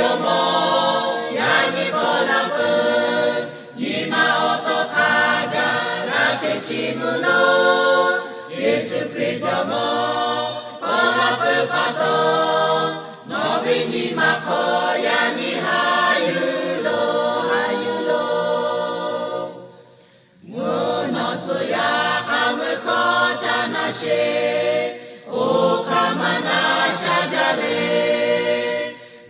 jawˇmawˇ yaꞈ nyi paw la peuˬ. Nyi ma awˬ tawˇ hk'a gaˬ g'a hteˇ chi mvuh lo, Yeˍsuˆ Hkriꞈ jawˇmawˇ paw la peuˬ pa taw, nawˬ ve nyi ma hk'aw yaꞈ nyi haꞈ yuˬ loˬ, haꞈ yuˬ loˬ. Mvuhˇ naw tcuh yaˇ hk'a meuˇ hkawˇ ca na sheˍ, oˇ hk'aˇ maˇ na sha jaˇ le.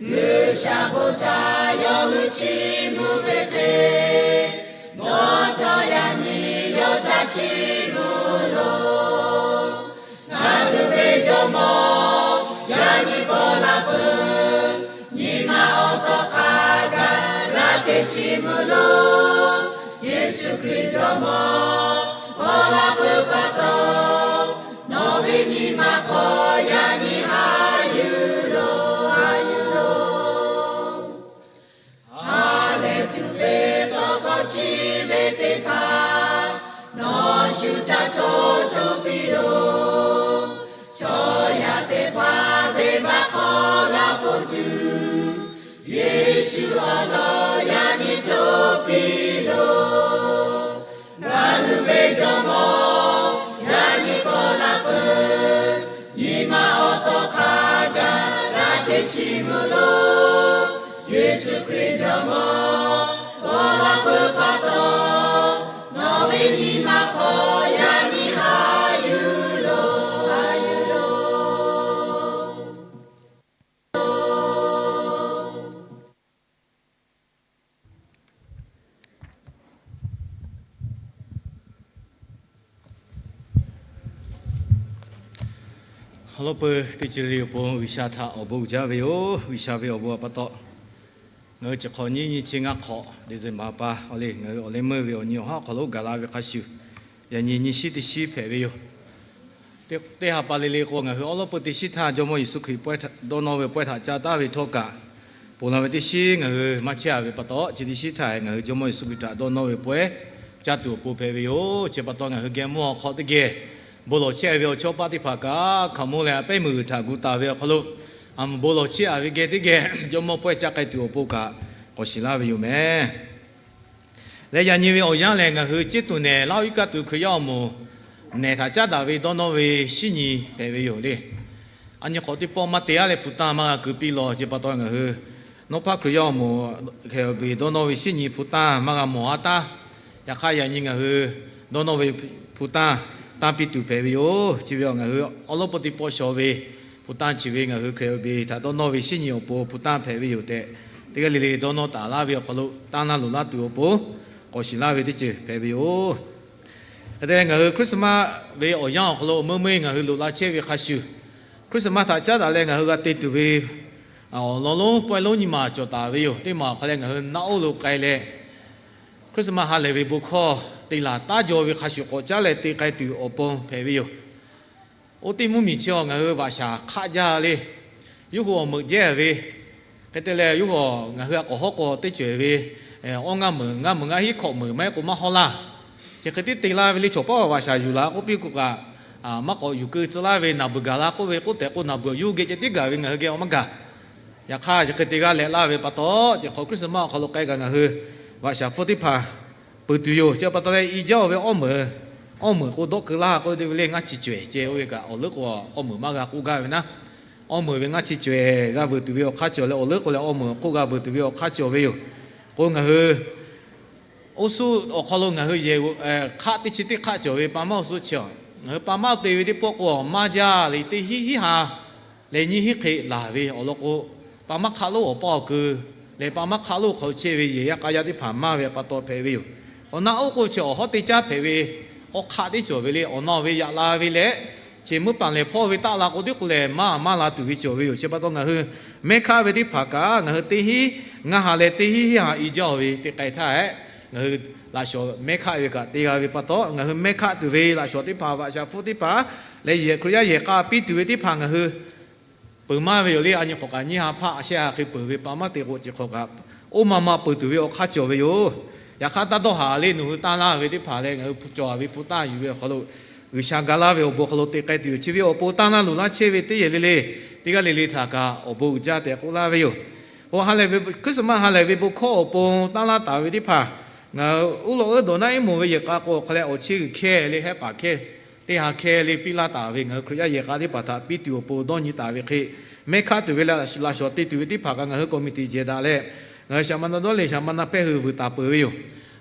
G'uiˬsha bon htaꞈ yawˇ hui chiˇ mvuh ve hk'e, nawˬ htawˇ yaꞈ nyi yawˇ htaꞈ chiˇ mvuh loˬ. Ngaˬ hui ve jawˇmawˇ yaꞈ nyi paw la peuˬ. Nyi ma awˬ tawˇ hk'a gaˬ g'a hteˇ chi mvuh lo, Yeˍsuˆ Hkriꞈ jawˇmawˇ paw la peuˬ pa taw, nawˬ ve nyi ma hk'aw yaꞈ nyi haꞈ yuˬ loˬ, haꞈ yuˬ loˬ. Ha lehˬ tuˬ ve tawˇ hkawˇ chi ve teˇ hpaˍ, nawˬ shu ca hto hto piˇ loˬ. Chaw yaˇ teˇ hpaˍ venˇbaˆ hk'aw g'a ponˬ tuˬ, Yeˍsuˆ awˬ lawn yaꞈ nyi hto piˇ loˬ. Ngaˬ hui ve jawˇmawˇ yaꞈ nyi paw la peuˬ. Nyi ma awˬ tawˇ hk'a gaˬ g'a hteˇ chi mvuh lo, Yeˍsuˆ Hkriꞈ jawˇmawˇ paw la peuˬ pa taw, nawˬ ve nyi ma hk'aw yaꞈ nyi haꞈ yuˬ loˬ, haꞈ yuˬ loˬ. Awˬ lawn peuˬ teˇ ceuˬ le le awˬ pon G'uiˬsha htaꞈ awˬ bon uiˍ jaˇ ve yoˬ. G'uiˬsha ve awˬ bon pa taw, ngaˬ hui chi hk'awꞈ nyiˇ nyi chi ngaˇ hk'awꞈ December pa awˬ le ngaˬ hui awˬ leh meuˇ ve awˬ nyi awˬ haˉ awˬ hk'aw lo gaˬ la ve hk'a shuˍ, yaꞈ nyi nyi shiˉ teˇ shiˉ hpehꞈ ve yoˬ. Teˇ ha pa le le k'o, ngaˬ hui awˉ lawˉ peuˇ teˇ shiˉ htaˇ Jawˇmawˇ Yeˍsuˆ Hkriꞈ dawˇ nawˇ ve pawehˇ htaꞈ ca taˉ ve htawˇ kaꞈ, ponˬ la ve teˇ shiˉ ngaˬ hui maˇ chehˇ a ve pa taw, chi teˇ shiˉ htaˇ ngaˬ hui Jawˇmawˇ Yeˍsuˆ Hkriꞈ htaꞈ dawˇ nawˇ ve pawehˇ caˇ tuˬ awˬ pon hpehꞈ ve yoˬ. Chi pa taw ngaˬ hui geh mvuhˇ haw hk'aw teˇ geh bon lawˬ chehˇ ve awˬ chawˇ paˆ teˇ hpaˍ kaꞈ, hkaoˍmonˇ leh a pehˉ meuꞈ g'uiˬ htaꞈ gu taˍ ve awˬ hk'aw lo, a mvuhˇ bon lawˬ chehˇ a ve geh teˇ geh Jawˇmawˇ pawehˇ caˇ k'ai tuˬ awˬ pon kaꞈ k'awꞈ shiˍ laˇ ve yoˬ meh. Leh yaꞈ nyi ve awˬ yanˇ lehˬ, ngaˬ hui ceˇ tuˬ nehˬ Laˇ huˍ iˉ kaˆ tuˬ Hkriꞈ yaˇ awˬ moˍ nehˬ htaꞈ caˉ daꞈ ve dawˇ nawˇ ve shinˉ nyi hpehꞈ ve yoˬ le. A nyi hk'awꞈ teˇ pawˆ maˇ te aˉ leh hpu tanˇ maˇ g'a keu piˇ law. Chi pa taw ngaˬ hui Nawˉ hpaˇ Hkriꞈ yaˇ awˬ moˍ hkeh beˬ dawˇ nawˇ ve shinˉ nyi hpu tanˇ maˇ g'a mawˬ a taˉ. Yaꞈ hk'aˇ, yaꞈ nyi ngaˬ hui dawˇ nawˇ ve hpu tanˇ tanˇ piˇ tuˬ hpehꞈ ve yoˬ. Chi ve awˬ ngaˬ hui awˉ lawˉ peuˇ teˇ pawˆ shawˍ ve hpu tanˇ chi ve ngaˬ hui hkeh beˬ htaꞈ dawˇ nawˇ ve shinˉ nyi awˬ pon hpu tanˇ hpehꞈ ve yoˬ tehꞈ, teˇ g'aˇ le le dawˇ nawˇ taˍ laˇ ve awˬ hk'aw lo tanˇ laˇ loꞈ laˇ tuˬ awˬ pon k'awꞈ shiˍ laˇ ve teˇ ceuˬ hpehꞈ ve yoˬ. Hk'e te leh, ngaˬ hui Christmas ve awˬ yanˇ awˬ hk'aw lo meuˇ meuˇ ngaˬ hui loꞈ la chehˇ ve hk'a shuˍ, Christmas htaꞈ caˉ daꞈ leh ngaˬ hui g'a te tuˬ ve awˬ lawn lonˉ pawehˇ lonˉ nyi ma cawˬ taˍ ve yoˬ. Teˇ maˬ awˬ hk'aw leh ngaˬ hui naˆ oˉ lo k'ai leh, Christmas ha lehˬ ve bon hkawˇ te laˬ taˉ jaw ve hk'a shuˍ k'awꞈ caˉ leh te k'ai tuˬ awˬ pon hpehꞈ ve yoˬ. Oˇ teˇ mvuhˇmiˬ chi awˬ ngaˬ hui vaꞈ shaˍ hk'aˆ jaˇ le. Yawˇ hui awˬ meuꞈ jehˇ ve, hk'e te leh yawˇ hui ngaˬ hui a k'awꞈ hawˉ k'o teˇ cawehˬ ve awˇ ngaˇ meuˍ ngaˇ meuˍ ngaˇ hinˉ hkawꞈ meuˍ maˇ heˆ k'o maˇ hawˉ laˇ. Chi hk'e te te la ve le, chaw paˉ vaꞈ shaˍ yuˬ la k'oˆ piˇ k'o kaꞈ, maˇ k'awꞈ yuˬ keu tcuh laˇ ve naˬ beuˬ gaˬ la k'oˆ ve k'oˆ tehꞈ k'o, naˬ beuˬ yawˇ hui geh ceh tiˉ gaˬ ve ngaˬ hui geh awˬ maˇ gaˬ. Yaꞈ hk'aˇ, chi hk'e te g'a leh laˇ ve pa taw, chi hk'awꞈ Christmas awˬ hk'aw lo k'ai kaꞈ ngaˬ hui vaꞈ shaˍ hpfuhˇ teˇ hpaˍ peuˬ tuˬ yoˬ. Chi pa taw leh i jaˇ oˬ ve awˇ meuˍ, awˇ meuˍ k'o dawˆ keu laˇ k'oˆ ve le, ngaˇ chi cawehˬ ceh oˇ ve kaꞈ awˬ leuˉ k'o awˇ meuˍ maˇ g'a k'oˆ gaˇ ve naˉ. Awˇ meuˍ ve ngaˇ chi cawehˬ g'a veuꞈ tuˬ ve awˬ hk'aˇ cawˬ leh awˬ leuˉ k'o leh awˇ meuˍ k'oˆ g'a veuꞈ tuˬ ve awˬ hk'aˇ cawˬ ve yoˬ. K'o ngaˬ hui oˇ suhˉ awˬ hk'aw lo ngaˬ hui yehˬ k'aˆ teˇ chi teˇ hk'aˆ cawˬ ve pa maˇ oˇ suhˉ chi, ngaˬ hui pa maˇ te ve teˇ pawˆ k'o maˇ jaˇ le, teˇ hinˉ hinˉ ha leh nyiˇ hinˉ hk'e laˬ ve awˬ lawn k'o, pa maˇ hk'aˆ lonˉ awˬ paˇ awˬ keu leh pa maˇ hk'aˆ lonˉ hk'aw chehˇ ve yehˬ yaˇ k'a yaˇ teˇ hpaˍ maˇ ve pa taw hpehꞈ ve yoˬ. Awˬ naˆ oˉ k'o chi awˬ hawˉ teˇ caˉ hpehꞈ ve awˬ hk'aˆ teˇ cawˬ ve le, awˬ na ve yaꞈ la ve leh, chi meuˇ paˍ lehˬ hpawˇ ve taˆ la k'o teˇ k'o lehˬ maˇ maˇ la tuˬ ve cawˬ ve yoˬ. Chi pa taw ngaˬ hui mehˇ hkaˆ ve teˇ hpaˍ kaꞈ ngaˬ hui teˇ hinˉ ngaˇ ha leh teˇ hinˉ hinˉ ha i jaˇ oˬ ve te k'ai htaˇ hehꞈ, ngaˬ hui laꞈ shawnˍ mehˇ hkaˆ ve kaꞈ te g'a ve pa taw, ngaˬ hui mehˇ hkaˆ tuˬ ve laꞈ shawnˍ teˇ hpaˍ vaꞈ shaˍ hpfuhˇ teˇ hpaˍ leh yehˬ Hkriꞈ yaˇ yehˬ k'a piˇ tuˬ ve teˇ hpaˍ ngaˬ hui peuˬ maˇ ve yoˬ le. A nyi k'awꞈ kaꞈ nyiˇ ha hpaˆ shehˆ ha hk'e peuˬ ve pa maˇ te k'o, chi hk'awꞈ kaꞈ oˇ ma ma peuˬ tuˬ ve awˬ hk'aˇ cawˬ ve yoˬ. Yaꞈ hk'aˇ, taˇ dawˇ haˍ le, nawˬ hui tanˇ laˇ ve teˇ hpaˍ leh ngaˬ hui cawˬ ve hpu tanˇ yuˬ ve awˬ hk'aw lo G'uiˬsha ga laˇ ve awˬ bon hk'aw lo te k'ai tuˬ yoˬ. Chi ve awˬ pon tanˇ laˇ loꞈ laˇ chehˇ ve teˇ yehˬ le le, teˇ g'aˇ le le htaꞈ kaꞈ awˬ bon uiˍ jaˇ tehꞈ k'oˆ laˇ ve yoˬ. K'o, Christmas ha lehˬ ve bon hkawˇ awˬ pon tanˇ laˇ taˍ ve teˇ hpaˍ, ngaˬ hui uˉ lawꞈ uˉ dawˬ naˉ iˉ moˍ ve yehˬ k'a k'o, awˬ hk'a leh awˬ chiˇ g'uiˬ hkehˇ le, hehˆ paˍ hkehˇ, teˇ ha hkehˇ le piˇ laˇ taˍ ve ngaˬ hui Hkriꞈ yaˇ yehˬ k'a teˇ hpaˍ htaꞈ piˇ tuˬ awˬ pon dawˇ nyi taˍ ve hk'e, mehˆ hkaˆ tuˬ ve leh laꞈ shawˍ te tuˬ ve teˇ hpaˍ kaꞈ ngaˬ hui committee jehˬ daꞈ leh, ngaˬ hui shaˍ ma na dawˇ leh shaˍ ma na pehˇ hui vuiˬ taˍ peuˬ ve yoˬ.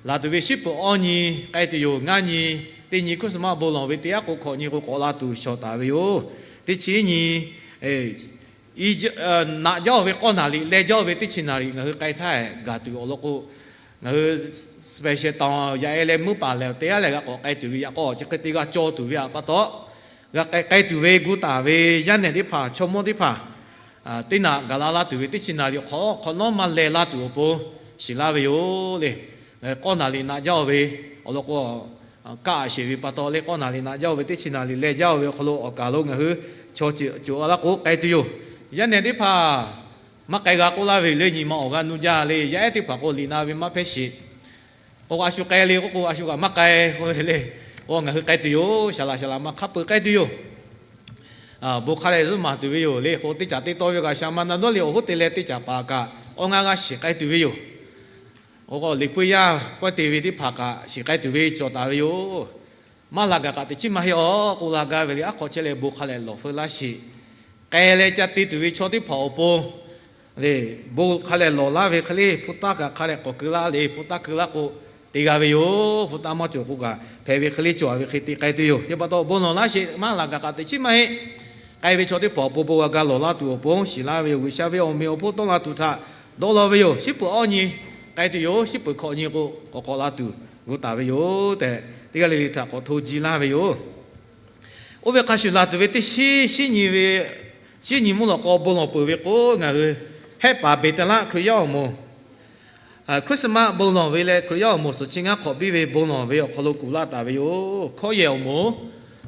Laˬ tuˬ ve shiˉ peuˬ awˇ nyi k'ai tuˬ yoˬ. Ngaˇ nyi, teˇ nyi Christmas bon lawˬ ve teˇ yanˇ k'o, hkawꞈ nyi k'o k'awꞈ la tuˬ shawˍ taˍ ve yoˬ. Teˇ chi nyi naꞈ jaˇ-oˬ ve k'awˇ naˬ liꞈ leh jaˇ-oˬ ve teˇ chi naˬ liꞈ ngaˬ hui k'ai htaˇ gaˬ tuˬ awˬ lawn k'o, ngaˬ hui special tawn yaꞈ e leh mvuhˇ paˍ lehˬ teˇ g'aˇ lehˬ g'a k'awꞈ k'ai tuˬ ve yaꞈ k'aw chi hk'e te g'a cawˇ tuˬ ve htaꞈ pa taw, g'a k'ai k'ai tuˬ ve gu taˍ ve yaˇ nehˬ teˇ hpaˍ, chaw mawˇ teˇ hpaˍ, teˇ naꞈ gaˬ la laˇ tuˬ ve teˇ chi naˬ liꞈ hk'awꞈ hk'awꞈ nawˉ maˇ leh laˇ tuˬ awˬ pon shiˍ laˇ ve yoˬ le. K'awˇ naˬ liꞈ naꞈ jaˇ-oˬ ve awˬ lawn k'o, kaˆ a sheˍ ve pa taw leh k'awˇ naˬ liꞈ naꞈ jaˇ-oˬ ve teˇ chi naˬ liꞈ leh jaˇ-oˬ ve awˬ hk'aw lo awˬ kaˬ lo ngaˬ hui chaw ceuˬ coˬ a laˇ k'o k'ai tuˬ yoˬ. Yaˇ nehˬ teˇ hpaˍ maˇ k'ai g'a k'oˆ laˇ ve le, nyi ma awˬ g'aˇ nuˇ jaˇ le. Yaˇ ehˉ teˇ hpaˍ k'o liꞈ na ve maˇ hpehˇ sheˍ. K'o a shu k'ai le k'oˆ k'o, a shu kaꞈ maˇ k'ai k'oˆ ve le. K'o ngaˬ hui k'ai tuˬ yoˬ. Shaˍ laꞈ shaˍ laꞈ ma hk'a peuˬ k'ai tuˬ yoˬ. Bon hk'a leh zuhˆ maˍ tuˬ ve yoˬ le. K'o teˇ caˬ teˇ tawˇ ve kaꞈ shaˍ ma na dawˇ le awˬ hoˉ te leh teˇ caˬ paˍ kaꞈ awˇ ngaˇ g'aˇ shiˍ k'ai tuˬ ve yoˬ. K'o liꞈ hpu yaˇ pawehˇ te ve teˇ hpaˍ kaꞈ shiˍ k'ai tuˬ ve cawˬ taˍ ve yoˬ. Maˇ la gaˬ kaꞈ teꞈ chiˉ maˇ heˆ awˬ k'oˆ la gaˇ ve le. Aˉ hk'awꞈ chehˇ leh bon hk'a leh lawˬ feu laˇ sheˍ. K'ai leh ca te tuˬ ve chaw teˇ hpaˍ awˬ pon le, bon hk'a leh lawˬ laˇ ve hk'e le, hpu taˇ kaꞈ hk'a leh k'awꞈ keu laˇ le. Hpu taˇ keu laˇ k'o te g'a ve yoˬ. Hpu taˇ maˇ cawˬ k'o kaꞈ hpehꞈ ve hk'e le cawˬ ve hk'e te k'ai tuˬ yoˬ. Chi pa taw bon lawˬ laˇ sheˍ, maˇ la gaˬ kaꞈ teꞈ chiˉ maˇ heˆ. K'ai ve chaw teˇ hpaˍ awˬ pon bon g'a ga lawˬ laˇ tuˬ awˬ pon shiˍ laˇ ve yoˬ. G'uiˬsha ve awˬ meꞈ awˬ hponˇ tawˆ la tuˬ htaꞈ dawˇ law ve yoˬ. Shiˉ peuˬ awˇ nyi k'ai tuˬ yoˬ. Shiˉ peuˬ hkawꞈ nyi k'o k'awꞈ k'awꞈ la tuˬ gu taˍ ve yoˬ tehꞈ, teˇ g'aˇ le le htaꞈ k'awꞈ hto ji laˇ ve yoˬ. Oˇ ve hk'a shuˍ laˬ tuˬ ve teˇ shiˉ, shiˉ nyi ve, shiˉ nyi mvuhˇ lawꞈ k'aw bon lawˬ peuˬ ve k'o, ngaˬ hui hehˆ paˍ Beˍtaˍlaˆ Hkriꞈ yaˇ awˬ moˍ Christmas bon lawˬ ve leh Hkriꞈ yaˇ awˬ moˍ suhˍ chi ngaˇ hk'awꞈ biˇ ve bon lawˬ ve awˬ hk'aw lo kuˬ laˇ taˍ ve yoˬ. Hkawˇ yehˬ awˬ moˍ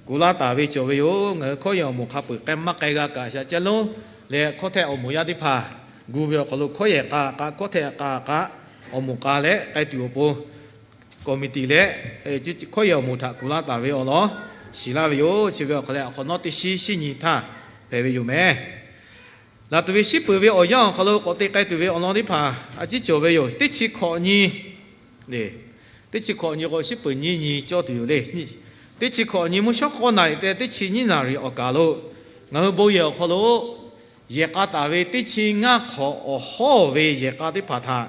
kuˬ laˇ taˍ ve cawˬ ve yoˬ. Ngaˬ hui hkawˇ yehˬ awˬ moˍ hk'a peuˬ k'ai maˇ k'ai g'a kaꞈ sha caˇ lonˉ leh hkawˇ htehˆ awˬ moˍ yaˇ teˇ hpaˍ gu ve awˬ hk'aw lo hkawˇ yehˬ k'a k'a, hkawˇ htehˆ k'a k'a awˬ moˍ k'a leh k'ai tuˬ awˬ pon committee leh hkawˇ yehˬ awˬ moˍ htaꞈ kuˬ laˇ taˍ ve awˬ lawn shiˍ laˇ ve yoˬ. Chi ve awˬ hk'aw leh awˬ hk'awꞈ nawˉ teˇ shiˉ shiˉ nyi htaˇ hpehꞈ ve yoˬ meh. Laˬ tuˬ ve shiˉ peuˬ ve awˬ yanˇ awˬ hk'aw lo k'awꞈ te k'ai tuˬ ve awˬ lawn teˇ hpaˍ a ciˉ cawˬ ve yoˬ. Teˇ chi hkawꞈ nyi le, teˇ chi hkawꞈ nyi k'o shiˉ peuˬ nyiˇ nyi cawˇ tuˬ yoˬ le. Teˇ chi hkawꞈ nyi mvuhˇ shawˉ k'awˇ naˬ liꞈ te teˇ chi nyiˇ naˬ liꞈ awˬ kaˬ lo ngaˬ hui bon yehˬ awˬ hk'aw lo yehˬ k'a taˍ ve teˇ chi ngaˇ hk'awꞈ awˬ hawˉ ve yehˬ k'a teˇ hpaˍ htaꞈ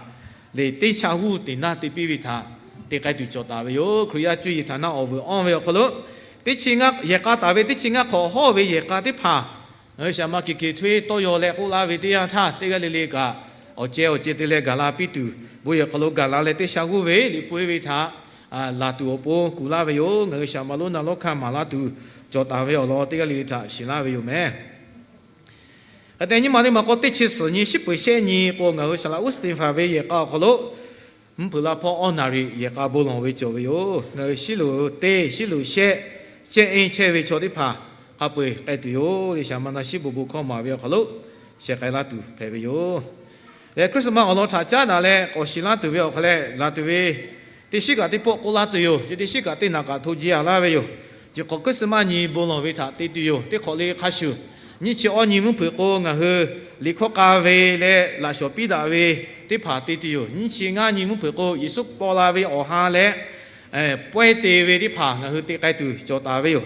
le teˇ sha g'uˇ teꞈ naˇ te piˇ ve htaꞈ te k'ai tuˬ cawˬ taˍ ve yoˬ. Hkriꞈ yaˇ cuˇ yiˍ htaꞈ naˆ awˬ vuiˬ awˇ ve awˬ hk'aw lo teˇ chi ngaˇ yehˬ k'a taˍ ve teˇ chi ngaˇ hk'awꞈ hawˉ ve yehˬ k'a teˇ hpaˍ ngaˬ hui shaˍ ma kiˬ kiˬ htawˇ yawˇ leh k'oˆ laˇ ve teˇ yanˇ htaˇ teˇ g'aˇ le le kaꞈ awˬ ceh awˬ ceh te leh gaˬ la piˇ tuˬ, bon yehˬ hk'aw lo gaˬ la leh teˇ sha g'uˇ ve liꞈ hpu eˇ ve htaꞈ laˬ tuˬ awˬ pon kuˬ laˇ ve yoˬ. Ngaˬ hui shaˍ ma lonˉ na lawˉ hkanˇ maˍ laˇ tuˬ cawˬ taˍ ve awˬ lawn teˇ g'aˇ le le htaꞈ shiˍ laˇ ve yoˬ meh. Hk'e te nyi ma teˇ ma k'o teˇ chi suhˍ nyi shiˉ peuˬ shehˆ nyi k'o ngaˬ hui shaˍ laꞈ uˉ Steˍhpanˍ ve yehˬ k'a awˬ hk'aw lo mvuhˇ hpeuꞈ la hpawˇ awˇ naˬ liꞈ yehˬ k'a bon lawˬ ve cawˬ ve yoˬ. Ngaˬ hui shiˉ loꞈ teˇ, shiˉ loꞈ shehˆ, shehˆ eˇ chehˇ ve chaw teˇ hpaˍ hk'a peu eˬ k'ai tuˬ yoˬ. Shaˍ ma na shiˉ bon bon hkawˇ maˍ ve awˬ hk'aw lo sheh k'ai laˇ tuˬ hpehꞈ ve yoˬ. Leh Christmas awˬ lawn htaꞈ caˉ daꞈ leh k'awꞈ shiˍ laˇ tuˬ ve awˬ hk'aw leh laˬ tuˬ ve teˇ shiˉ kaꞈ teˇ pawˆ k'oˆ laˇ tuˬ yoˬ. Chi teˇ shiˉ kaꞈ teˇ naꞈ kaꞈ hto ji a laˇ ve yoˬ. Chi hk'awꞈ Christmas nyi bon lawˬ ve htaꞈ te tuˬ yoˬ. Teˇ hk'awꞈ le hk'a shuˍ nyiˇ chi awˇ nyi mvuhˇ hpeuꞈ k'o ngaˬ hui liꞈ hkawˇ k'a ve leh laꞈ shawˍ piˇ daꞈ ve teˇ hpaˍ te tuˬ yoˬ. Nyiˇ chi ngaˇ nyi mvuhˇ hpeuꞈ k'o Yeˍsuˆ paw la ve awˬ ha leh pawehˇ te ve teˇ hpaˍ ngaˬ hui te k'ai tuˬ cawˬ taˍ ve yoˬ.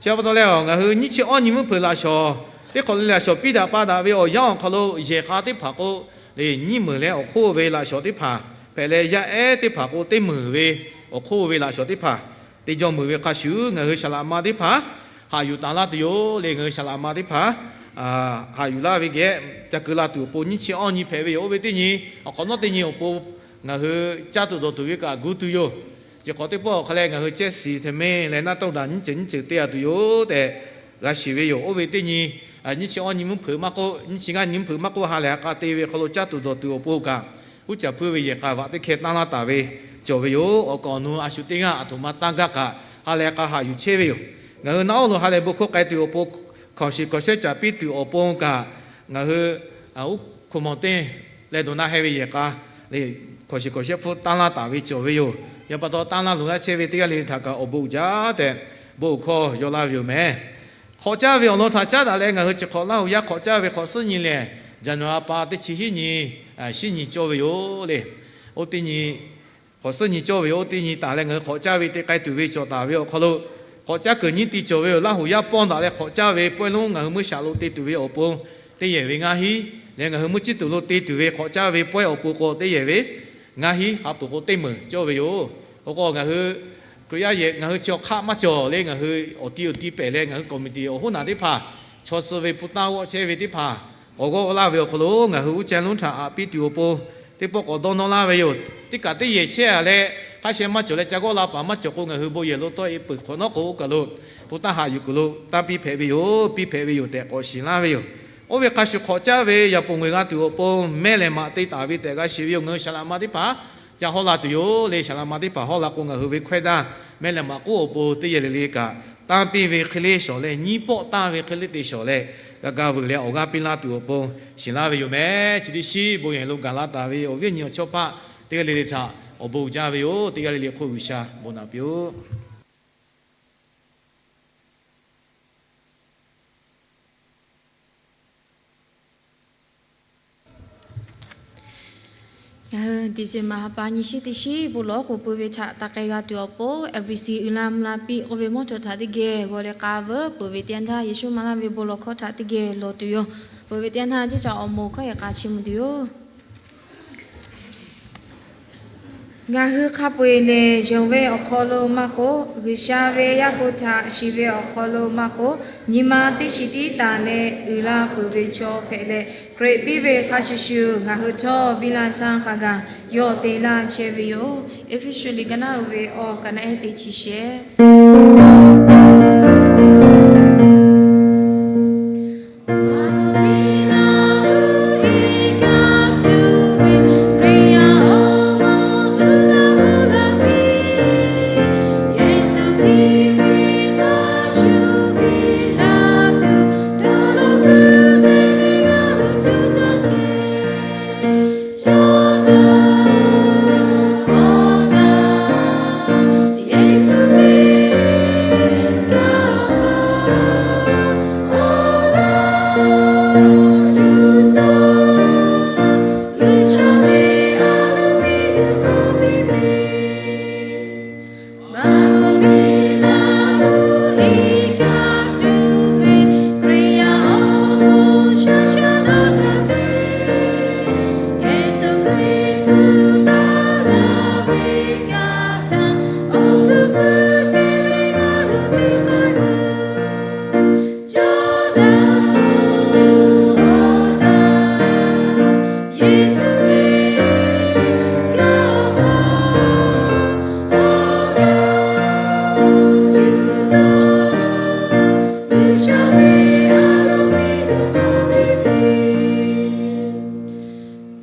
Chi pa taw leh ngaˬ hui nyiˇ chi awˇ nyi mvuhˇ hpeuꞈ laꞈ shawˍ teˇ hk'awꞈ le laꞈ shawˍ piˇ daꞈ pa daꞈ ve awˬ yanˇ awˬ hk'aw lo yehˬ k'a teˇ hpaˍ k'o le nyiˇ meunˍ leh awˬ hk'oˆ ve laꞈ shawˍ teˇ hpaˍ hpehꞈ leh yaˇ ehˉ teˇ hpaˍ k'o teˇ meunˍ ve awˬ hk'oˆ ve laꞈ shawˍ teˇ hpaˍ te jawˇ meuˍ ve hk'a shuˍ ngaˬ hui shaˍ laꞈ ma teˇ hpaˍ haꞈ yuˬ taˍ laˇ tuˬ yoˬ le. Ngaˬ hui shaˍ laꞈ ma teˇ hpaˍ haꞈ yuˬ laˇ ve geh ca keu la tuˬ awˬ pon nyiˇ chi awˇ nyi hpehꞈ ve yoˬ. Oˇ ve teˇ nyi awˬ hk'awꞈ nawˉ teˇ nyi awˬ pon ngaˬ hui caˇ tuˬ dawˬ tuˬ ve kaꞈ gu tuˬ yoˬ. Chi hk'awꞈ teˇ pawˆ awˬ hk'a leh ngaˬ hui chehˇ shiˍ hteꞈ meh leh naˆ tawˇ daꞈ nyiˇ ceuˬ nyiˇ ceuˬ te a tuˬ yoˬ tehꞈ g'a shiˍ ve yoˬ. Oˇ ve teˇ nyi nyiˇ chi awˇ nyi mvuhˇ hpeuꞈ maˇ k'oˆ, nyiˇ chi ngaˇ nyi mvuhˇ hpeuꞈ maˇ k'oˆ ha lehˬ a k'a te ve hk'aw lo caˇ tuˬ dawˬ tuˬ awˬ pon kaꞈ, uˉ caˍ puiˇ ve yehˬ k'a vaꞈ teˇ hkeh tanˇ laˇ taˍ ve cawˬ ve yoˬ. Awˬ kaꞈ awˬ nu a shu teˇ g'aˇ aˬ htoꞈ ma tanˇ gaˇ kaꞈ ha lehˬ a k'a haꞈ yuˬ chehˇ ve yoˬ. Ngaˬ hui naˆ oˉ lo ha lehˬ bon hkawˇ k'ai tuˬ awˬ pon hkawnˍ shiˍ hkawnˍ shehˆ caˍ piˇ tuˬ awˬ pon kaꞈ ngaˬ hui uˉ hk'oˆ mawˬ teˇ leh dawˬ na heh ve yehˬ k'a le hkawnˍ shiˍ hkawnˍ shehˆ hpfuhˇ tanˇ laˇ taˍ ve cawˬ ve yoˬ. Yaꞈ pa taw tanˇ laˇ luˬ laˇ chehˇ ve teˇ g'aˇ le le htaꞈ kaꞈ awˬ bon uiˍ jaˇ tehꞈ bon hkawˇ yaw laˇ ve yoˬ meh. Hk'awꞈ caˇ ve awˬ lawn htaꞈ caˉ daꞈ leh ngaˬ hui chi hk'awꞈ Laˇ huˍ yaˇ hk'awꞈ caˇ ve hk'awꞈ suhˉ nyi lehˬ, January pa teˇ chi hiˉ nyi shiˉ nyi cawˇ ve yoˬ le. Oˇ teˇ nyi, hk'awꞈ suhˉ nyi cawˇ ve yoˬ. Oˇ teˇ nyi taˍ leh ngaˬ hui hk'awꞈ caˇ ve te k'ai tuˬ ve cawˬ taˍ ve awˬ hk'aw lo, hk'awꞈ caˇ kuiˬ nyiˇ ti cawˬ ve yoˬ. Laˇ hoꞈ yaˇ pawˇ daꞈ leh hk'awꞈ caˇ ve pawehˇ lonˉ ngaˬ hui meuˇ shaꞈ lo te tuˬ ve awˬ pon teˇ yehˬ ve ngaˇ hinˉ leh, ngaˬ hui meuˇ ciˉ tuˬ lo te tuˬ ve hk'awꞈ caˇ ve pawehˇ awˬ pon k'o teˇ yehˬ ve ngaˇ hinˉ, hk'a peuˬ k'o teˇ meunˍ cawˇ ve yoˬ. K'o k'o ngaˬ hui Hkriꞈ yaˇ yehˬ ngaˬ hui chi awˬ hk'aˆ maˇ cawˬ le, ngaˬ hui awˬ ti awˬ ti pehꞈ leh ngaˬ hui committee awˬ hoˉ naˬ teˇ hpaˍ chaw suh ve pu taˇ g'awˆ chehˇ ve teˇ hpaˍ k'awꞈ g'awˆ laˇ ve awˬ hk'aw lo ngaˬ hui uˉ caˇ lonˉ htaꞈ aꞈ piˇ tuˬ awˬ pon teˇ pawˆ k'awꞈ dawˇ nawˇ laˇ ve yoˬ. Teˇ kaꞈ teˇ yehˬ chehˇ a leh hk'a sheh maˇ cawˬ leh ca g'awˆ la paˍ maˇ cawˬ k'o, ngaˬ hui bon yehˬ lo tawˆ e peuˬ hk'awꞈ nawˉ k'o, oˇ kaˬ lo pu taˇ haꞈ yuˬ kuiˬ lo tanˇ piˇ hpehꞈ ve yoˬ, piˇ hpehꞈ ve yoˬ tehꞈ k'awꞈ shiˍ laˇ ve yoˬ. Oˇ ve hk'a shuˍ hk'awꞈ caˇ ve yaꞈ poꞈ ngeuˬ g'a tuˬ awˬ pon mehˇ lehˍ maꞈ te taˍ ve tehꞈ g'a shiˍ ve yoˬ. Ngaˬ hui saˍ laꞈ ma teˇ hpaˍ ca hawˉ la tuˬ yoˬ le. Saˍ laꞈ ma teˇ hpaˍ hawˉ la k'o, ngaˬ hui ve hkawehˇ daˇ mehˇ lehˍ maꞈ k'oˆ awˬ pon teˇ yehˬ le le kaꞈ tanˇ piˇ ve hk'e le shawˍ leh, nyiˇ pawˆ tanˇ ve hk'e le te shawˍ leh, g'a ga vuiˬ leh awˬ g'aˇ piˇ laˇ tuˬ awˬ pon shiˍ laˇ ve yoˬ meh. Chi teˇ shiˉ bon yehˬ lo gaˬ la taˍ ve awˬ viˉ awˬ nyi awˬ chawˇ paˆ teˇ g'aˇ le le htaꞈ awˬ bon uiˍ jaˇ ve yoˬ. Teˇ g'aˇ le le hk'oˆ G'uiˬsha bon naꞈ piˇ-oˆ. Ngaˬ hui December ha pa nyi shiˉ teˇ shiˉ bon lawˬ k'oˍ pui ve htaꞈ taˇ k'ai g'a tuˬ awˬ pon, L B C uiˍ la mvuh la piˇ k'oˆ ve mawˇ htawꞈ htaꞈ teˇ geh g'aw leh k'a veuˬ peuˬ ve teˇ yanˇ htaˇ, Yeˍsuˆ maˍ laˇ ve bon lawˬ hkawˇ htaꞈ teˇ geh lawˬ tuˬ yoˬ. Peuˬ ve teˇ yanˇ htaˇ, ceˇ caꞈ awˬ moˍ hkawˇ yehˬ k'a chi mvuh tuˬ yoˬ. Ngaˬ hui hk'a peu-eˬ lehˬ, yonˍ ve awˬ hk'aw lo maˇ k'oˆ, G'uiˬsha ve Yaˇ hpu htaꞈ shiˍ ve awˬ hk'aw lo maˇ k'oˆ, nyi ma teˇ shiˍ tiˉ tanˬ leh uiˍ la peuˬ ve chaw hpehꞈ leh, Hkriꞈ piˇ ve hk'a shuˍ shuˍ ngaˬ hui htawˇ biˇ la htaˇ hk'a gaˬ yawˇ te laˇ chehˇ ve yoˬ. Eˇfeˇsuꞈ liꞈ ka naˉ uiˍ ve awˬ ka naˉ ehˉ teˇ chi shehˍ.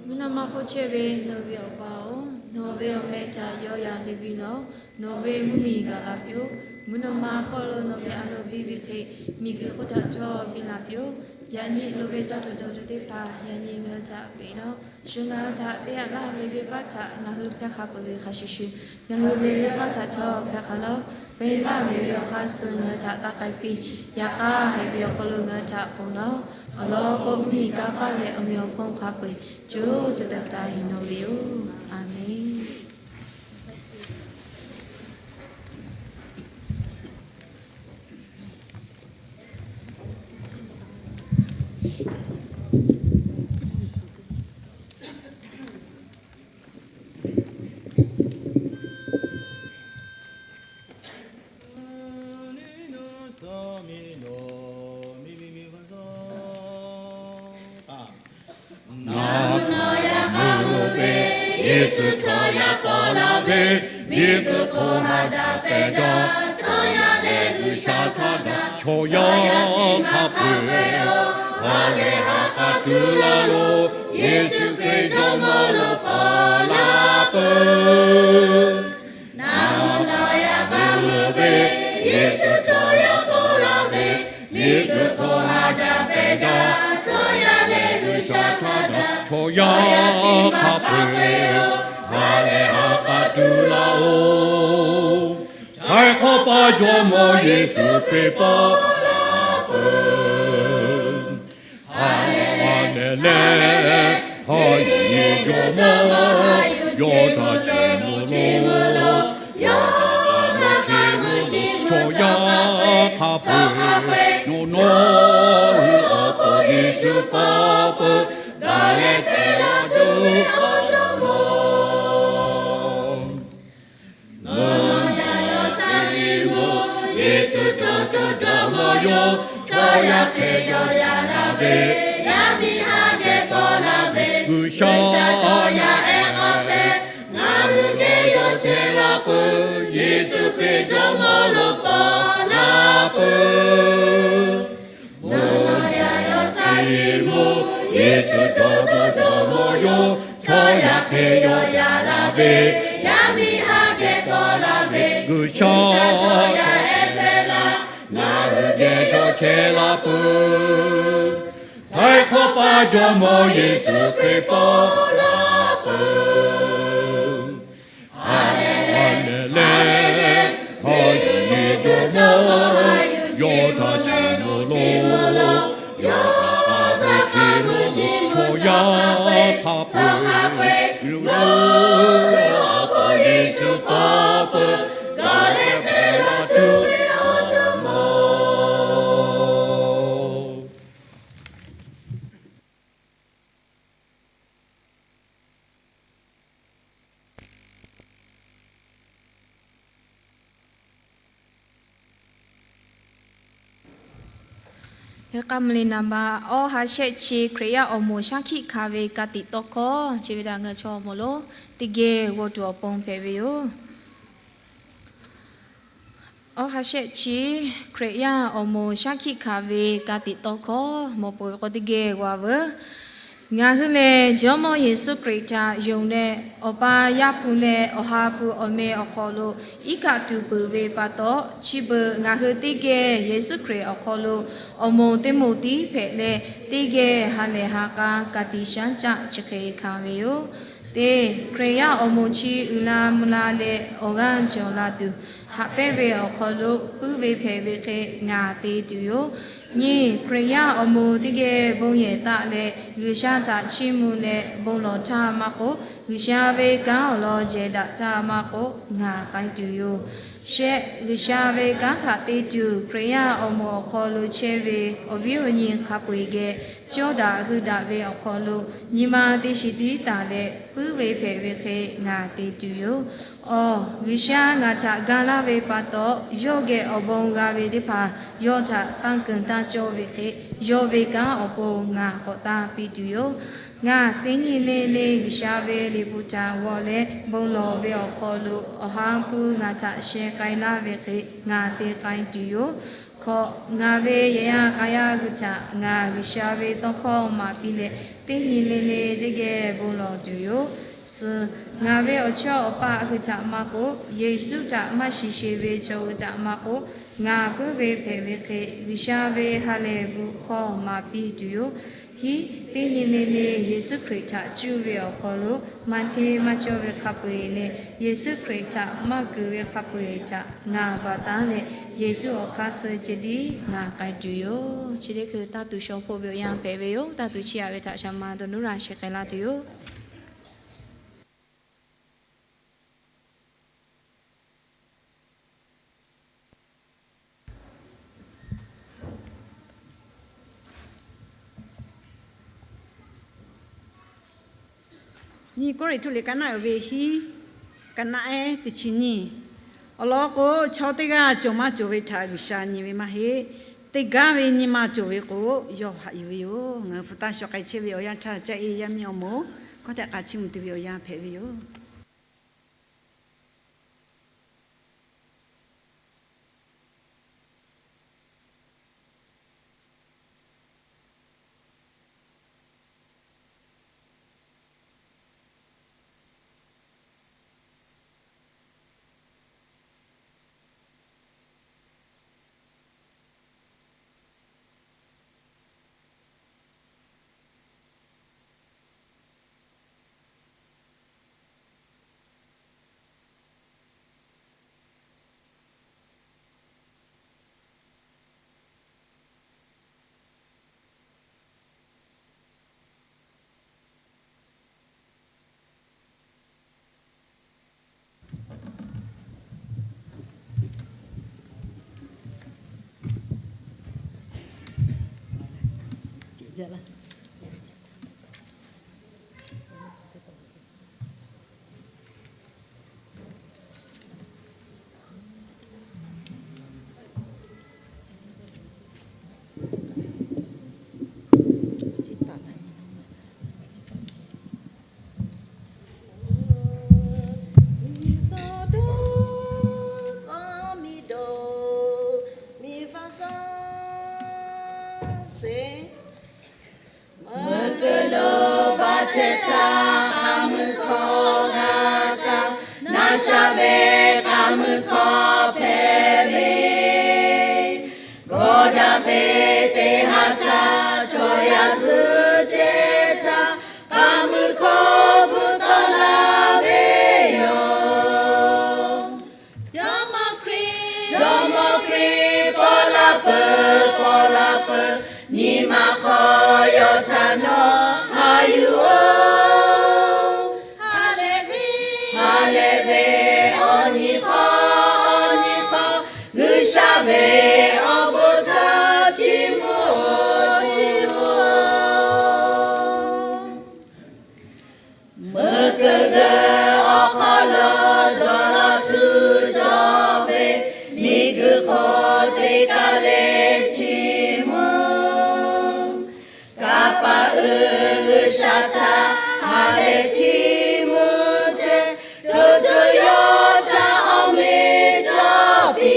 Mvuhˇ naw ma hk'oˆ chehˇ ve ngaˬ hui ve Awˬ pa-oˬ, nawˬ ve awˬ meh htaꞈ yaw yaꞈ te piˇ lawˬ. Nawˬ ve mvuhˇ miˬ gaˬ la piˇ-oˆ. Mvuhˇ naw ma hk'oˆ lo nawˬ ve a loˍ biˇ ve hk'e, miˬguiˬ hk'oˆ htaꞈ cawˇ biˇ la piˇ-oˆ. Yaꞈ nyi loꞈ ve caˇ tuˬ dawˬ tuˬ teˇ hpaˍ yaꞈ nyi ngaˬ hui htaꞈ peꞈ lawˬ. Shu ngaˬ hui htaꞈ te yaꞈ laˇ ve venˇbaˆ htaꞈ ngaˬ hui hpehˇ hk'a peuˬ ve hk'a shuˍ shuˍ, ngaˬ hui ve venˇbaˆ htaꞈ htawˇ hpehˇ hk'a lawˬ. Venˇbaˆ ve awˬ hk'aˇ suh ngaˬ hui htaꞈ taˇ k'ai piˇ. Yaꞈ hk'aˇ, haiˬ ve awˬ hk'aw lo ngaˬ hui htaꞈ ponˬ lawˬ. Awˬ lawn k'o, mvuhˇ miˬ kanˇ paˆ leh awˬ meꞈ awˬ hponˇ hk'a peu-eˬ co co taiˍ taiˍ heˍ nawˬ ve yoˬ. Aˍmenˍ. Naˍ mvuhˇ naw yaꞈ k'aˇ mvuh ve, Yeˍsuˆ chaw yaˇ paw la ve, miˬguiˬ hk'oˆ ha daꞈ pehˬ daꞈ, chaw yaˇ leh G'uiˬsha htaˇ daꞈ, chaw yaˇ hk'a peu-eˬ ha lehˬ ha k'a tuˬ laˇ loˬ. Yeˍsuˆ Hkriꞈ Jawˇmawˇ lo paw la peuˬ. Naˍ mvuhˇ naw yaꞈ k'aˇ mvuh ve, Yeˍsuˆ chaw yaˇ paw la ve, miˬguiˬ hk'oˆ ha daꞈ pehˬ daꞈ, chaw yaˇ leh G'uiˬsha htaˇ daꞈ, chaw yaˇ hk'a peu-eˬ ha lehˬ ha k'a tuˬ laˇ-oˬ. Htaiˍ hk'awˇ paˇ Jawˇmawˇ Yeˍsuˆ Hkriꞈ paw la peuˬ. Ha lehˬ lehˬ, ha lehˬ lehˬ, ha lehˬ lehˬ. yawˇ mawˇ yawˇ htaꞈ ce mawˇ lo, yawˇ htaꞈ hk'aˬ meuˇ chi meuˇ chaw yaˇ hk'a peu-eˬ, nawˬ nawˬ hui awˬ pon Yeˍsuˆ paw peuˬ, ga leh hpehꞈ la tuˬ ve awˬ jawˇmawˇ. Nawˬ nawˬ yaˇ yawˇ htaꞈ ce mawˇ, Yeˍsuˆ cawˬ cawˬ jawˇmawˇ yoˬ. Chaw yaˇ hk'e yawˇ yaꞈ la ve, yaˇ miˇ haˉ geh paw la ve, G'uiˬsha chaw yaˇ ehˉ k'aw hpehꞈ, ngaˬ hui geh yawˇ chehˇ la peuˬ. Yeˍsuˆ Hkriꞈ jawˇmawˇ lo paw la peuˬ. Nawˬ nawˬ yaˇ yawˇ htaꞈ ce mawˇ, Yeˍsuˆ cawˬ cawˬ jawˇmawˇ yoˬ. Chaw yaˇ hk'e yawˇ yaꞈ la ve, yaˇ miˇ haˉ geh paw la ve, G'uiˬsha chaw yaˇ ehˉ hpehꞈ la, ngaˬ hui geh yawˇ chehˇ la peuˬ. Htaiˍ hk'awꞈ paˇ jawˇmawˇ Yeˍsuˆ Hkriꞈ paw la peuˬ. Aˬ lehˬ lehˬ, ha lehˬ lehˬ, yawˇ htaꞈ ce mawˇ lo, yawˇ htaꞈ hk'aˬ meuˇ chi meuˇ chaw yaˇ hk'a peu-eˬ, lo, awˬ pon Yeˍsuˆ paw peuˬ, ga leh hpehꞈ la tuˬ ve awˬ jawˇmawˇ. Hk'aˬ ma le naˍ baꞈ, awˬ ha shehˆ chi Hkriꞈ yaˇ awˬ moˍ shaˉ hkiˆ hkanˍ ve ka tiꞈ tawˇ hkawˇ chi ve htaꞈ ngaˬ chaw awˬ moˍ lo teˇ geh g'aw tuˬ awˬ pon hpehꞈ ve yoˬ. Awˬ ha shehˆ chi Hkriꞈ yaˇ awˬ moˍ shaˉ hkiˆ hkanˍ ve ka tiꞈ tawˇ hkawˇ mawˬ peuˬ ve k'o, teˇ geh g'aw veuˬ. Ngaˬ hui lehˬ, Jawˇmawˇ Yeˍsuˆ Hkriꞈ htaꞈ yonˍ leh, Awˬ pa Yaˇ hpu leh Awˬ ha hpu awˬ meh awˬ hk'aw lo iˉ kaˆ tuˬ peuˬ ve pa taw, chi beuꞈ ngaˬ hui teˇ geh Yeˍsuˆ Hkriꞈ awˬ hk'aw lo awˬ moˍ teˇ moˍ tiˉ hpehꞈ leh, teˇ geh ha lehˬ ha k'a ka tiꞈ shaˉ caˆ chi hk'e hkanˍ ve yoˬ. Teˇ, Hkriꞈ yaˇ awˬ moˍ chi uiˍ la mvuh la leh awˬ g'aˇ cawˬ la tuˬ, haꞈ pehnˇ ve awˬ hk'aw lo puiˉ ve hpehꞈ ve hk'e ngaˬ te tuˬ yoˬ. Nyi, Hkriꞈ yaˇ awˬ moˍ teˇ geh bon yehˬ taˆ leh, G'uiˬsha htaꞈ chiˇ mvuh leh bon lawˬ htaˇ maˇ k'oˆ, G'uiˬsha ve kanˉ awˬ lawn jehˬ daꞈ htaˇ maˇ k'oˆ, ngaˬ k'ai tuˬ yoˬ. Shehˆ, G'uiˬsha ve kanˉ htaꞈ te tuˬ Hkriꞈ yaˇ awˬ moˍ awˬ hk'aw lo chehˇ ve awˬ viˉ awˬ nyi hk'a peu-eˬ geh cawˇ daꞈ hui daꞈ ve awˬ hk'aw lo nyi ma teˇ shiˍ tiˉ taˍ leh puiˉ ve hpehꞈ ve hk'e ngaˬ te tuˬ yoˬ. Awˬ, G'uiˬsha ngaˬ htaꞈ ga laˇ ve pa taw, yawˇ geh awˬ bon g'a ve teˇ hpaˍ yawˇ htaꞈ tanˇ keunˍ tanˇ cawˇ ve hk'e, yawˇ ve kanˉ awˬ pon ngaˬ k'awꞈ tanˇ piˇ tuˬ yoˬ. Ngaˬ teˇ nyi le le G'uiˬsha ve liꞈ hpu htaꞈ g'aw leh bon lawˬ ve awˬ hk'aw lo Awˬ ha hpu ngaˬ htaꞈ sheh k'ai laˇ ve hk'e ngaˬ te k'ai tuˬ yoˬ. Hkawꞈ, ngaˬ ve yehˬ yaˇ k'a yaˇ hui htaꞈ ngaˬ G'uiˬsha ve tawˇ hkawˇ maˍ piˇ leh, teˇ nyi le le teˇ geh bon lawˬ tuˬ yoˬ. Suhˍ, ngaˬ ve awˬ chawˇ awˬ paˆ hui htaꞈ maˇ k'oˆ, Yeˍsuˆ htaꞈ maˇ shiˍ sheˍ ve chaw hui htaꞈ maˇ k'oˆ, ngaˬ puiˉ ve hpehꞈ ve hk'e G'uiˬsha ve ha lehˬ gu hkawˇ maˍ piˇ tuˬ yoˬ. Hiˉ, teˇ nyi le le Yeˍsuˆ Hkriꞈ htaꞈ cuˇ ve awˬ hk'aw lo maˇ hteˇ maˇ cawˇ ve hk'a peu-eˬ leh, Yeˍsuˆ Hkriꞈ htaꞈ maˇ keunˍ ve hk'a peu-eˬ htaꞈ ngaˬ baˬ taˉ leh, Yeˍsuˆ awˬ hk'aˇ suh ceh tiˉ ngaˬ k'ai tuˬ yoˬ. Chi teˇ hkui taˇ tuˬ shaw hpoˆ ve awˬ yanˇ hpehꞈ ve yoˬ. Taˇ tuˬ chiˇ aꞈ ve htaꞈ shaˍ ma dawˇ nawˉ ra sheh k'ai laˇ tuˬ yoˬ. Nyi Kawˇrenˍhtuˆ liꞈ ka naˆ uiˍ ve hiˉ, ka naˆ ehˉ teˇ chi nyiˇ. Awˬ lawn k'o, chaw teˇ g'aˇ cawˬ maˇ cawˬ ve htaꞈ G'uiˬsha nyi ve maˇ heˆ. Teˇ g'aˇ ve nyi ma cawˬ ve k'o, yawˇ haꞈ yuˬ ve yoˬ. Ngaˬ hui hpu taˇ shaw k'ai chehˇ ve awˬ yanˇ htaˇ, caˇ e yaˇ miˇ awˬ moˍ hkawˇ htehꞈ k'a chiˇ mvuh tuˬ ve awˬ yanˇ hpehꞈ ve yoˬ. Jaˇ laˇ. Meuˬ keu lo baˆ chehˇ htaˇ k'a mui hkawˇ g'a kaˇ, naˆ shaˆ ve k'a mui hkawˇ hpehꞈ ve, g'awˇ daꞈ ve teˇ haˉ htaˇ chaw yaˇ zuhˆ chehˇ htaˇ, k'a mui hkawˇ bvuhꞈ tawˆ laˇ ve yoˬ. Jawˇmawˇ Hkriꞈ, Jawˇmawˇ Hkriꞈ, paw la peuˬ, paw la peuˬ, nyi ma hk'aw yaw htaˇ nawˬ haꞈ yuˬ-oˬ. Ha lehˬ ve, ha lehˬ ve, awˬ nyi hk'aw, awˬ nyi hk'aw, G'uiˬsha ve awˬ bon htaꞈ chiˇ mvuh-oˬ, chiˇ mvuh-oˬ. Meuˬ keu geu awˬ hk'aw lo dawˇ law tuˬ cawˬ ve, miˬguiˬ hk'oˆ teˇ kaˬ lehˬ chiˇ mvuh. Kaˍ paˍ uiˍ G'uiˬsha htaꞈ ha lehˬ chiˇ mvuh chehˇ, co co yaw htaˇ awˬ meꞈ cawˬ piˇ.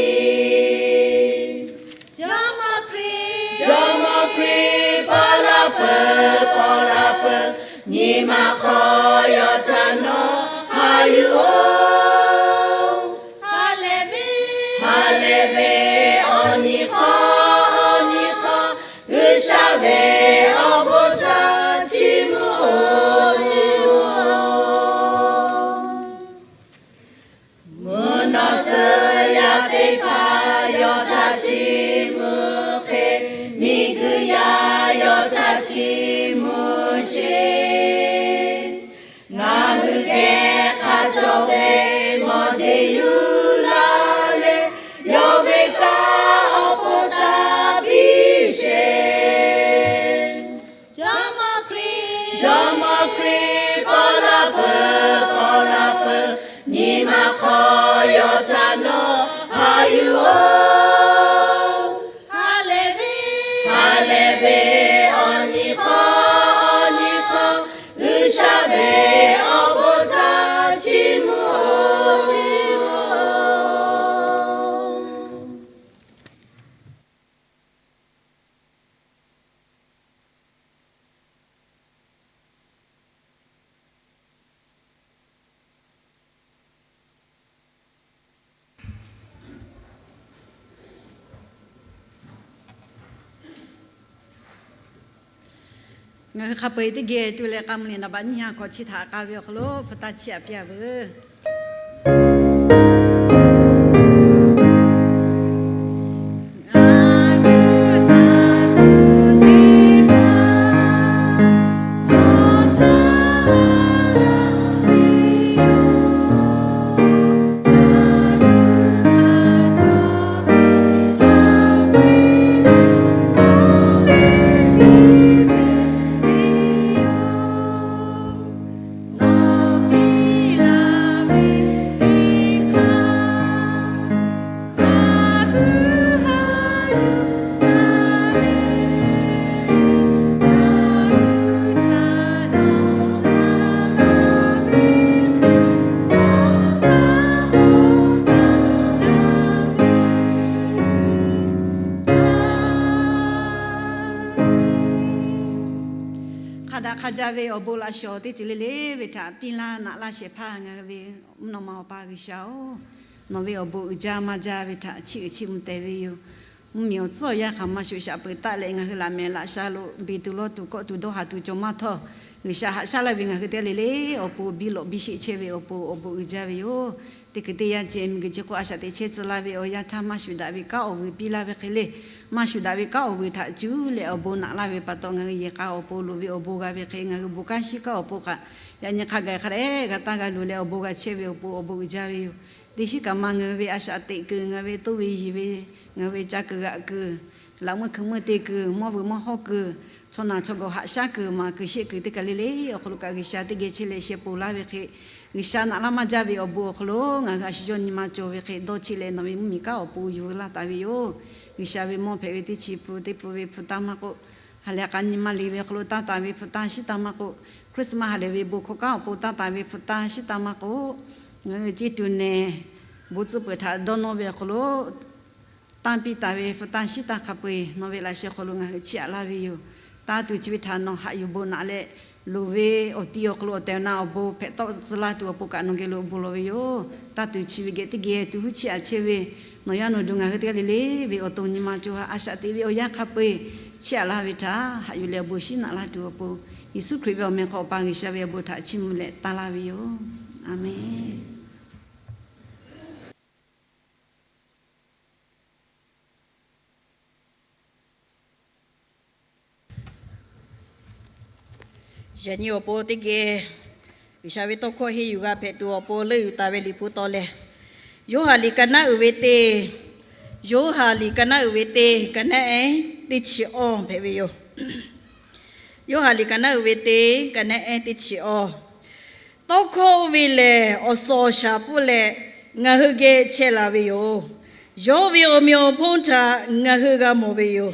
Jawˇmawˇ Hkriꞈ, Jawˇmawˇ Hkriꞈ, paw la peuˬ, paw la peuˬ, nyi ma hk'aw yaw htaˇ nawˬ haꞈ yuˬ-oˬ. Ha lehˬ ve, ha lehˬ ve, awˬ nyi hk'aw, awˬ nyi hk'aw, G'uiˬsha ve awˬ bon htaꞈ chiˇ mvuh-oˬ, chiˇ mvuh-oˬ. Mvuhˇ naw tcuh yaˇ teˇ hpaˍ yaw htaˇ chiˇ mvuh hk'e, miˬguiˬ yaˇ yaw htaˇ chiˇ mvuh sheˍ. Ngaˬ hui geh hk'a cawˬ ve mawˬ jeˬ yuˬ laˇ leh, yawˇ ve kanˉ awˬ pon taˍ piˇ sheˍ. Jawˇmawˇ Hkriꞈ, Jawˇmawˇ Hkriꞈ, paw la peuˬ, paw la peuˬ, nyi ma hk'aw yaw htaˇ nawˬ haꞈ yuˬ-oˬ. Ha lehˬ ve, ha lehˬ ve, awˬ nyi hk'aw, awˬ nyi hk'aw, G'uiˬsha ve awˬ bon htaꞈ chiˇ mvuh-oˬ, chiˇ mvuh-oˬ. Ngaˬ hui hk'a peu-eˬ teˇ geh tuˬ leh k'a mvuh liꞈ naˍ baꞈ nyiˇ ha hkawꞈ chi htaꞈ k'a ve awˬ hk'aw lo hpu taˇ chiˇ aꞈ piˇ-a veuˬ. Hk'a daꞈ hk'a jaˇ ve awˬ bon laꞈ shawˍ teˇ ceuˬ le le ve htaꞈ piˇ laˇ naꞈ laˇ shehˍ hpaˇ ngaˬ hui ve mvuhˇ naw ma Awˬ pa G'uiˬsha-oˬ, nawˬ ve awˬ bon uiˍ jaˇ maˇ jaˇ ve htaꞈ chiˇ uiˍ chiˇ mvuh tehꞈ ve yoˬ. Mvuhˇmiˬ awˬ tcuhˉ awˬ yanˇ hk'aˬ ma shoꞈ shaꞈ peuˬ taˆ leh ngaˬ hui laꞈ mehˍ laꞈ sha lo beˬ tuˬ lawˇ tuˬ kawˆ tuˬ dawˇ haˍ tuˬ cawˬ maˇ htawˇ, G'uiˬsha haꞈ shaˉ laˇ ve ngaˬ hui teˇ g'aˇ le le awˬ pon biˇ lawꞈ biˇ sheˆ chehˇ ve awˬ pon awˬ bon uiˍ jaˇ ve yoˬ. Teˇ kuiˬ teˇ yanˇ ceh miˬguiˬ chi hk'oˆ a shaꞈ teꞈ chehˇ tcuh laˇ ve awˬ yanˇ htaˇ maˇ shuˍ daꞈ ve kanˉ awˬ vuiˬ piˇ laˇ ve hk'e le, maˇ shuˍ daꞈ ve kanˉ awˬ vuiˬ htaꞈ cuˇ leh awˬ bon naꞈ laˇ ve pa taw ngaˬ hui yehˬ k'a awˬ pon loˍ ve awˬ bon g'a ve hk'e ngaˬ hui bon kanˉ shiˉ kanˉ awˬ pon kaꞈ yaꞈ nyi hk'a gaˬ hk'a dehꞈ g'a taˇ g'a luˬ leh awˬ bon g'a chehˇ ve awˬ pon awˬ bon uiˍ jaˇ ve yoˬ. Teˇ shiˉ kaꞈ ma ngaˬ hui ve a shaꞈ teꞈ kuiˬ, ngaˬ hui ve toˇ ve yiˬ ve, ngaˬ hui ve ca kuiˬ g'aꞈ kuiˬ, Laꞈ meuˇ hkui meuˇ te kuiˬ, mawˇ vuiˬ mawˇ hawˇ kuiˬ, chaw naˬ chaw gawˬ haꞈ shaˉ kuiˬ maˍ kuiˬ shehˆ kuiˬ teˇ kaˬ le le awˬ hk'aw lo kaꞈ G'uiˬsha teˇ geh chehˇ leh sheh ponˬ laˇ ve hk'e, G'uiˬsha naꞈ laˇ maˇ jaˇ ve awˬ bon awˬ hk'aw lo ngaˬ hui a shu yawˇ nyi ma cawˬ ve hk'e dawˇ cheˆ leh nawˬ ve mvuhˇmiˬ kanˉ awˬ pon yuˬ laˇ taˍ ve yoˬ. G'uiˬsha ve mawˇ hpehꞈ ve teˇ chi pun teˇ pun ve hpu taˇ maˇ k'oˆ, ha lehˬ k'a nyi ma le ve hk'aw lo taˇ taˍ ve hpu taˇ shiˉ taˇ maˇ k'oˆ, Christmas ha lehˬ ve bon hkawˇ kanˉ awˬ pon taˇ taˍ ve hpu taˇ shiˉ taˇ maˇ k'oˆ, ngaˬ hui ceˇ tuˬ nehˬ bon tcuhˉ peuˬ htaꞈ dawˇ nawˇ ve awˬ hk'aw lo tanˇ piˇ taˍ ve hpu taˇ shiˉ taˇ hk'a peu-eˬ nawˬ ve laꞈ sheh hk'aw lo ngaˬ hui chiˇ aꞈ laˇ ve yoˬ. Taˇ tuˬ chi ve htaꞈ nawˬ haꞈ yuˬ bon naꞈ leh, loˍ ve awˬ ti awˬ hk'aw lo awˬ tehˬ awˬ na awˬ bon hpehꞈ tawˆ tcuh laˇ tuˬ awˬ pon kaꞈ nawˬ geh lo bon lawˬ ve yoˬ. Taˇ tuˬ chi ve geh teˇ geh tuˬ huˉ chiˇ aꞈ chehˇ ve nawˬ yaˇ nawˬ duˬ ngaˬ hui teˇ g'aˇ le le ve awˬ to nyi ma cawˬ ha a shaꞈ teꞈ ve awˬ yanˇ hk'a peu-eˬ chiˇ aꞈ laˇ ve htaꞈ haꞈ yuˬ leh awˬ bon shiˉ naꞈ laˇ tuˬ awˬ pon, Yeˍsuˆ Hkriꞈ ve awˬ meh hk'aw Awˬ pa G'uiˬsha ve awˬ bon htaꞈ chiˇ mvuh leh taˇ laˇ ve yoˬ. Aˍmenˍ. Yaꞈ nyi awˬ pon teˇ geh G'uiˬsha ve tawˇ hkawˇ henˇ yuˬ g'a hpehꞈ tuˬ awˬ pon leuˆ yuˬ taˍ ve Liꞈ hpu taw lehˬ, Yoˇhanˬ liꞈ ka naˉ uiˍ ve teˇ, Yoˇhanˬ liꞈ ka naˉ uiˍ ve teˇ, ka naˉ ehˉ teˇ chi awˇ hpehꞈ ve yoˬ. Yoˇhanˬ liꞈ ka naˉ uiˍ ve teˇ, ka naˉ ehˉ teˇ chi awˇ. Tawˇ hkawˇ oˇ ve lehˬ, awˬ suhˍ awˬ shaˍ pfuhˇ leh ngaˬ hui geh chehˇ la ve yoˬ. Yawˇ ve awˬ meꞈ awˬ hponˇ htaꞈ ngaˬ hui g'a mawˬ ve yoˬ.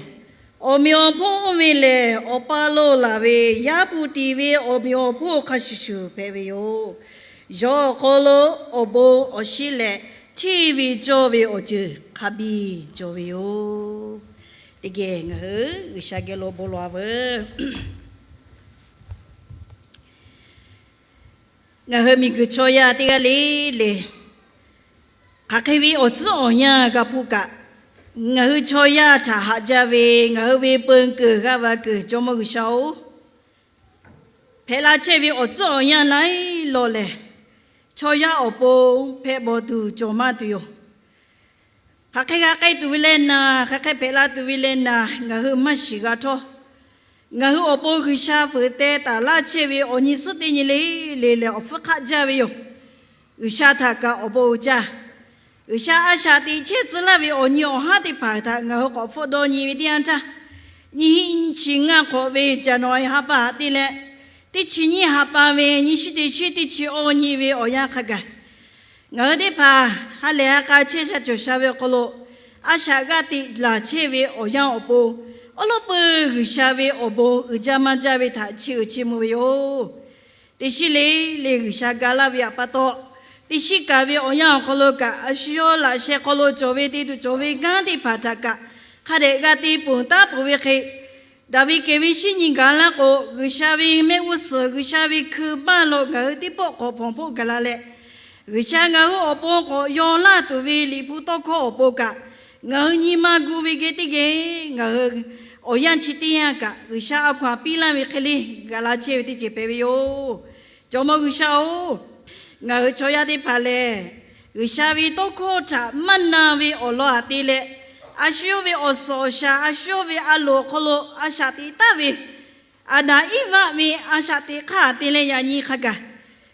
Awˬ meꞈ awˬ hponˇ oˇ ve lehˬ, Awˬ pa lo laˬ ve Yaˇ hpu tiꞈ ve awˬ meꞈ awˬ hponˇ hk'a shuˍ shuˍ hpehꞈ ve yoˬ. Yawˇ awˬ hk'aw lo awˬ bon awˬ shiˉ leh, hteˇ ve cawˇ ve awˬ ceuˬ hk'a biˇ cawˬ ve yoˬ. Teˇ geh ngaˬ hui G'uiˬsha geh lo bon lawˬ-a veuˬ. Ngaˬ hui miˬguiˬ chaw yaˇ teˇ g'aˇ le le, hk'aˬ hk'e ve awˬ tcuhˉ awˬ yanˇ g'a hpuˇ kaꞈ, ngaˬ hui chaw yaˇ htaꞈ haꞈ jaˇ ve ngaˬ hui ve peu kuiˬ g'aˇ va kuiˬ Jawˇmawˇ G'uiˬsha-oˬ, hpehꞈ la chehˇ ve awˬ tcuhˉ awˬ yanˇ laiˉ lawˬ lehˬ, chaw yaˇ awˬ pon hpehꞈ bawˬ tuˬ cawˬ maˇ tuˬ yoˬ. Hk'aˬ hk'e g'a k'ai tuˬ ve leh naˍ, hk'aˬ hk'e hpehꞈ la tuˬ ve leh naˍ, ngaˬ hui maˇ shiˍ g'a htawˇ, ngaˬ hui awˬ pon G'uiˬsha fuiˍ teh taˍ laˇ chehˇ ve awˬ nyi suhˉ teˇ nyi le le lehˬ, awˬ hpfuhˇ hk'aˆ jaˇ ve yoˬ. G'uiˬsha htaꞈ kaꞈ awˬ bon uiˍ jaˇ. G'uiˬsha a shaꞈ teꞈ chehˇ tcuh laˇ ve awˬ nyi awˬ haˉ teˇ hpaˍ htaꞈ ngaˬ hui k'awꞈ hpfuhˆ dawˇ nyi ve teˇ yanˇ htaˇ, nyiˇ hinˉ nyiˇ chi ngaˇ hk'awꞈ ve January ha pa te leh, teˇ chi nyiˇ ha pa ve nyiˇ shiˉ teˇ chi teˇ chi awˇ nyi ve awˬ yanˇ hk'a gaˬ, ngaˬ hui teˇ hpaˍ ha lehˬ ha k'a chehˇ sha cawˬ sha ve awˬ hk'aw lo, a shaꞈ g'aˇ teꞈ laˬ chehˇ ve awˬ yanˇ awˬ pon, awˉ lawˉ peu G'uiˬsha ve awˬ bon uiˍ jaˇ maˇ jaˇ ve htaꞈ chiˇ uiˍ chiˇ mvuh ve yoˬ. Teˇ shiˉ le le G'uiˬsha ga laˇ ve htaꞈ pa taw, teˇ shiˉ kaꞈ ve awˬ yanˇ awˬ hk'aw lo kaꞈ, a shu yawˇ laꞈ sheh hk'aw lo cawˬ ve te tuˬ cawˬ ve kanˉ teˇ hpaˍ htaꞈ kaꞈ, hk'a dehꞈ g'a te ponˬ taˉ peuˬ ve hk'e, daꞈ ve kehˬ ve shinˉ nyi gaˬ laˇ k'o, G'uiˬsha ve mehˆ g'uˇ suhˍ, G'uiˬsha ve hkui maˇ lo ngaˬ hui teˇ pawˆ k'awꞈ hpawnˬ hpoˆ gaˬ la leh, G'uiˬsha ngaˬ hui awˬ pon k'awꞈ yaw laˇ tuˬ ve Liꞈ hpu tawˇ hkawˇ awˬ pon kaꞈ, ngaˬ hui nyi ma gu ve geh teˇ geh ngaˬ hui awˬ yanˇ chi teˇ yanˇ kaꞈ G'uiˬsha a hkaw-anˬ piˇ laˇ ve hk'e le gaˬ la chehˇ ve teˇ ceuˬ hpehꞈ ve yoˬ. Jawˇmawˇ G'uiˬsha-oˬ, ngaˬ hui chaw yaˇ teˇ hpaˍ lehˬ, G'uiˬsha ve tawˇ hkawˇ htaꞈ maˇ na ve awˬ lawn aꞈ te leh, a shu yawˇ ve awˬ suhˍ awˬ shaˍ, a shu yawˇ ve a loˍ awˬ hk'aw lo a shaꞈ teꞈ taˍ ve, Aˍdanˍ Eˇvaˆ ve a shaꞈ teꞈ hk'aˇ te leh yaꞈ nyi hk'a gaˬ,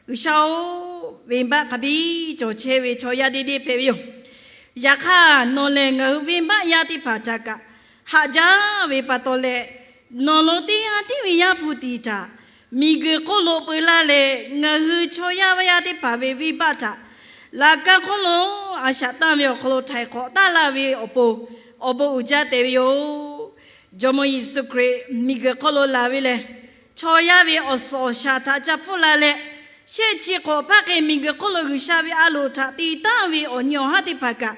G'uiˬsha-oˬ, venˇbaˆ hk'a biˇ cawˬ chehˇ ve chaw yaˇ deˇ deˇ hpehꞈ ve yoˬ. Yaꞈ hk'aˇ, nawˬ lehˬ ngaˬ hui venˇbaˆ yaˇ teˇ hpaˍ htaꞈ kaꞈ haꞈ jaˇ ve pa taw leh, nawˬ lo teˇ g'aˇ tiˉ ve Yaˇ hpu tiꞈ htaꞈ miˬguiˬ hk'oˆ lo peu laˇ leh, ngaˬ hui chaw yaˇ vaˇ yaˇ teˇ hpaˍ ve venˇbaˆ htaꞈ laꞈ ka hk'oˆ lo a shaꞈ tanˇ ve awˬ hk'aw lo htaiˍ hk'awꞈ taˍ laˇ ve awˬ pon, awˬ bon uiˍ jaˇ tehꞈ ve yoˬ. Jawˇmawˇ Yeˍsuˆ Hkriꞈ miˬguiˬ hk'oˆ lo laˬ ve lehˬ, chaw yaˇ ve awˬ suhˍ awˬ shaˍ htaꞈ ca hpfuhˆ la leh, shehˆ chi hk'awꞈ hpaˇ hk'e miˬguiˬ hk'oˆ lo G'uiˬsha ve a loˍ htaꞈ te taˍ ve awˬ nyi awˬ haˉ teˇ hpaˍ kaꞈ,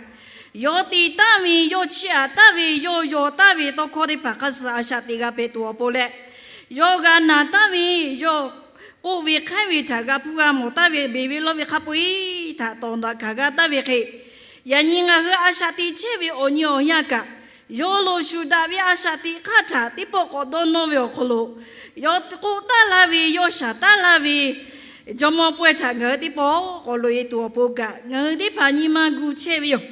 yawˇ te taˍ ve, yawˇ chiˇ aꞈ taˍ ve, yawˇ yaw taˍ ve tawˇ hkawˇ teˇ hpaˍ hk'a suh a shaꞈ teꞈ g'a hpehꞈ tuˬ awˬ pon leh, yawˇ g'a naˬ taˍ ve, yawˇ k'oˆ ve hk'aiˉ ve htaꞈ g'a hpuˇ g'a mawˬ taˍ ve, beˬ ve lawˇ ve hk'a peu-eˬ htaꞈ tawˍ daꞈ hkanˍ g'a taˍ ve hk'e, yaꞈ nyi ngaˬ hui a shaꞈ teꞈ chehˇ ve awˬ nyi awˬ yanˇ kaꞈ, yawˇ lo shuˍ daꞈ ve a shaꞈ teꞈ hk'aˇ htaꞈ teˇ pawˆ k'awꞈ dawˇ nawˇ ve awˬ hk'aw lo, yawˇ k'oˆ taˍ laˇ ve, yawˇ shaˍ taˍ laˇ ve, Jawˇmawˇ pawehˇ htaꞈ ngaˬ hui teˇ pawˆ k'awꞈ loꞈ e tuˬ awˬ pon kaꞈ, ngaˬ hui teˇ hpaˍ nyi ma gu chehˇ ve yoˬ.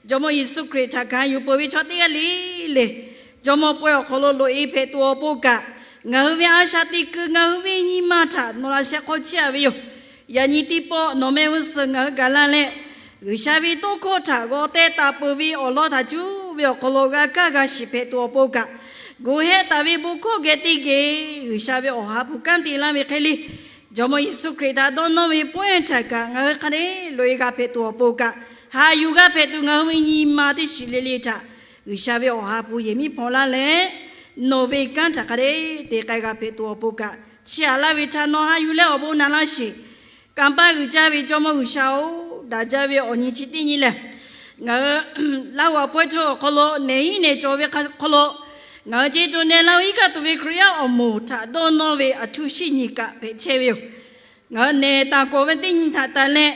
Jawˇmawˇ Yeˍsuˆ Hkriꞈ htaꞈ hkanˍ yuˬ peuˬ ve chaw teˇ g'aˇ le le, Jawˇmawˇ pawehˇ awˬ hk'aw lo loꞈ e hpehꞈ tuˬ awˬ pon kaꞈ, ngaˬ hui ve a shaꞈ teꞈ kuiˬ ngaˬ hui ve nyi ma htaꞈ nawˬ laꞈ sheh hk'aw chehˇ a ve yoˬ. Yaꞈ nyi teˇ pawˆ nawˬ mehˆ g'uˇ suhˍ ngaˬ hui gaˬ la leh, G'uiˬsha ve tawˇ hkawˇ htaꞈ g'aw teh taˍ peuˬ ve awˬ lawn htaꞈ cuˇ ve awˬ hk'aw lo g'a kaˇ g'a shiˍ hpehꞈ tuˬ awˬ pon kaꞈ, gu hehˆ taˍ ve bon hkawˇ geh teˇ geh G'uiˬsha ve awˬ ha hpu kanˉ te laˇ ve hk'e le, Jawˇmawˇ Yeˍsuˆ Hkriꞈ htaꞈ dawˇ nawˇ ve pawehˇ htaꞈ kaꞈ ngaˬ hui hk'a dehꞈ loꞈ-e g'a hpehꞈ tuˬ awˬ pon kaꞈ, haꞈ yuˬ g'a hpehꞈ tuˬ ngaˬ hui ve nyi ma teˇ shiˍ le le htaꞈ G'uiˬsha ve awˬ ha hpu yehˬ miˉ hpaw laˇ leh, nawˬ ve kanˉ htaꞈ hk'a dehꞈ te k'ai g'a hpehꞈ tuˬ awˬ pon kaꞈ, chiˇ aꞈ laˇ ve htaꞈ nawˬ haꞈ yuˬ leh awˬ bon naꞈ laˇ sheˍ. Kanˇ paˆ uiˍ jaˇ ve Jawˇmawˇ G'uiˬsha-oˬ, daꞈ jaˇ ve awˬ nyi chi teˇ nyi lehˬ, ngaˬ hui Laˇ huˍ awˬ pawehˇ chaw awˬ hk'aw lo nehˬ hiˉ nehˬ cawˬ ve hk'aw lo, ngaˬ hui ce to neh laˇ ve iˉ kaˆ tuˬ ve Hkriꞈ yaˇ awˬ moˍ htaꞈ dawˇ nawˇ ve aˬ htoꞈ shiˉ nyi kaꞈ hpehꞈ chehˇ ve yoˬ. Ngaˬ hui nehˬ taˍ kawꞈ ve teˇ nyi htaꞈ tanˬ leh,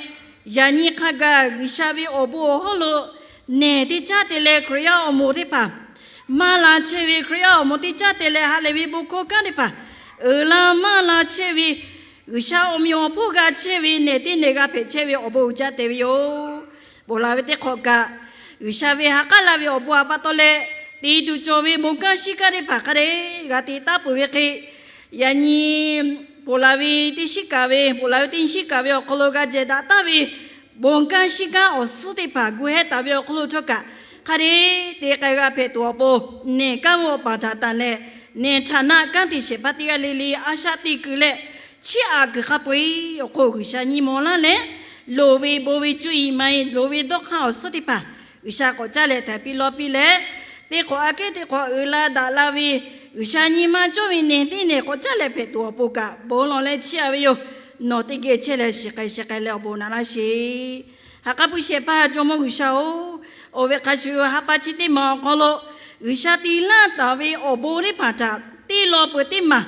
yaꞈ nyi hk'a gaˬ G'uiˬsha ve awˬ bon awˬ hawˉ lo nehˬ teˇ caˉ te leh Hkriꞈ yaˇ awˬ moˍ teˇ hpaˍ maˇ la chehˇ ve, Hkriꞈ yaˇ awˬ moˍ teˇ caˉ te leh ha lehˬ ve bon hkawˇ kanˉ teˇ hpaˍ uiˍ la maˇ la chehˇ ve, G'uiˬsha awˬ meꞈ awˬ hponˇ g'a chehˇ ve nehˬ teˇ nehˬ g'a hpehꞈ chehˇ ve awˬ bon uiˍ jaˇ te ve yoˬ. Ponˬ laˬ ve teˇ hk'awꞈ kaꞈ, G'uiˬsha ve ha k'aˉ la ve awˬ bon htaꞈ pa taw leh, te tuˬ cawˬ ve bon kanˉ shiˉ kanˉ teˇ hpaˍ hk'a dehꞈ g'a te taˉ peuˬ ve hk'e, yaꞈ nyi ponˬ laˬ ve teˇ shiˉ kaꞈ ve, ponˬ laˬ ve teˇ nyi shiˉ kaꞈ ve awˬ hk'aw lo g'a jehˬ daꞈ taˍ ve bon kanˉ shiˉ kanˉ awˬ suhˉ teˇ hpaˍ gu hehˆ taˍ ve awˬ hk'aw lo htawˇ kaꞈ, hk'a dehꞈ te k'ai g'a hpehꞈ tuˬ awˬ pon, nehˬ kanˉ ve awˬ paˍ htaꞈ tanˬ leh, nehˬ htaꞈ naˆ kanˉ te shehˍ hpaˇ teˇ g'aˇ le le a shaꞈ teꞈ kuiˬ leh, chiˇ aꞈ kuiˬ hk'a peu-eˬ awˬ hk'oˆ G'uiˬsha nyi mawˬ laˇ leh, loˍ ve bon ve cuˇ yiˍ ma-e loˍ ve dawˇ hk'aˇ awˬ suhˉ teˇ hpaˍ G'uiˬsha k'awꞈ caˇ leh htaꞈ piˇ lawˇ piˇ leh, teˇ hk'awꞈ aꞈ kehˉ teˇ hk'awꞈ uiˍ la daꞈ la ve, G'uiˬsha nyi ma cawˇ ve nehˬ teˇ nehˬ k'awꞈ caˇ leh hpehꞈ tuˬ awˬ pon kaꞈ bon lawˬ leh chiˇ aꞈ ve yoˬ. Nawˬ teˇ geh chehˇ leh shiˍ k'ai shiˍ k'ai leh awˬ bon naꞈ laˇ sheˍ. Ha k'aˉ puiˉ shehˍ hpaˇ Jawˇmawˇ G'uiˬsha-oˬ, oˇ ve hk'a shuˍ ha pa chi teˇ maˬ awˬ hk'aw lo G'uiˬsha te laˇ taˍ ve awˬ bon teˇ hpaˍ htaꞈ teˇ law peuˬ teˇ maˬ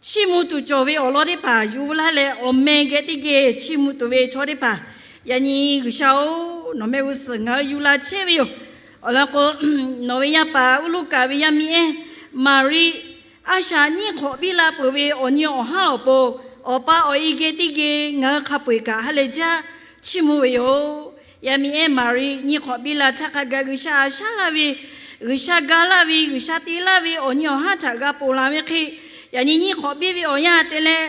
chiˇ mvuh tuˬ cawˬ ve awˬ lawn teˇ hpaˍ yuˬ laˇ leh, awˬ meh geh teˇ geh chiˇ mvuh tuˬ ve chaw teˇ hpaˍ, yaꞈ nyi G'uiˬsha-oˬ, nawˬ mehˆ g'uˇ suhˍ ngaˬ hui yuˬ la chehˇ ve yoˬ. Awˬ lawn k'o, nawˬ ve yaˇ paˍ Uˉluˆkaꞈ ve yaˇ miˇ ehˉ Maˍriˆ, a shaꞈ nyiˇ hk'awꞈ biˇ la peuˬ ve awˬ nyi awˬ haˉ awˬ pon, awˬ pa awˬ e geh teˇ geh ngaˬ hui hk'a peu-eˬ kaꞈ ha lehˬ jaˇ chiˇ mvuh ve yoˬ. Yaˇ miˇ ehˉ Maˍriˆ nyiˇ hk'awꞈ biˇ la htaˇ hk'a gaˬ G'uiˬsha a shaꞈ laˇ ve, G'uiˬsha ga laˇ ve, G'uiˬsha te laˇ ve awˬ nyi awˬ haˉ htaꞈ g'a ponˬ laˬ ve hk'e, yaꞈ nyi nyiˇ hk'awꞈ biˇ ve awˬ yanˇ te leh,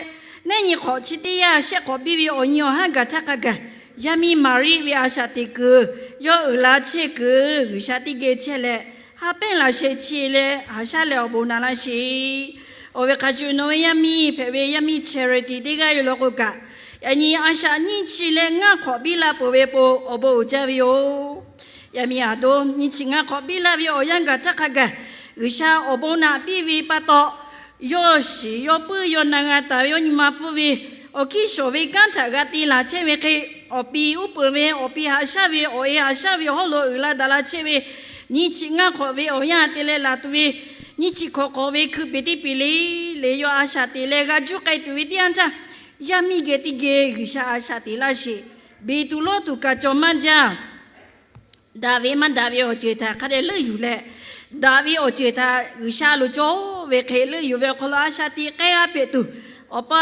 nehˉ nyi hk'awꞈ chi teˇ yanˇ shehˆ hk'awꞈ biˇ ve awˬ nyi awˬ haˉ gaˬ htaˇ hk'a gaˬ, yaˇ miˇ Maˍriˆ ve a shaꞈ teꞈ kuiˬ, yawˇ uiˍ la chehˇ kuiˬ G'uiˬsha teˇ geh chehˇ leh, ha pehnˇ laꞈ sheh chi leh haꞈ shaˉ leh awˬ bon naꞈ laˇ sheˍ. Awˬ ve hk'a shuˍ nawˬ ve yaˇ miˇ hpehꞈ ve yaˇ miˇ Charity teˇ g'aˇ yoˬ law k'o kaꞈ, yaꞈ nyi a shaꞈ nyiˇ chi leh ngaˇ hk'awꞈ biˇ la peuˬ ve po awˬ bon uiˍ jaˇ ve yoˬ. Yaˇ miˇ Aˍdoˉ nyiˇ chi ngaˇ hk'awꞈ biˇ la ve awˬ yanˇ gaˬ htaˇ hk'a gaˬ, G'uiˬsha awˬ bon naꞈ piˇ ve pa taw, yawˇ shiˍ yawˇ puiˉ yawˇ na g'a taˍ ve yawˇ nyi ma pfuhˇ ve awˬ hkiˇ shawˍ ve kanˉ htaꞈ g'a te laˬ chehˇ ve hk'e, awˬ pi uˉ peunˍ ve, awˬ pi haꞈ shaˉ ve, awˬ e haꞈ shaˉ ve awˬ hawˉ lo uiˍ la daꞈ la chehˇ ve, nyiˇ chi ngaˇ hk'awꞈ ve awˬ yanˇ te leh laˬ tuˬ ve, nyiˇ chi hk'awꞈ hk'awꞈ ve hkui peˍ teˇ peˍ le le yawˇ a shaꞈ teꞈ leh g'a juˇ k'ai tuˬ ve teˇ yanˇ htaˇ, yaˇ miˇ geh teˇ geh G'uiˬsha a shaꞈ teꞈ laˇ sheˍ. Beˬ tuˬ lawˇ tuˬ kaꞈ cawˬ maˇ jaˇ. Daꞈ ve maˇ daꞈ ve awˬ ceuˬ htaꞈ hk'a dehꞈ leuˆ yuˬ leh, daꞈ ve awˬ ceuˬ htaꞈ G'uiˬsha lo cawˬ ve hk'e leuˆ yuˬ ve awˬ hk'aw lo a shaꞈ teꞈ k'ai g'a hpehꞈ tuˬ, awˬ pa,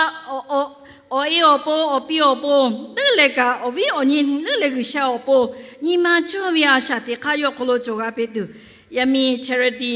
awˬ e awˬ pon, awˬ pi awˬ pon, leuˉ leh kaꞈ awˬ viˉ awˬ nyi leuˉ leh G'uiˬsha awˬ pon nyi ma cawˇ ve a shaꞈ teꞈ hk'aˇ yawˇ hk'aw lo cawˬ g'a hpehꞈ tuˬ, yaˇ miˇ Charity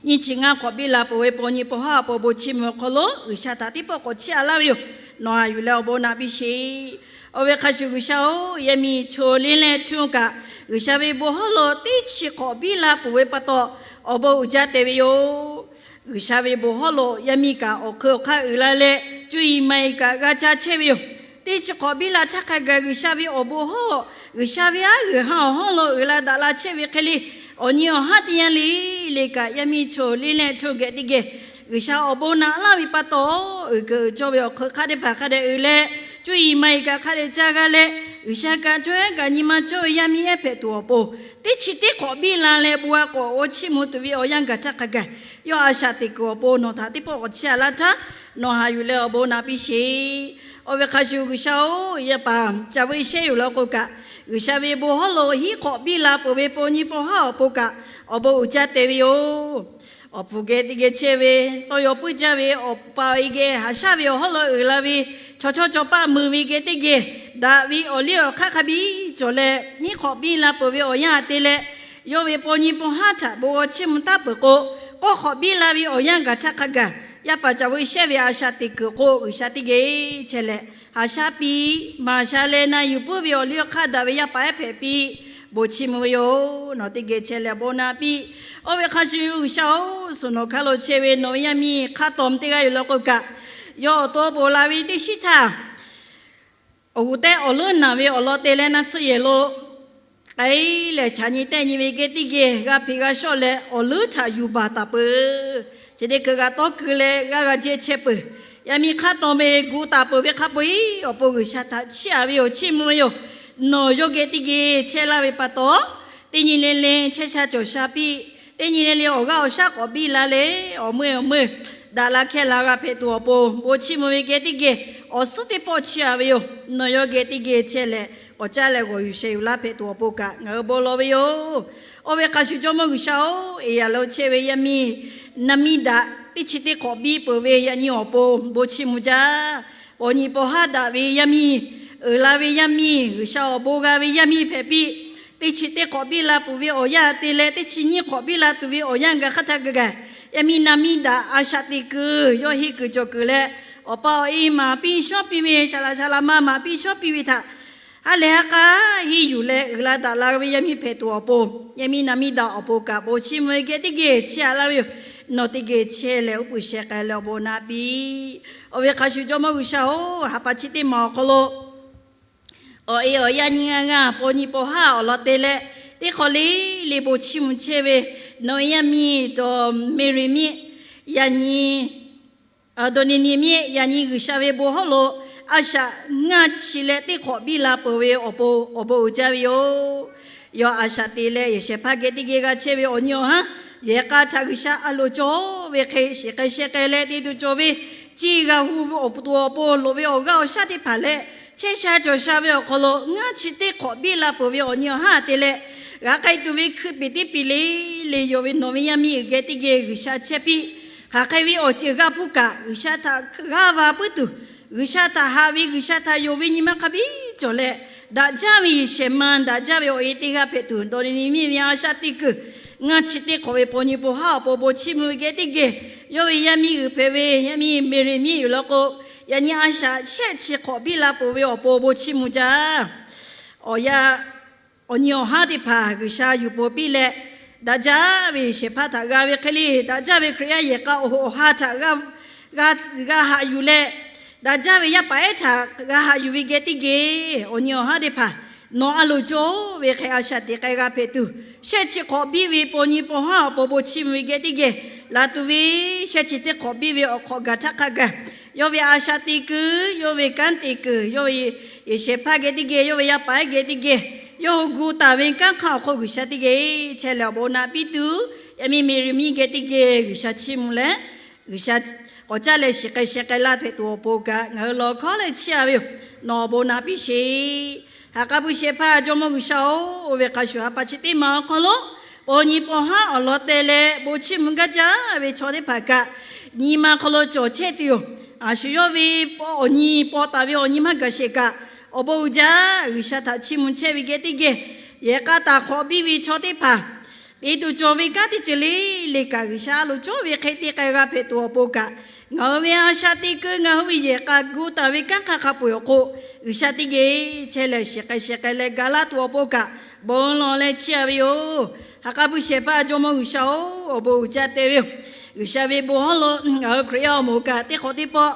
nyiˇ chi ngaˇ hk'awꞈ biˇ la peuˬ ve po nyi paw haˉ awˬ pon bon chiˇ mvuh awˬ hk'aw lo G'uiˬsha htaꞈ teˇ pawˆ k'awꞈ chiˇ aꞈ laˇ ve yoˬ. Nawˬ haꞈ yuˬ leh awˬ bon naꞈ piˇ sheˍ. Awˬ ve hk'a shuˍ G'uiˬsha-oˬ, yaˇ miˇ Charity leh Charity kaꞈ G'uiˬsha ve bon hawˉ lo teˇ chi hk'awꞈ biˇ la peuˬ ve pa taw, awˬ bon uiˍ jaˇ te ve yoˬ. G'uiˬsha ve bon hawˉ lo yaˇ miˇ kaꞈ awˬ hk'eun awˬ hk'aˇ uiˍ la leh, cuˇ yiˍ ma-e kaꞈ g'a caˇ chehˇ ve yoˬ. Teˇ chi hk'awꞈ biˇ la htaˇ hk'a gaˬ G'uiˬsha ve awˬ bon hawˉ, G'uiˬsha ve aˉ g'uiˬ ha awˬ hawˉ lo uiˍ la daꞈ la chehˇ ve hk'e le, awˬ nyi awˬ haˉ teˇ yanˇ le le kaꞈ yaˇ miˇ Charity leh Charity geh teˇ geh G'uiˬsha awˬ bon naꞈ laˇ ve pa taw, uiˍ keu cawˇ ve awˬ hk'eun hk'aˇ teˇ hpaˍ hk'a dehꞈ uiˍ leh, cuˇ yiˍ ma-e kaꞈ hk'a dehꞈ caˇ g'a leh, G'uiˬsha kaꞈ cawˇ ehˉ kaꞈ nyi ma cawˇ ve yaˇ miˇ ehˉ hpehꞈ tuˬ awˬ pon, teˇ chi teˇ hk'awꞈ biˇ la leh bon g'a k'awꞈ g'aw chiˇ mvuh tuˬ ve awˬ yanˇ gaˬ htaˇ hk'a gaˬ, yawˇ a shaꞈ teꞈ kuiˬ awˬ pon nawˬ htaꞈ teˇ pawˆ k'awꞈ chiˇ aꞈ laˇ htaˇ, nawˬ haꞈ yuˬ leh awˬ bon naꞈ piˇ sheˍ. Awˬ ve hk'a shuˍ G'uiˬsha-oˬ, yaˇ paˍ ca veuˆ shehˇ yoˬ law k'o kaꞈ, G'uiˬsha ve bon hawˉ lo hiˉ hk'awꞈ biˇ la peuˬ ve po nyi paw haˉ awˬ pon kaꞈ awˬ bon uiˍ jaˇ te ve yoˬ. Awˬ puˍ geh teˇ geh chehˇ ve, tawˇ yaw puiˉ jaˇ ve awˬ pa awˬ e geh haꞈ shaˉ ve awˬ hawˉ lo uiˍ la ve, chaw chawˇ chaw paˆ mui ve geh teˇ geh, daꞈ ve awˬ liˇ awˬ hk'aˇ hk'a biˇ cawˬ leh, hiˉ hk'awꞈ biˇ la peuˬ ve awˬ yanˇ te leh, yawˇ ve paw nyi paw haˉ htaꞈ bon g'aw chiˇ mvuh taˉ peuˬ k'o, k'awˇ hk'awꞈ biˇ la ve awˬ yanˇ gaˬ htaˇ hk'a gaˬ, yaˇ paˍ ca veuˆ shehˇ ve a shaꞈ teꞈ kuiˬ k'o G'uiˬsha teˇ geh chehˇ leh, haꞈ shaˉ piˇ, maˍ sha leh na yuˬ puiˉ ve awˬ liˇ awˬ hk'aˇ daꞈ ve yaˇ paˍ ehˉ hpehꞈ piˇ, bon chiˇ mvuh ve yoˬ. Nawˬ teˇ geh chehˇ leh bon naꞈ piˇ. Oˇ ve hk'a shuˍ G'uiˬsha-oˬ, suhˍ nawˬ hk'aˇ lo chehˇ ve nawˬ ve yaˇ miˇ hk'a tawˍ teˇ g'aˇ yoˬ law k'o kaꞈ, yawˇ awˬ to bon la ve teˇ shiˉ htaˇ, awˬ g'uˬ tehꞈ awˬ leuˉ naˬ ve awˬ lawn te leh naˆ tsuhˇ yehˬ lo k'ai lehˬ, chaꞈ nyi tehˆ nyi ve geh teˇ geh g'a hpeꞈ g'a shawˆ leh awˬ leuˉ htaꞈ yuˬ baˬ taˍ peuˬ. Chi teˇ hkui g'a tawˇ keu leh g'aˇ g'a jehˇ chehˇ peuˬ. Yaˇ miˇ hk'aˇ tawˍ ve gu taˍ peuˬ ve hk'a peu-eˬ awˬ pon G'uiˬsha htaꞈ chiˇ aꞈ ve yoˬ, chiˇ mvuh ve yoˬ. Nawˬ yawˇ geh teˇ geh chehˇ laˇ ve pa taw, teˇ nyi le le chehˇ sha cawˬ sha piˇ, teˇ nyi le le awˬ g'aˇ awˬ shaˉ k'awꞈ biˇ la leh, awˬ meuˇ awˬ meuˇ daꞈ la hkehˇ la g'a hpehꞈ tuˬ awˬ pon bon chiˇ mvuh ve geh teˇ geh awˬ suhˉ teˇ pawˆ chiˇ aꞈ ve yoˬ. Nawˬ yawˇ geh teˇ geh chehˇ leh k'awꞈ caˇ leh g'awˬ yuˬ sheh yuˬ laˇ hpehꞈ tuˬ awˬ pon kaꞈ ngaˬ hui bon lawˬ ve yoˬ. Oˇ ve hk'a shuˍ Jawˇmawˇ G'uiˬsha-oˬ, Eˍyaˍleˍ lo chehˇ ve yaˇ miˇ naˍ miˇ daꞈ teˇ chi teˇ hk'awꞈ biˇ peuˬ ve yaꞈ nyi awˬ pon bon chiˇ mvuh jaˇ. Paw nyi paw haˉ daꞈ ve yaˇ miˇ, uiˍ la ve yaˇ miˇ, G'uiˬsha awˬ bon g'a ve yaˇ miˇ hpehꞈ piˇ. Teˇ chi teˇ hk'awꞈ biˇ la peuˬ ve awˬ yanˇ te leh teˇ chi nyiˇ hk'awꞈ biˇ la tuˬ ve awˬ yanˇ gaˬ hk'aˇ htaˇ gaˬ gaˬ, yaˇ miˇ naˍ miˇ daꞈ a shaꞈ teꞈ kuiˬ yawˇ henˇ kuiˬ cawˬ kuiˬ leh, awˬ pa awˬ e maˍ piˇ shawˉ piˇ ve, shaˍ laꞈ shaˍ laꞈ ma maˍ piˇ shawˉ piˇ ve htaꞈ ha lehˬ ha k'a henˇ yuˬ leh uiˍ la daꞈ la ve yaˇ miˇ hpehꞈ tuˬ awˬ pon, yaˇ miˇ naˍ miˇ daꞈ awˬ pon kaꞈ bon chiˇ mvuh ve geh teˇ geh chiˇ aꞈ laˇ ve yoˬ. Nawˬ teˇ geh chehˇ leh uˉ peunˍ sheh k'ai leh awˬ bon naꞈ piˇ. Oˇ ve hk'a shuˍ Jawˇmawˇ G'uiˬsha-oˬ, ha pa chi teˇ maˬ awˬ hk'aw lo awˬ e awˬ yaˇ nyiˇ g'aˇ g'aˇ paw nyi paw haˉ awˬ lawn te leh, teˇ hk'awꞈ le le bon chiˇ mvuh chehˇ ve nawˬ ve yaˇ miˇ dawˬ Meˍriˍ miˇ, yaꞈ nyi dawˬ Neˍneˍ miˇ, yaꞈ nyi G'uiˬsha ve bon hawˉ lo a shaꞈ ngaˇ chi leh teˇ hk'awꞈ biˇ la peuˬ ve awˬ pon awˬ bon uiˍ jaˇ ve yoˬ. Yawˇ a shaꞈ teꞈ leh yehˬ shehˍ hpaˇ geh teˇ geh g'a chehˇ ve awˬ nyi awˬ haˉ yehˬ k'a htaꞈ G'uiˬsha a loˍ cawˬ ve hk'e shiˍ k'ai sheh k'ai leh te tuˬ cawˬ ve, ceˇ g'a hu ve awˬ to awˬ pon loꞈ ve awˬ g'aˇ awˬ shaˉ teˇ hpaˍ leh chehˇ sha cawˬ sha ve awˬ hk'aw lo ngaˇ chi teˇ hk'awꞈ biˇ la peuˬ ve awˬ nyi awˬ haˉ te leh, g'a k'ai tuˬ ve hkui peˍ teˇ peˍ le le yawˬ ve nawˬ ve yaˇ miˇ uiˍ geh teˇ geh G'uiˬsha chehˇ piˇ. Hk'aˬ hk'e ve awˬ ceuˬ g'a hpuˇ kaꞈ G'uiˬsha htaꞈ g'aˇ va puiˉ tuˬ, G'uiˬsha htaꞈ haꞈ ve, G'uiˬsha htaꞈ yonˍ ve nyi ma hk'a biˇ cawˬ leh, daꞈ jaˇ ve yehˬ shehˍ ma daꞈ jaˇ ve awˬ e teˇ g'aˇ hpehꞈ tuˬ dawˬ Neˍneˍ miˇ ve a shaꞈ teꞈ kuiˬ ngaˇ chi teˇ hk'awꞈ ve paw nyi paw haˉ awˬ pon bon chiˇ mvuh ve geh teˇ geh yawˇ ve yaˇ miˇ uiˍ hpehꞈ ve yaˇ miˇ Meˍriˍ miˇ uiˍ law k'o, yaꞈ nyi a shaꞈ shehˆ chi hk'awꞈ biˇ la peuˬ ve awˬ pon bon chiˇ mvuh jaˇ. Awˬ yanˇ awˬ nyi awˬ haˉ teˇ hpaˍ G'uiˬsha yuˬ pon piˇ leh, daꞈ jaˇ ve yehˬ shehˍ hpaˇ htaꞈ g'a ve hk'e le, daꞈ jaˇ ve Hkriꞈ yaˇ yehˬ k'a awˬ ha htaꞈ g'a haꞈ yuˬ leh, daꞈ jaˇ ve yaˇ paˍ ehˉ htaꞈ g'a haꞈ yuˬ ve geh teˇ geh awˬ nyi awˬ haˉ teˇ hpaˍ nawˬ a loˍ cawˬ ve hk'e a shaꞈ teꞈ k'ai g'a hpehꞈ tuˬ, shehˆ chi hk'awꞈ biˇ ve paw nyi paw haˉ awˬ pon bon chiˇ mvuh ve geh teˇ geh laˬ tuˬ ve, shehˆ chi teˇ hk'awꞈ biˇ ve awˬ hk'awꞈ gaˬ htaˇ hk'a gaˬ, yawˇ ve a shaꞈ teꞈ kuiˬ, yawˇ ve kanˉ te kuiˬ, yawˇ ve yehˬ shehˍ hpaˇ geh teˇ geh, yawˇ ve yaˇ paˍ ehˉ geh teˇ geh, yawˇ hui gu taˍ ve kanˉ hk'aˇ awˬ hk'oˆ G'uiˬsha teˇ geh chehˇ leh awˬ bon naꞈ piˇ tuˬ, yaˇ miˇ Meˍriˍ miˇ geh teˇ geh G'uiˬsha chiˇ mvuh leh, G'uiˬsha k'awꞈ caˇ leh shiˍ k'ai sheh k'ai laˇ hpehꞈ tuˬ awˬ pon kaꞈ ngaˬ hui lawˬ hkawˉ leh chiˇ aꞈ ve yoˬ. Nawˬ awˬ bon naꞈ piˇ sheˍ. Ha k'aˉ puiˉ shehˍ hpaˇ Jawˇmawˇ G'uiˬsha-oˬ, oˇ ve hk'a shuˍ ha pa chi teˇ maˬ awˬ hk'aw lo paw nyi paw haˉ awˬ lawn te leh bon chiˇ mvuh gaˇ jaˇ ve chaw teˇ hpaˍ kaꞈ nyi ma hk'aw lo cawˬ chehˇ tuˬ yoˬ. A shu yawˇ ve awˬ nyi paw taˍ ve awˬ nyi maˇ gaˬ sheˍ kaꞈ, awˬ bon uiˍ jaˇ G'uiˬsha htaꞈ chiˇ mvuh chehˇ ve geh teˇ geh, yehˬ k'a taˍ hk'awꞈ biˇ ve chaw teˇ hpaˍ te tuˬ cawˬ ve kanˉ teˇ ceuˬ le le kaꞈ G'uiˬsha a loˍ cawˬ ve hk'e te k'ai g'a hpehꞈ tuˬ awˬ pon kaꞈ, ngaˬ hui ve a shaꞈ teꞈ kuiˬ ngaˬ hui ve yehˬ k'a gu taˍ ve kanˉ hk'aˇ hk'a peu-eˬ awˬ hk'oˆ G'uiˬsha teˇ geh chehˇ leh shiˍ k'ai sheh k'ai leh ga laˇ tuˬ awˬ pon kaꞈ bon lawˬ leh chiˇ aꞈ ve yoˬ. Ha k'aˉ puiˉ shehˍ hpaˇ Jawˇmawˇ G'uiˬsha-oˬ, awˬ bon uiˍ jaˇ te ve yoˬ. G'uiˬsha ve bon hawˉ lo ngaˬ hui Hkriꞈ yaˇ awˬ moˍ kaꞈ teˇ hk'awꞈ teˇ pawˆ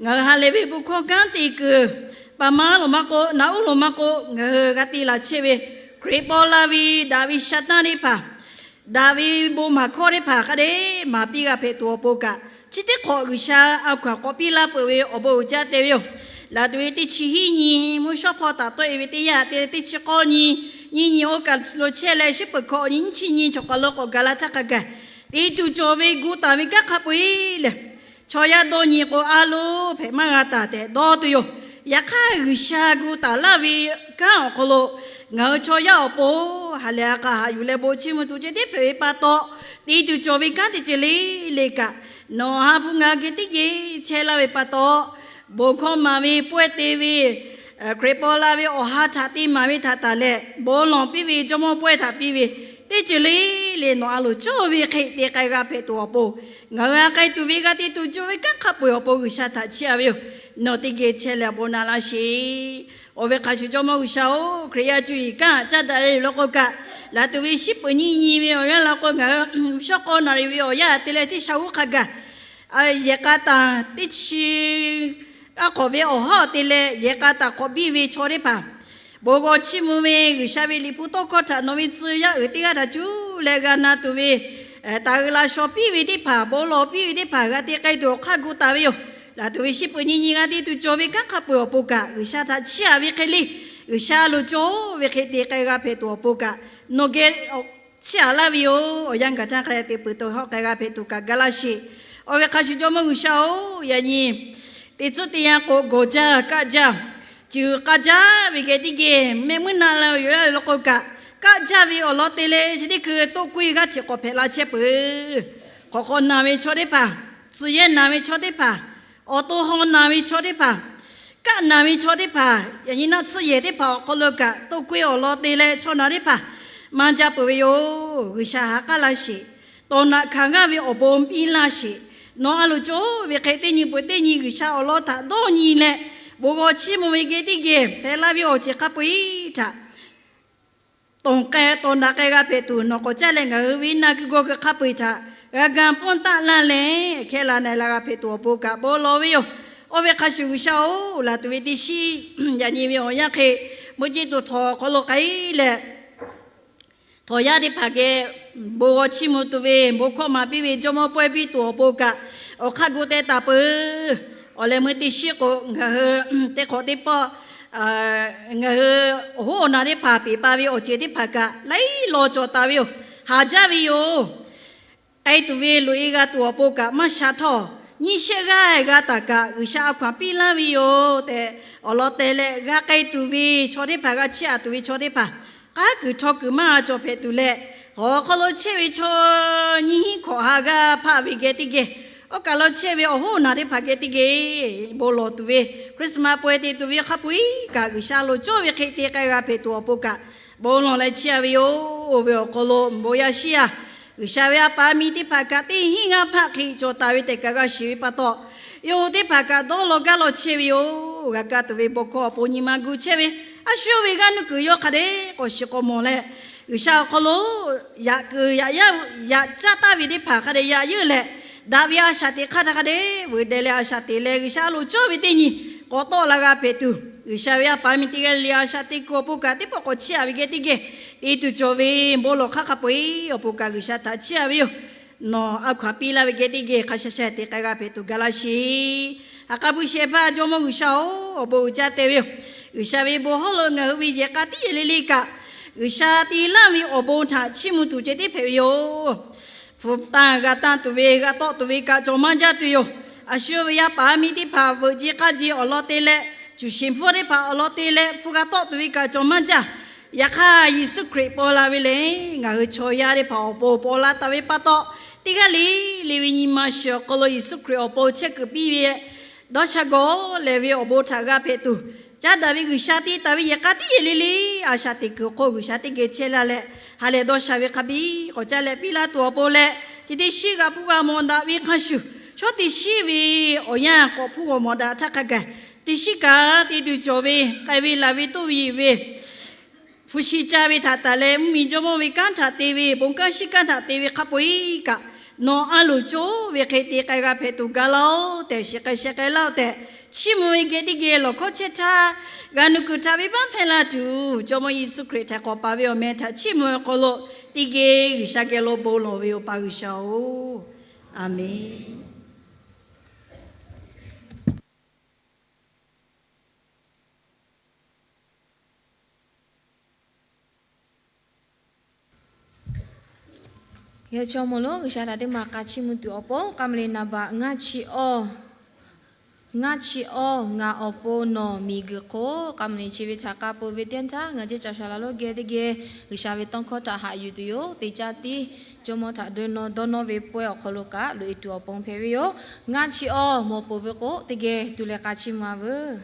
ngaˬ hui ha lehˬ ve bon hkawˇ kanˉ te kuiˬ, pa maˇ loˍ maˇ k'oˆ, naꞈ uˉ loˍ maˇ k'oˆ, ngaˬ hui g'a te laˬ chehˇ ve Hkriꞈ paw la ve daꞈ ve sha tanˇ teˇ hpaˍ, daꞈ ve bon maˍ hkawˇ teˇ hpaˍ hk'a dehꞈ maˍ piˇ g'a hpehꞈ tuˬ awˬ pon kaꞈ, chi teˇ hk'awꞈ G'uiˬsha a hkaw-anˬ k'awꞈ piˇ laˇ peuˬ ve awˬ bon uiˍ jaˇ te ve yoˬ. Laˬ tuˬ ve teˇ chi hiˉ nyi mvuhˇ shawˉ hpawˇ taˍ tawˆ e ve teˇ yanˇ te teˇ chi k'awˇ nyi, nyiˇ nyi oˇ kaˬ lo chehˇ leh shiˉ peuˬ hkawꞈ nyi nyiˇ chi nyi chaw k'aˬ lo k'awꞈ gaˬ la htaˇ hk'a gaˬ, te tuˬ cawˬ ve gu taˍ ve kanˉ hk'a peu-eˬ lehˬ, chaw yaˇ dawˇ nyi k'o a loˍ hpehꞈ maˇ g'a taˍ tehꞈ dawˇ tuˬ yoˬ. Yaꞈ hk'aˇ G'uiˬsha gu taˍ laˇ ve kanˉ awˬ hk'aw lo ngaˬ hui chaw yaˇ awˬ pon ha lehˬ ha k'a haꞈ yuˬ leh bon chiˇ mvuh tuˬ ceh tiˉ hpehꞈ ve pa taw, te tuˬ cawˬ ve kanˉ teˇ ceuˬ le le kaꞈ, nawˬ ha hpu ngaˬ hui geh teˇ geh chehˇ laˇ ve pa taw, bon hkawˇ maˍ ve pawehˇ te ve Hkriꞈ paw la ve awˬ ha htaꞈ te maˍ ve htaꞈ taˍ leh bon lawˬ piˇ ve Jawˇmawˇ pawehˇ htaꞈ piˇ ve teˇ ceuˬ le le nawˬ a loˍ cawˬ ve hk'e te k'ai g'a hpehꞈ tuˬ awˬ pon, ngaˬ hui a k'ai tuˬ ve g'a te tuˬ cawˬ ve kanˉ hk'a peu-eˬ awˬ pon G'uiˬsha htaꞈ chiˇ aꞈ ve yoˬ. Nawˬ teˇ geh chehˇ leh awˬ bon na laˇ sheˍ. Oˇ ve hk'a shuˍ Jawˇmawˇ G'uiˬsha-oˬ, Hkriꞈ yaˇ cuˇ yiˍ kanˉ caˉ daꞈ ve yoˬ law k'o kaꞈ, laˬ tuˬ ve shiˉ peuˬ nyiˇ nyi ve awˬ yanˇ law k'o ngaˬ hui shawˉ k'awˇ naˍ riˍ ve awˬ yanˇ te leh teˇ sha g'uˇ hk'a gaˬ, yehˬ k'a taˍ teˇ chi a hk'awꞈ ve awˬ hawˉ te leh yehˬ k'a taˍ hk'awꞈ biˇ ve chaw teˇ hpaˍ, bon g'aw chiˇ mvuh ve G'uiˬsha ve Liꞈ hpu tawˇ hkawˇ htaꞈ nawˬ ve tcuh yaˇ uiˍ teˇ g'aˇ htaꞈ cuˇ leh g'a na tuˬ ve, taˍ uiˍ la shaw piˇ ve teˇ hpaˍ, bon lawˬ piˇ ve teˇ hpaˍ g'a te k'ai tuˬ awˬ hk'aˇ gu taˍ ve yoˬ. Laˬ tuˬ ve shiˉ peuˬ nyiˇ nyi g'a te tuˬ cawˬ ve kanˉ hk'a peu-eˬ awˬ pon kaꞈ, G'uiˬsha htaꞈ chiˇ aꞈ ve hk'e le, G'uiˬsha lo cawˇ ve hk'e te k'ai g'a hpehꞈ tuˬ awˬ pon kaꞈ, nawˬ geh chiˇ aꞈ laˇ ve yoˬ. Awˬ yanˇ gaˬ htaˇ hk'a leh teꞈ peuˬ tawˬ hawˆ k'ai g'a hpehꞈ tuˬ kaꞈ ga laˇ sheˍ. Oˇ ve hk'a shuˍ Jawˇmawˇ G'uiˬsha-oˬ, yaꞈ nyi teˇ tcuhˉ teˇ yanˇ k'o gawˬ jaˇ kaˆ jaˇ, ciˬ uiˍ k'a jaˇ ve geh teˇ geh mehˆ muiˉ naˆ la ve yoˬ laˇ ve law k'o kaꞈ, kaˆ jaˇ ve awˬ lawn te leh chi teˇ hkui toˆ kuiˇ g'aˇ hteꞈ k'awꞈ hpehꞈ la chehˇ peuˬ. Hk'awꞈ hk'aw naˬ ve chaw teˇ hpaˍ, tcuh yehˇ naˬ ve chaw teˇ hpaˍ, awˬ to haw naˬ ve chaw teˇ hpaˍ, kaˆ naˬ ve chaw teˇ hpaˍ, yaꞈ nyi naˆ tsuhˇ yehˬ teˇ hpaˍ awˬ hk'aw lo kaꞈ toˆ kuiˇ awˬ lawn te leh chaw naˬ teˇ hpaˍ maˇ jaˇ peuˬ ve yoˬ. G'uiˬsha ha k'aˉ laˇ sheˍ. Tawˍ naꞈ hkanˍ g'aˇ ve awˬ bon piˇ laˇ sheˍ. Nawˬ a loˍ cawˇ ve hk'e teˇ nyi peuˬ teˇ nyi G'uiˬsha awˬ lawn htaꞈ dawˇ nyi leh, bon g'aw chiˇ mvuh ve geh teˇ geh hpehꞈ la ve awˬ ceuˬ hk'a peu-eˬ htaꞈ tawˍ k'ai tawˍ naꞈ k'ai g'a hpehꞈ tuˬ nawˬ k'awꞈ caˇ leh ngaˬ hui ve naˬ kuiˬ gawˬ kuiˬ hk'a peu-eˬ htaꞈ g'a ga pfuhˇ taˆ laˇ leh hkehˇ la na-e la g'a hpehꞈ tuˬ awˬ pon kaꞈ bon lawˬ ve yoˬ. Oˇ ve hk'a shuˍ G'uiˬsha-oˬ, laˬ tuˬ ve teˇ shiˉ yaꞈ nyi ve awˬ yanˇ hk'e, meuˇ ceˇ tuˬ htawnˍ awˬ hk'aw lo k'ai leh, htawnˍ yaˇ teˇ hpaˍ geh bon g'aw chiˇ mvuh tuˬ ve, bon hkawˇ maˍ piˇ ve, jawˇmawˇ pawehˇ piˇ tuˬ awˬ pon kaꞈ awˬ hk'aˇ gu teh taˍ peuˬ. Awˬ leh meuˇ teˇ shiˉ k'o ngaˬ hui teˇ hk'awꞈ teˇ pawˆ ngaˬ hui awˬ hoˉ awˬ naˬ teˇ hpaˍ peˬ pa ve awˬ ceuˬ teˇ hpaˍ kaꞈ laiˉ law cawˬ taˍ ve yoˬ. Haˍ jaˇ ve yoˬ. K'ai tuˬ ve loꞈ-e g'a tuˬ awˬ pon kaꞈ maˇ sha htawˇ, nyiˇ shehˆ g'aˇ g'a taˍ kaꞈ G'uiˬsha a hkaw-anˬ piˇ laˇ ve yoˬ tehꞈ awˬ lawn te leh g'a k'ai tuˬ ve chaw teˇ hpaˍ, g'a chiˇ aꞈ tuˬ ve chaw teˇ hpaˍ, k'aˉ kuiˬ htawˇ kuiˬ maˇ cawˬ hpehꞈ tuˬ leh, awˬ hk'aw lo chehˇ ve chaw nyiˇ hinˉ hkawꞈ ha g'aˇ hpaˆ ve geh teˇ geh, awˬ kaˬ lo chehˇ ve awˬ hoˉ awˬ naˬ teˇ hpaˍ geh teˇ geh bon lawˬ tuˬ ve, Christmas pawehˇ te tuˬ ve hk'a peu-eˬ kaꞈ G'uiˬsha lo cawˇ ve hk'e te k'ai g'a hpehꞈ tuˬ awˬ pon kaꞈ bon lawˬ leh chiˇ aꞈ ve yoˬ. Oˇ ve awˬ hk'aw lo bon yaˇ shiˉ yaˇ G'uiˬsha ve a paˍ a miˇ teˇ hpaˍ kaꞈ teˇ hinˉ g'aˇ hpaˆ hk'e cawˬ taˍ ve tehꞈ kaꞈ g'a shiˍ ve pa taw, yawˇ hui teˇ hpaˍ kaꞈ dawˇ law gaˇ law chehˇ ve yoˬ. G'a kaˇ tuˬ ve bon hkawˇ awˬ pon nyi ma gu chehˇ ve, a shu ve g'aˇ nuˇ kuiˬ yawˇ hk'a dehꞈ k'awꞈ shiˍ k'awꞈ mawˬ leh, G'uiˬsha awˬ hk'aw lo yaꞈ kuiˬ yaꞈ yaˇ yaꞈ caˇ taˍ ve teˇ hpaˍ hk'a dehꞈ yaꞈ yeunˇ leh, daꞈ ve a shaꞈ teꞈ hk'aˇ htaꞈ hk'a dehꞈ veuꞈ deh leh a shaꞈ teꞈ leh G'uiˬsha a loˍ cawˇ ve teˇ nyi k'awꞈ tawˆ la g'a hpehꞈ tuˬ, G'uiˬsha ve a paˍ a miˇ teˇ g'aˇ le le a shaꞈ teꞈ kuiˬ awˬ pon kaꞈ teˇ pawˆ k'awꞈ chiˇ aꞈ ve geh teˇ geh, te tuˬ cawˬ ve bon lawˬ hk'aˇ hk'a peu-eˬ awˬ pon kaꞈ G'uiˬsha htaꞈ chiˇ aꞈ ve yoˬ. Nawˬ a hkaw-anˬ piˇ laˇ ve geh teˇ geh hk'a sha sha te k'ai g'a hpehꞈ tuˬ ga laˇ sheˍ. Ha k'a puiˉ shehˍ hpaˇ Jawˇmawˇ G'uiˬsha-oˬ, awˬ bon uiˍ jaˇ te ve yoˬ. G'uiˬsha ve bon hawˉ lo ngaˬ hui ve yehˬ k'a tiˉ yehˬ le le kaꞈ, G'uiˬsha te laˇ ve awˬ bon htaꞈ chiˇ mvuh tuˬ ceh tiˉ hpehꞈ ve yoˬ. Hpu tanˇ g'a tanˇ tuˬ ve, g'a tawˆ tuˬ ve kaꞈ cawˬ maˇ jaˇ tuˬ yoˬ. A shu ve yaˇ paˍ a miˇ teˇ hpaˍ veuꞈ ji k'aˇ ji awˬ lawn te leh, cuˬ shiˍ hpfuhˇ teˇ hpaˍ awˬ lawn te leh hpu g'a tawˆ tuˬ ve kaꞈ cawˬ maˇ jaˇ. Yaꞈ hk'aˇ, Yeˍsuˆ Hkriꞈ paw la ve lehˬ, ngaˬ hui chaw yaˇ teˇ hpaˍ awˬ pon paw laˇ taˍ ve pa taw, teˇ g'aˇ le le ve nyi ma shiˍ awˬ hk'aw lo Yeˍsuˆ Hkriꞈ awˬ pon chehˇ kuiˬ piˇ ve dawˇ sha gawˬ lehˬ ve awˬ bon htaꞈ g'a hpehꞈ tuˬ, caˇ daꞈ ve G'uiˬsha te taˍ ve yehˬ k'a tiˉ yehˬ le le a shaꞈ teꞈ kuiˬ hk'oˆ G'uiˬsha teˇ geh chehˇ laˇ leh, ha lehˬ dawˇ sha ve hk'a biˇ k'awꞈ caˇ leh piˇ laˇ tuˬ awˬ pon leh, chi teˇ shiˉ g'a hpuˇ g'a mawˬ daꞈ ve hk'a shuˍ, shawˉ teˇ shiˉ ve awˬ yanˇ k'awꞈ hpuˇ g'a mawˬ daꞈ htaˇ hk'a gaˬ, teˇ shiˉ kaꞈ te tuˬ cawˬ ve k'ai ve laˬ ve toˇ ve yeˬ ve hpu shi ca ve htaꞈ taˍ leh mvuhˇmiˬ jawˇmawˇ ve kanˉ htaꞈ te ve, bon kanˉ shiˉ kanˉ htaꞈ te ve hk'a peu-eˬ kaꞈ, nawˬ a loˍ cawˇ ve hk'e te k'ai g'a hpehꞈ tuˬ ga laˇ-oˆ tehꞈ, shiˍ k'ai sheh k'ai laˇ-oˆ tehꞈ, chiˇ mvuh ve geh teˇ geh lawˬ hkawˇ chehˇ htaˇ, g'a nuˇ kuiˬ htaꞈ venˇbaˆ hpehˇ la tuˬ, Jawˇmawˇ Yeˍsuˆ Hkriꞈ htaiˍ hk'awꞈ paˍ ve awˬ meh htaꞈ chiˇ mvuh ve awˬ hk'aw lo teˇ geh G'uiˬsha geh lo bon lawˬ ve yoˬ, pa G'uiˬsha-oˬ. Aˬmenˍ. Yaꞈ chi awˬ moˍ lonˉ G'uiˬsha htaꞈ teˇ maˬ k'a chiˇ mvuh tuˬ awˬ pon k'a mvuh le naˍ baꞈ ngaˇ chi awˇ, ngaˇ chi awˇ ngaˬ awˬ pon nawˬ miˬguiˬ hk'oˆ k'a mvuh le chi ve htaꞈ k'a peuˬ ve teˇ yanˇ htaˇ, ngaˬ ceˇ caˬ sha la lo geh teˇ geh G'uiˬsha ve tawˇ hkawˇ htaꞈ haꞈ yuˬ tuˬ yoˬ. Teˇ caˇ tiˉ Jawˇmawˇ htaꞈ dawˇ nawˇ dawˇ nawˇ ve pawehˇ awˬ hk'aw lo kaꞈ loꞈ-e tuˬ awˬ pon hpehꞈ ve yoˬ. Ngaˇ chi awˇ mawˬ peuˬ ve k'o, teˇ geh tu leh k'a chiˇ mvuh-a veuˬ.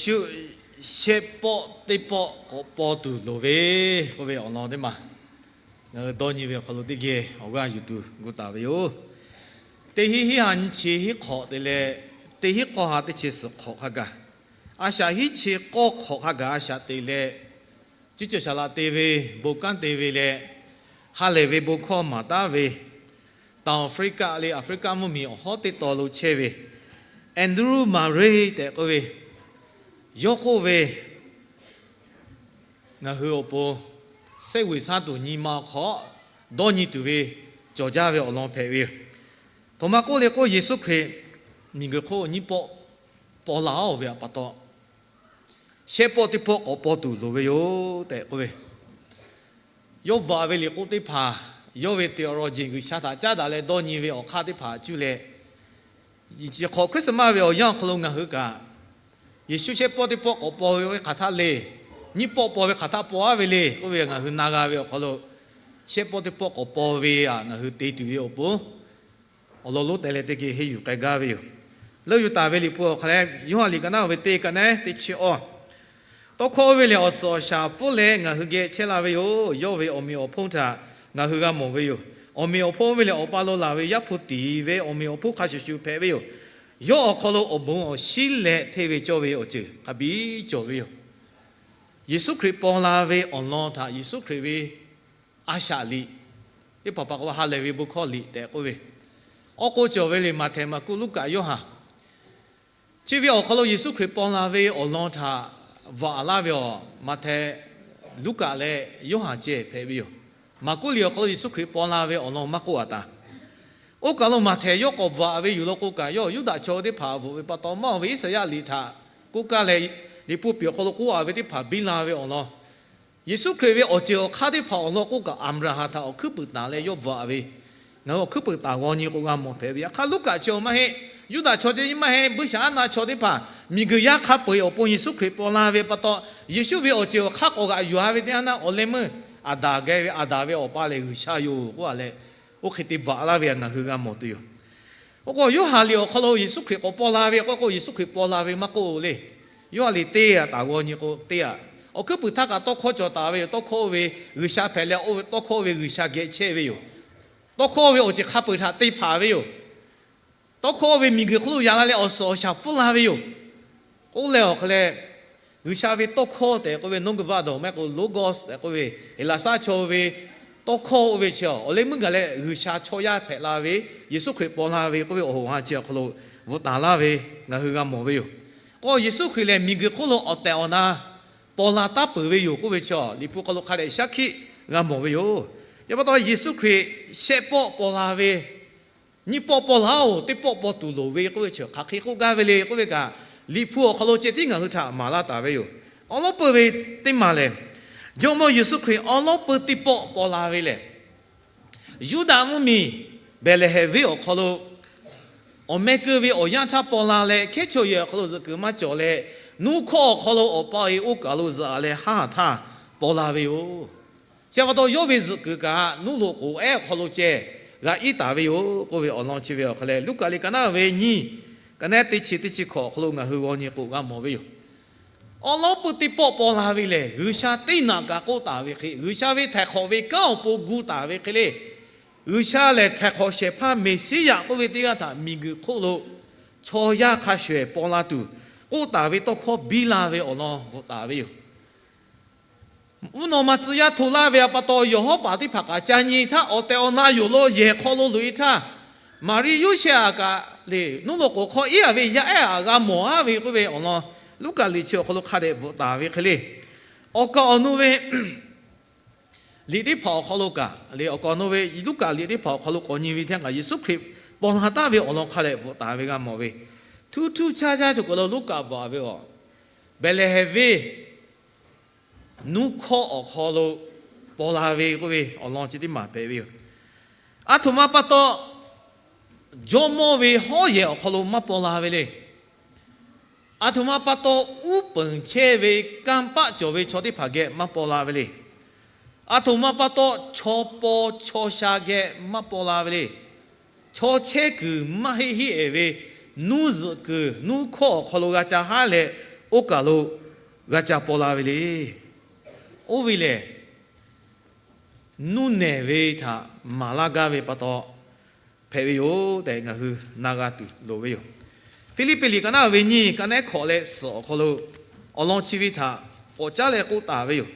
Yeˍsuˆ shehˆ pawˆ teˇ pawˆ k'awꞈ paw tuˬ loˍ ve k'oˆ ve awˬ lawn teˇ maˬ, ngaˬ hui dawˇ nyi ve awˬ hk'aw lo teˇ geh awˬ g'aˇ yuˬ tuˬ gu taˍ ve yoˬ. Teˇ hinˉ hinˉ ha nyiˇ chi hiˉ hk'awꞈ te leh, teˇ hinˉ k'awˇ ha teˇ chi suhˍ hk'awꞈ hk'a gaˬ, a shaꞈ hiˉ chi k'awˇ hk'awꞈ hk'a gaˬ a shaꞈ te leh, ciˉ cawˬ shaˍ laꞈ te ve, bon kanˉ te ve leh, ha lehˬ ve bon hkawˇ maˍ taˉ ve, Taˍ Awˍfriˆkaˆ leh Aˍfriˆkaˆ mvuhˇmiˬ awˬ hawˉ teˇ taw lo chehˇ ve Andrew Murray tehꞈ k'oˆ ve yawˇ k'oˆ ve, ngaˬ hui awˬ pon shehˆ g'uiˬ shaˉ tuˬ nyi ma awˬ hk'aw dawˇ nyi tuˬ ve cawˬ jaˇ ve awˬ lawn hpehꞈ ve yoˬ. Htoꞈ ma k'oˆ le k'o, Yeˍsuˆ Hkriꞈ miˬguiˬ hk'oˆ nyiˇ pawˆ paw la-oˬ ve pa taw, shehˆ pawˆ teˇ pawˆ k'awꞈ paw tuˬ loˍ ve yoˬ tehꞈ k'oˆ ve, yawˇ bvuhꞈ ve liꞈ k'oˆ teˇ hpaˍ, yawˇ ve theology G'uiˬsha htaꞈ caˉ daꞈ leh dawˇ nyi ve awˬ hk'aˇ teˇ hpaˍ cuˇ leh, chi hk'awꞈ Christmas ve awˬ yanˇ awˬ hk'aw lo ngaˬ hui kaꞈ, Yeˍsuˆ shehˆ pawˆ teˇ pawˆ k'awꞈ paw ve hk'aˬ htaˇ le, nyiˇ pawˆ paw ve hk'aˬ htaˇ paw-aˉ ve le k'oˆ ve ngaˬ hui na g'a ve awˬ hk'aw lo, shehˆ pawˆ teˇ pawˆ k'awꞈ paw ve aꞈ ngaˬ hui te tuˬ ve awˬ pon awˬ lawn lonˉ teh leh teˇ geh henˇ yuˬ k'ai gaˇ ve yoˬ. Leuˆ yuˬ taˍ ve Liꞈ hpu awˬ hk'aw lo, Yoˇhanˬ liꞈ ka naˉ ve teˇ ka naˉ teˇ chi awˬ, tawˇ hkawˇ oˇ ve lehˬ awˬ suhˍ awˬ shaˍ pfuhˇ leh ngaˬ hui geh chehˇ la ve yoˬ. Yawˇ ve awˬ meꞈ awˬ hponˇ htaꞈ ngaˬ hui g'a mawˬ ve yoˬ. Awˬ meꞈ awˬ hponˇ oˇ ve lehˬ, Awˬ pa lo laˬ ve Yaˇ hpu tiˍ ve awˬ meꞈ awˬ hponˇ hk'a shuˍ shuˍ hpehꞈ ve yoˬ. Yawˇ awˬ hk'aw lo awˬ bon awˬ shiˉ leh hteˇ ve cawˇ ve awˬ ceuˬ hk'a biˇ cawˬ ve yoˬ. Yeˍsuˆ Hkriꞈ paw la ve awˬ lawn htaꞈ Yeˍsuˆ Hkriꞈ ve a shaꞈ liꞈ, teˇ hpaˍ hpaˍ k'o ha lehˬ ve bon hkawˇ liꞈ tehꞈ k'oˆ ve, awˬ k'o cawˬ ve lehˬ, Maꞈhtehˍ, Maˍkuˆ, Luˉkaꞈ, Yoˇhanˬ. Chi ve awˬ hk'aw lo Yeˍsuˆ Hkriꞈ paw la ve awˬ lawn htaꞈ bvuhꞈ laˇ ve awˬ Maꞈhtehˍ, Luˉkaꞈ leh Yoˇhanˬ ceh hpehꞈ ve yoˬ. Maˍkuˆ liꞈ awˬ hk'aw lo Yeˍsuˆ Hkriꞈ paw la ve awˬ lawn maˇ k'oˆ-a taˍ. Oˇ kaˬ lo Maꞈhtehˍ yawˇ k'awꞈ bvuhꞈ ve yoˬ law k'o kaꞈ, yawˇ Yuˇdaꞈ chaw teˇ hpaˍ bvuhꞈ ve pa taw, maˇ oˬ ve Iˉsaˍyaˆ liꞈ htaꞈ k'oˆ kaˇ leh, Liꞈ hpu awˬ hk'aw lo k'oˆ-a ve teˇ hpaˍ biˇ la ve awˬ lawn, Yeˍsuˆ Hkriꞈ ve awˬ ceuˬ awˬ hk'aˇ teˇ hpaˍ awˬ lawn k'oˆ kaꞈ, Aˍbraˍhanˍ htaꞈ awˬ hkuiˉ puiˍ taˍ leh yawˇ bvuhꞈ ve, ngaˬ hui awˬ hkuiˉ puiˍ taˍ g'aw nyi k'o g'a mawˬ hpehꞈ ve. Yaꞈ hk'aˇ Luˉkaꞈ chi maˇ heˆ, Yuˇdaꞈ chaw teˇ maˇ heˆ, buiˇshaˆaˉnaˆ chaw teˇ hpaˍ, miˬguiˬ yaˇ hk'a peu-eˬ awˬ pon Yeˍsuˆ Hkriꞈ paw la ve pa taw, Yeˍsuˆ ve awˬ ceuˬ awˬ hk'aˇ k'awꞈ g'aꞈ yuˬ-a ve teˇ yanˇ, awˬ leh meuˇ Aˍdanˍ geh ve, Aˍdanˍ ve awˬ pa lehˬ G'uiˬsha yoˬ k'oˆ-a leh, oˇ hk'e te bvuhꞈ laˇ ve ngaˬ hui g'a mawˬ tuˬ yoˬ. Oˇ k'o Yoˇhanˬ liꞈ awˬ hk'aw lo Yeˍsuˆ Hkriꞈ k'awꞈ paw la ve k'o, k'o Yeˍsuˆ Hkriꞈ paw la ve maˇ k'oˆ le. Yoˇhanˬ liꞈ teˇ aꞈ taˍ g'aw nyi k'o teˇ aꞈ, awˬ hkuiˉ puiˍ htaˇ kaꞈ tawˇ hkawˇ cawˬ taˍ ve yoˬ. Tawˇ hkawˇ oˇ ve G'uiˬsha hpehꞈ leh, oˇ ve tawˇ hkawˇ oˇ ve G'uiˬsha geh chehˇ ve yoˬ. Tawˇ hkawˇ oˇ ve awˬ ceuˬ hk'a peu-eˬ htaꞈ te hpanˍ ve yoˬ. Tawˇ hkawˇ oˇ ve miˬguiˬ hk'oˆ lo yaꞈ la leh awˬ suhˍ awˬ shaˍ pfuhˇ la ve yoˬ. K'oˆ leh awˬ hk'aw leh, G'uiˬsha ve tawˇ hkawˇ tehꞈ k'oˆ ve noˉ g'uiˬ baˆ dawˬ maˇ heˆ k'o, logos tehꞈ k'oˆ ve, Heˍlaˍsaˆ chaw ve tawˇ hkawˇ oˇ ve chi awˬ leh meuˇ gaˬ leh G'uiˬsha chaw yaˇ hpehꞈ la ve, Yeˍsuˆ Hkriꞈ paw la ve k'oˆ ve awˬ hoꞈ ha chi awˬ hk'aw lo bvuhꞈ taˍ laˇ ve ngaˬ hui g'a mawˬ ve yoˬ. K'o Yeˍsuˆ Hkriꞈ lehˬ miˬguiˬ hk'oˆ lo awˬ tehˬ awˬ na paw la taˉ peuˬ ve yoˬ k'oˆ ve chi Liꞈ hpu hk'aw lo hk'a dehꞈ shaˉ hkiˆ g'a mawˬ ve yoˬ. Yaꞈ pa taw Yeˍsuˆ Hkriꞈ shehˆ pawˆ paw la ve, nyiˇ pawˆ paw laˇ-oˬ, teˇ pawˆ paw tuˬ loˍ ve k'oˆ ve chi hk'aˬ hk'e k'oˆ gaˇ ve le k'oˆ ve kaꞈ, Liꞈ hpu awˬ hk'aw lo ceh tiˉ ngaˬ hui htaꞈ maˍ laˇ taˍ ve yoˬ. Awˉ lawˉ peuˇ ve teˇ maˬ lehˬ, Jawˇmawˇ Yeˍsuˆ Hkriꞈ awˉ lawˉ peuˇ teˇ pawˆ paw la ve lehˬ, Yuˇdaꞈ mvuhˇmiˬ Behˍlehˍhehnˍ venˇ awˬ hk'aw lo awˬ meh keu ve awˬ yanˇ htaˇ paw la leh, hkehˉ chaw yehˬ awˬ hk'aw lo zuhꞈ kuiˬ maˇ cawˬ leh, nuˇ hkawˇ awˬ hk'aw lo awˬ pa-e oˇ kaˬ lo zuhꞈ-a leh haˉ htaˇ paw la ve yoˬ. Chi pa taw yawˇ ve zuhꞈ kuiˬ kaꞈ nuˇ loꞈ k'oˍ ehˉ awˬ hk'aw lo ceh g'a iˉ taˍ ve yoˬ k'oˆ ve awˬ lawn chi ve awˬ hk'aw leh, Luˉkaꞈ liꞈ ka naˉ ve nyiˇ, ka naˉ teˇ chi teˇ chi hkawꞈ awˬ hk'aw lo ngaˬ hui g'aw nyi k'o g'a mawˬ ve yoˬ. Awˉ lawˉ peuˇ teˇ pawˆ paw la ve lehˬ, G'uiˬsha teˇ naꞈ kaꞈ k'oˆ taˍ ve hk'e, G'uiˬsha ve htaiˍ hk'awꞈ ve kanˉ awˬ pon gu taˍ ve hk'e le, G'uiˬsha lehˬ htaiˍ hk'awꞈ shehˍ hpaˇ Meˍsiˉyaꞈ k'oˆ ve teˇ g'aˇ htaꞈ miˬguiˬ hk'oˆ lo chaw yaˇ hk'a shuˍ ehˍ paw la tuˬ k'oˆ taˍ ve tawˇ hkawˇ biˇ la ve awˬ lawn bvuhꞈ taˍ ve yoˬ. Mvuhˇ naw ma tcuh yaˇ hto laˇ ve pa taw, yawˬ hawˉ paˍ teˇ hpaˍ kaꞈ ca nyi htaˇ, awˬ tehˬ awˬ na yoˬ lo yehˬ hk'aw lo loꞈ-e htaˇ, Maˍriˆ Yoˇsehꞈ-aꞈ kaꞈ le, nuˇ loꞈ k'oˍ hk'aw iˉ-a ve yaˇ ehˉ-aꞈ g'a mawˬ-a ve k'oˆ ve awˬ lawn, Luˉkaꞈ liꞈ chi awˬ hk'aw lo hk'a dehꞈ bvuhꞈ taˍ ve hk'e le. Awˬ kaˍ awˬ nu ve liꞈ teˇ hpaˍ awˬ hk'aw lo kaꞈ le, awˬ kaˍ awˬ nu ve Luˉkaꞈ liꞈ teˇ hpaˍ awˬ hk'aw lo k'awꞈ nyi ve teˇ yanˇ kaꞈ, Yeˍsuˆ Hkriꞈ paw la taˍ ve awˬ lawn hk'a dehꞈ bvuhꞈ taˍ ve g'a mawˬ ve, htuˇ htuˇ caˇ caˇ cawˬ k'o lo Luˉkaꞈ bvuhꞈ ve awˬ, Behˍlehˍhehnˍ venˇ nuˇ hkawˇ awˬ hk'aw lo paw la ve k'oˆ ve awˬ lawn chi teˇ maˬ hpehꞈ ve yoˬ. Aˬ htoꞈ ma pa taw jawˇmawˇ ve hawˉ yehˬ awˬ hk'aw lo maˇ paw la ve le. Aˬ htoꞈ ma pa taw uˉ peunˍ chehˇ ve kanˇ paˆ cawˬ ve chaw teˇ hpaˍ geh maˇ paw la ve le. Aˬ htoꞈ ma pa taw chaw paw chaw sha geh maˇ paw la ve le. Chaw chehˇ kuiˬ maˇ heˆ heˆ-ehˍ ve nuˇ zuhꞈ kuiˬ nuˇ hkawˇ awˬ hk'aw lo g'a ca haˉ leh, oˇ kaˬ lo g'a ca paw la ve le. Oˇ ve lehˬ, nuˇ nehˬ ve htaꞈ maˍ laˇ gaˇ ve pa taw hpehꞈ ve yoˬ tehꞈ ngaˬ hui na g'a tuˬ loˍ ve yoˬ. Hpiˇliˇpiˆ liꞈ ka naˉ ve nyiˇ, ka nehˉ hkawꞈ leh suhˍ awˬ hk'aw lo awˬ lawn chi ve htaꞈ k'awꞈ caˉ leh k'oˆ taˍ ve yoˬ.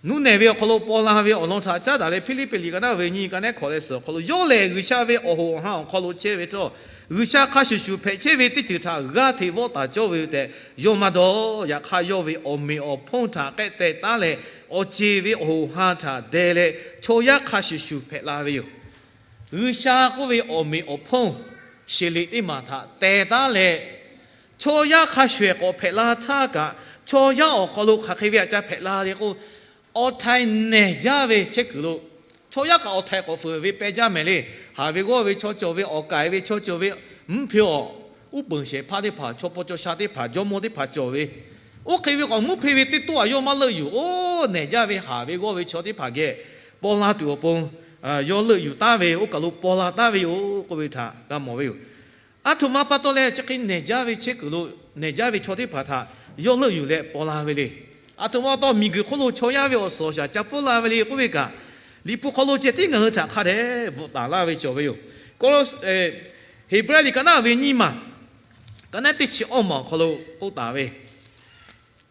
Nuˇ nehˬ ve awˬ hk'aw lo paw la ve awˬ lawn htaꞈ caˉ daꞈ leh, Hpiˇliˇpiˆ liꞈ ka naˉ ve nyiˇ, ka nehˉ hkawꞈ leh suhˍ awˬ hk'aw lo, yawˇ lehˬ G'uiˬsha ve awˬ hoꞈ awˬ ha awˬ hk'aw lo chehˇ ve htawˇ, G'uiˬsha hk'a shuˍ shuˍ hpehꞈ chehˇ ve teˇ ceuˬ htaꞈ g'aˇ hteꞈ vawˆ taˍ cawˇ ve yoˬ tehꞈ yawˇ maˇ dawˇ. Yaꞈ hk'aˇ, yawˇ ve awˬ meꞈ awˬ hponˇ htaꞈ k'ehˆ teh taˉ leh, awˬ ceˬ ve awˬ hoꞈ ha htaꞈ deh leh, chaw yaˇ hk'a shuˍ shuˍ hpehꞈ la ve yoˬ. G'uiˬsha k'oˆ ve awˬ meꞈ awˬ hponˇ, sheˍ liꞈ teˇ maˬ htaꞈ teh taˉ leh, chaw yaˇ hk'a shuˍ k'awꞈ hpehꞈ la htaˇ kaꞈ, chaw yaˇ awˬ hk'aw lo hk'aˬ hk'e ve htaꞈ ca hpehꞈ la le k'o, awˬ htaiˍ nehˬ jaˇ ve chehˇ kuiˬ lo, chaw yaˇ kaꞈ awˬ htaiˍ k'awꞈ fuiˍ ve peh jaˇ mehˍ le. Haˍ ve g'awˇ ve chaw cawˬ ve, awˬ kaiˍ ve chaw cawˬ ve, mvuhˇ hpew awˬ uˉ peunˍ shehˍ hpaˇ teˇ hpaˍ, chaw paw chaw sha teˇ hpaˍ, jawˇmawˇ teˇ hpaˍ cawˬ ve, oˇ hk'e ve k'awꞈ mvuhˇ hpew ve teˇ toˇ aꞈ yawˇ maˇ leuˆ yuˬ. Oˇ nehˬ jaˇ ve haˍ ve g'awˇ ve chaw teˇ hpaˍ geh paw la tuˬ awˬ pon, yawˇ leuˆ yuˬ taˉ ve, oˇ kaˬ lo paw la taˉ ve yoˬ k'oˆ ve htaꞈ g'a mawˬ ve yoˬ. Aˬ htoꞈ ma pa taw leh chi hk'e nehˬ jaˇ ve chehˇ kuiˬ lo nehˬ jaˇ ve chaw teˇ hpaˍ htaꞈ yawˇ leuˆ yuˬ leh paw la ve le. Aˬ htoꞈ ma pa taw miˬguiˬ hk'oˆ lo chaw yaˇ ve awˬ suhˍ awˬ shaˍ ca pfuhˇ la ve le k'oˆ ve kaꞈ, Liꞈ hpu hk'aw lo ceh tiˉ ngaˬ hui htaꞈ hk'a dehꞈ bvuhꞈ taˍ laˇ ve cawˬ ve yoˬ. Kawˇlawˇ-, Heˍbrehˇ liꞈ ka naˉ ve nyiˇ maˬ, ka nehˉ teˇ chi awˇ maˬ awˬ hk'aw lo k'oˆ taˍ ve,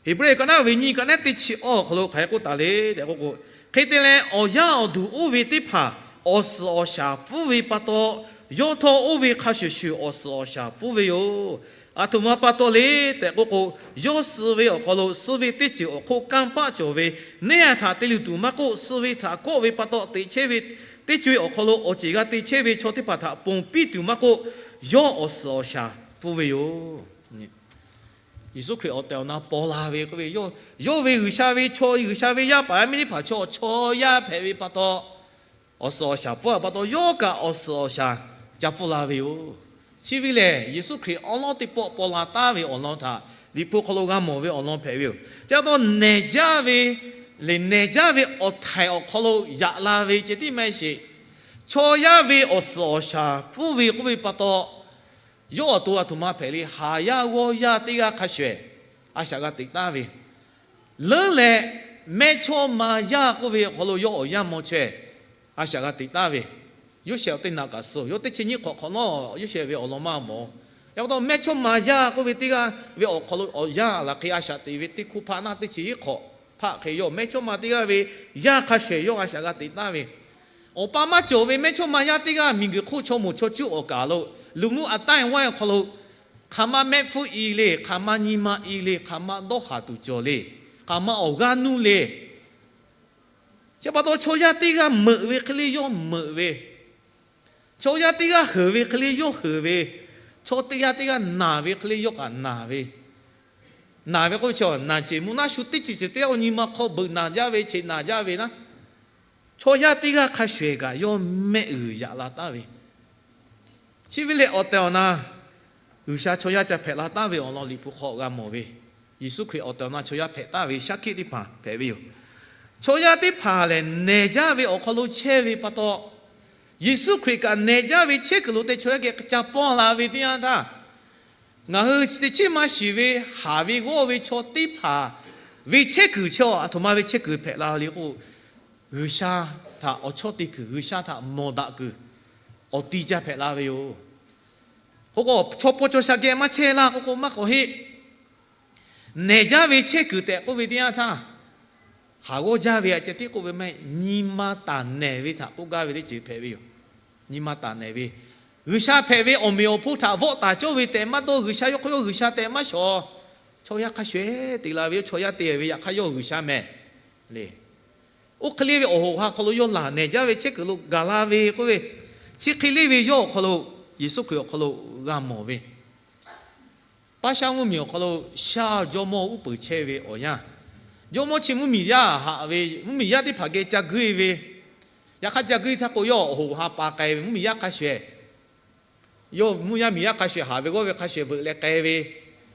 Heˍbrehˇ ka naˉ ve nyiˇ, ka nehˉ teˇ chi awˇ awˬ hk'aw lo hk'aˬ hk'e k'oˆ taˍ le tehꞈ k'oˆ k'o, hk'e te leh awˬ yaˇ awˬ duˬ oˇ ve teˇ hpaˍ awˬ suhˍ awˬ shaˍ pfuhˇ ve pa taw, yawˇ htawˇ oˇ ve hk'a shuˍ shuˍ awˬ suhˍ awˬ shaˍ pfuhˇ ve yoˬ. Aˬ htoꞈ ma pa taw le tehꞈ k'oˆ k'o, yawˇ suh ve awˬ hk'aw lo suh ve teˇ ceuˬ awˬ hk'oˆ kanˇ paˆ cawˬ ve, neˇ haiˬ htaꞈ te luˬ tuˬ maˇ k'oˆ, suh ve htaꞈ kawˆ ve pa taw teꞈ chehˇ ve, teˇ co e awˬ hk'aw lo awˬ ceˬ g'a te chehˇ ve chaw teˇ hpaˍ htaꞈ ponˬ piˇ tuˬ maˇ k'oˆ, yawˇ awˬ suhˍ awˬ shaˍ pfuhˇ ve yoˬ. Yeˍsuˆ Hkriꞈ awˬ tehˬ awˬ na paw la ve k'oˆ ve, yawˇ ve G'uiˬsha ve chaw, G'uiˬsha ve yaˇ paˍ yaˇ miˇ teˇ hpaˍ chaw, chaw yaˇ hpehꞈ ve pa taw, awˬ suhˍ awˬ shaˍ pfuhˇ pa taw, yawˇ kaꞈ awˬ suhˍ awˬ shaˍ ca pfuhˇ la ve yoˬ. Chi ve lehˬ, Yeˍsuˆ Hkriꞈ awˉ lawˉ teˇ pawˆ paw la taˉ ve awˬ lawn htaꞈ Liꞈ hpu hk'aw lo g'a mawˬ ve awˬ lawn hpehꞈ ve yoˬ. Chi pa taw nehˬ jaˇ ve, lehˬ nehˬ jaˇ ve awˬ htaiˍ awˬ hk'aw lo yaꞈ la ve ceh tiˉ maˇ heˆ sheˍ. Chaw yaˇ ve awˬ suhˍ awˬ shaˍ pfuhˇ ve k'oˆ ve pa taw, yawˇ awˬ to aˬ htoꞈ ma hpehꞈ le, haˍ yaˇ g'awˇ yaˇ teˇ g'aˇ hk'a shuˍ a shaꞈ g'a teꞈ taˉ ve, leuˉ leh mehˇchawˇma yaˇ k'oˆ ve awˬ hk'aw lo yawˇ awˬ yanˇ maw chaweh a shaꞈ g'a teꞈ taˉ ve, Yoˇsehꞈ awˬ teˇ naꞈ kaꞈ suh, yawˇ teˇ chi nyiˇ hk'awꞈ hk'awꞈ nawˉ Yoˇsehꞈ ve awˬ lawn maˇ mawˬ. Yaꞈ pa taw mehˇchawˇma yaˇ k'oˆ ve teˇ g'aˇ ve awˬ hk'aw lo awˬ yanˇ laˬ hk'e a shaꞈ teꞈ ve teˇ hkuˇ hpaˆ naˆ teˇ chi nyiˇ hk'awꞈ hpaˆ hk'e yawˇ mehˇchawˇma teˇ g'aˇ ve yaˇ hk'a shuˍ yawˇ a shaꞈ g'a teꞈ taˉ ve, awˬ pa maˇ cawˬ ve mehˇchawˇma yaˇ teˇ g'aˇ miˬguiˬ hk'oˆ chaw moˍ chaw cuˇ awˬ kaˍ lo, luˬ muˇ aꞈ taˇ e waˇ e awˬ hk'aw lo, hk'aˬ ma mehˆ hpfuhˇ i le, hk'aˬ ma nyi ma i le, hk'aˬ ma dawˇ haˍ tuˬ cawˬ le, hk'aˬ ma awˬ g'aˇ nuˇ le. Chi pa taw chaw yaˇ teˇ g'aˇ meuꞈ ve hk'e le yawˇ meuꞈ ve, chaw yaˇ teˇ g'aˇ heuˬ ve hk'e le yawˇ heuˬ ve, chaw teˇ g'aˇ teˇ g'aˇ naˬ ve hk'e le yawˇ kaꞈ naˬ ve, naˬ ve k'oˆ ve chi naˬ ceˬ mvuhˇ naˆ shu teˇ ceuˬ ceuˬ teˇ g'aˇ awˬ nyi ma hk'aw beuꞈ naˬ jaˇ ve, cheꞈ naˬ jaˇ ve naˉ, chaw yaˇ teˇ g'aˇ hk'a shuˍ kaꞈ yawˇ mehˆ g'uiˬ yaꞈ la taˉ ve, chi ve lehˬ awˬ tehˬ awˬ na G'uiˬsha chaw yaˇ ca hpehꞈ la taˉ ve awˬ lawn Liꞈ hpu hk'aw g'a mawˬ ve, Yeˍsuˆ Hkriꞈ awˬ tehˬ awˬ na chaw yaˇ hpehꞈ taˍ ve shaˉ hkiˆ teˇ hpaˍ hpehꞈ ve yoˬ. Chaw yaˇ teˇ hpaˍ lehˬ nehˬ jaˇ ve awˬ hk'aw lo chehˇ ve pa taw, Yeˍsuˆ Hkriꞈ kaꞈ nehˬ jaˇ ve chehˇ kuiˬ lo te chaw yaˇ geh ca paw la ve teˇ yanˇ htaˇ, ngaˬ hui teˇ chiˉ maˇ shiˍ ve haˍ ve g'awˇ ve chaw teˇ hpaˍ ve chehˇ kuiˬ chi aˬ htoꞈ ma ve chehˇ kuiˬ hpehꞈ la le k'o, G'uiˬsha htaꞈ awˬ chawˇ te kuiˬ, G'uiˬsha htaꞈ mawˬ daꞈ kuiˬ awˬ ti ca hpehꞈ la ve yoˬ. K'o k'o, chaw paw chaw sha geh maˇ chehˇ laˇ k'o k'o maˇ k'awꞈ heˆ. Nehˬ jaˇ ve chehˇ kuiˬ tehꞈ k'oˆ ve teˇ yanˇ htaˇ, haˍ g'awˇ jaˇ ve aꞈ ceh tiˉ k'oˆ ve maˇ heˆ, nyi ma taˍ nehˬ ve htaꞈ k'oˆ gaˇ ve teˇ ceuˬ hpehꞈ ve yoˬ. Nyi ma taˍ nehˬ ve, G'uiˬsha hpehꞈ ve awˬ meꞈ awˬ hponˇ htaꞈ vawˆ taˍ cawˇ ve tehꞈ maˇ dawˇ, G'uiˬsha yawˇ hk'aw yawˇ G'uiˬsha tehꞈ maˇ shawˍ. Chaw yaˇ hk'a shuˍ te la ve, chaw yaˇ te ve yaꞈ hk'aˇ yawˇ G'uiˬsha mehˍ le. Oˇ hk'e le ve awˬ hoꞈ ha hk'aw lo yawˇ laˬ nehˬ jaˇ ve chehˇ kuiˬ lo gaˬ la ve k'oˆ ve, chi hk'e le ve yawˇ awˬ hk'aw lo, Yeˍsuˆ Hkriꞈ awˬ hk'aw lo g'a mawˬ ve, Paˇshaˆ mvuhˇmiˬ awˬ hk'aw lo shaˉ jawˇmawˇ uˉ peunˍ chehˇ ve awˬ yanˇ, jawˇmawˇ chi mvuhˇmiˬ yaˇ haꞈ ve, mvuhˇmiˬ yaˇ teˇ hpaˍ geh ca guˇ e ve, yaꞈ hk'aˇ ca guˇ e htaˇ k'o yawˇ awˬ hoꞈ ha pa k'ai ve, mvuhˇmiˬ yaˇ hk'a shuˍ, yawˇ mvuhˇ yaˇ miˬ yaˇ hk'a shuˍ haˍ ve g'awˇ ve hk'a shuˍ veuꞈ leh k'ai ve,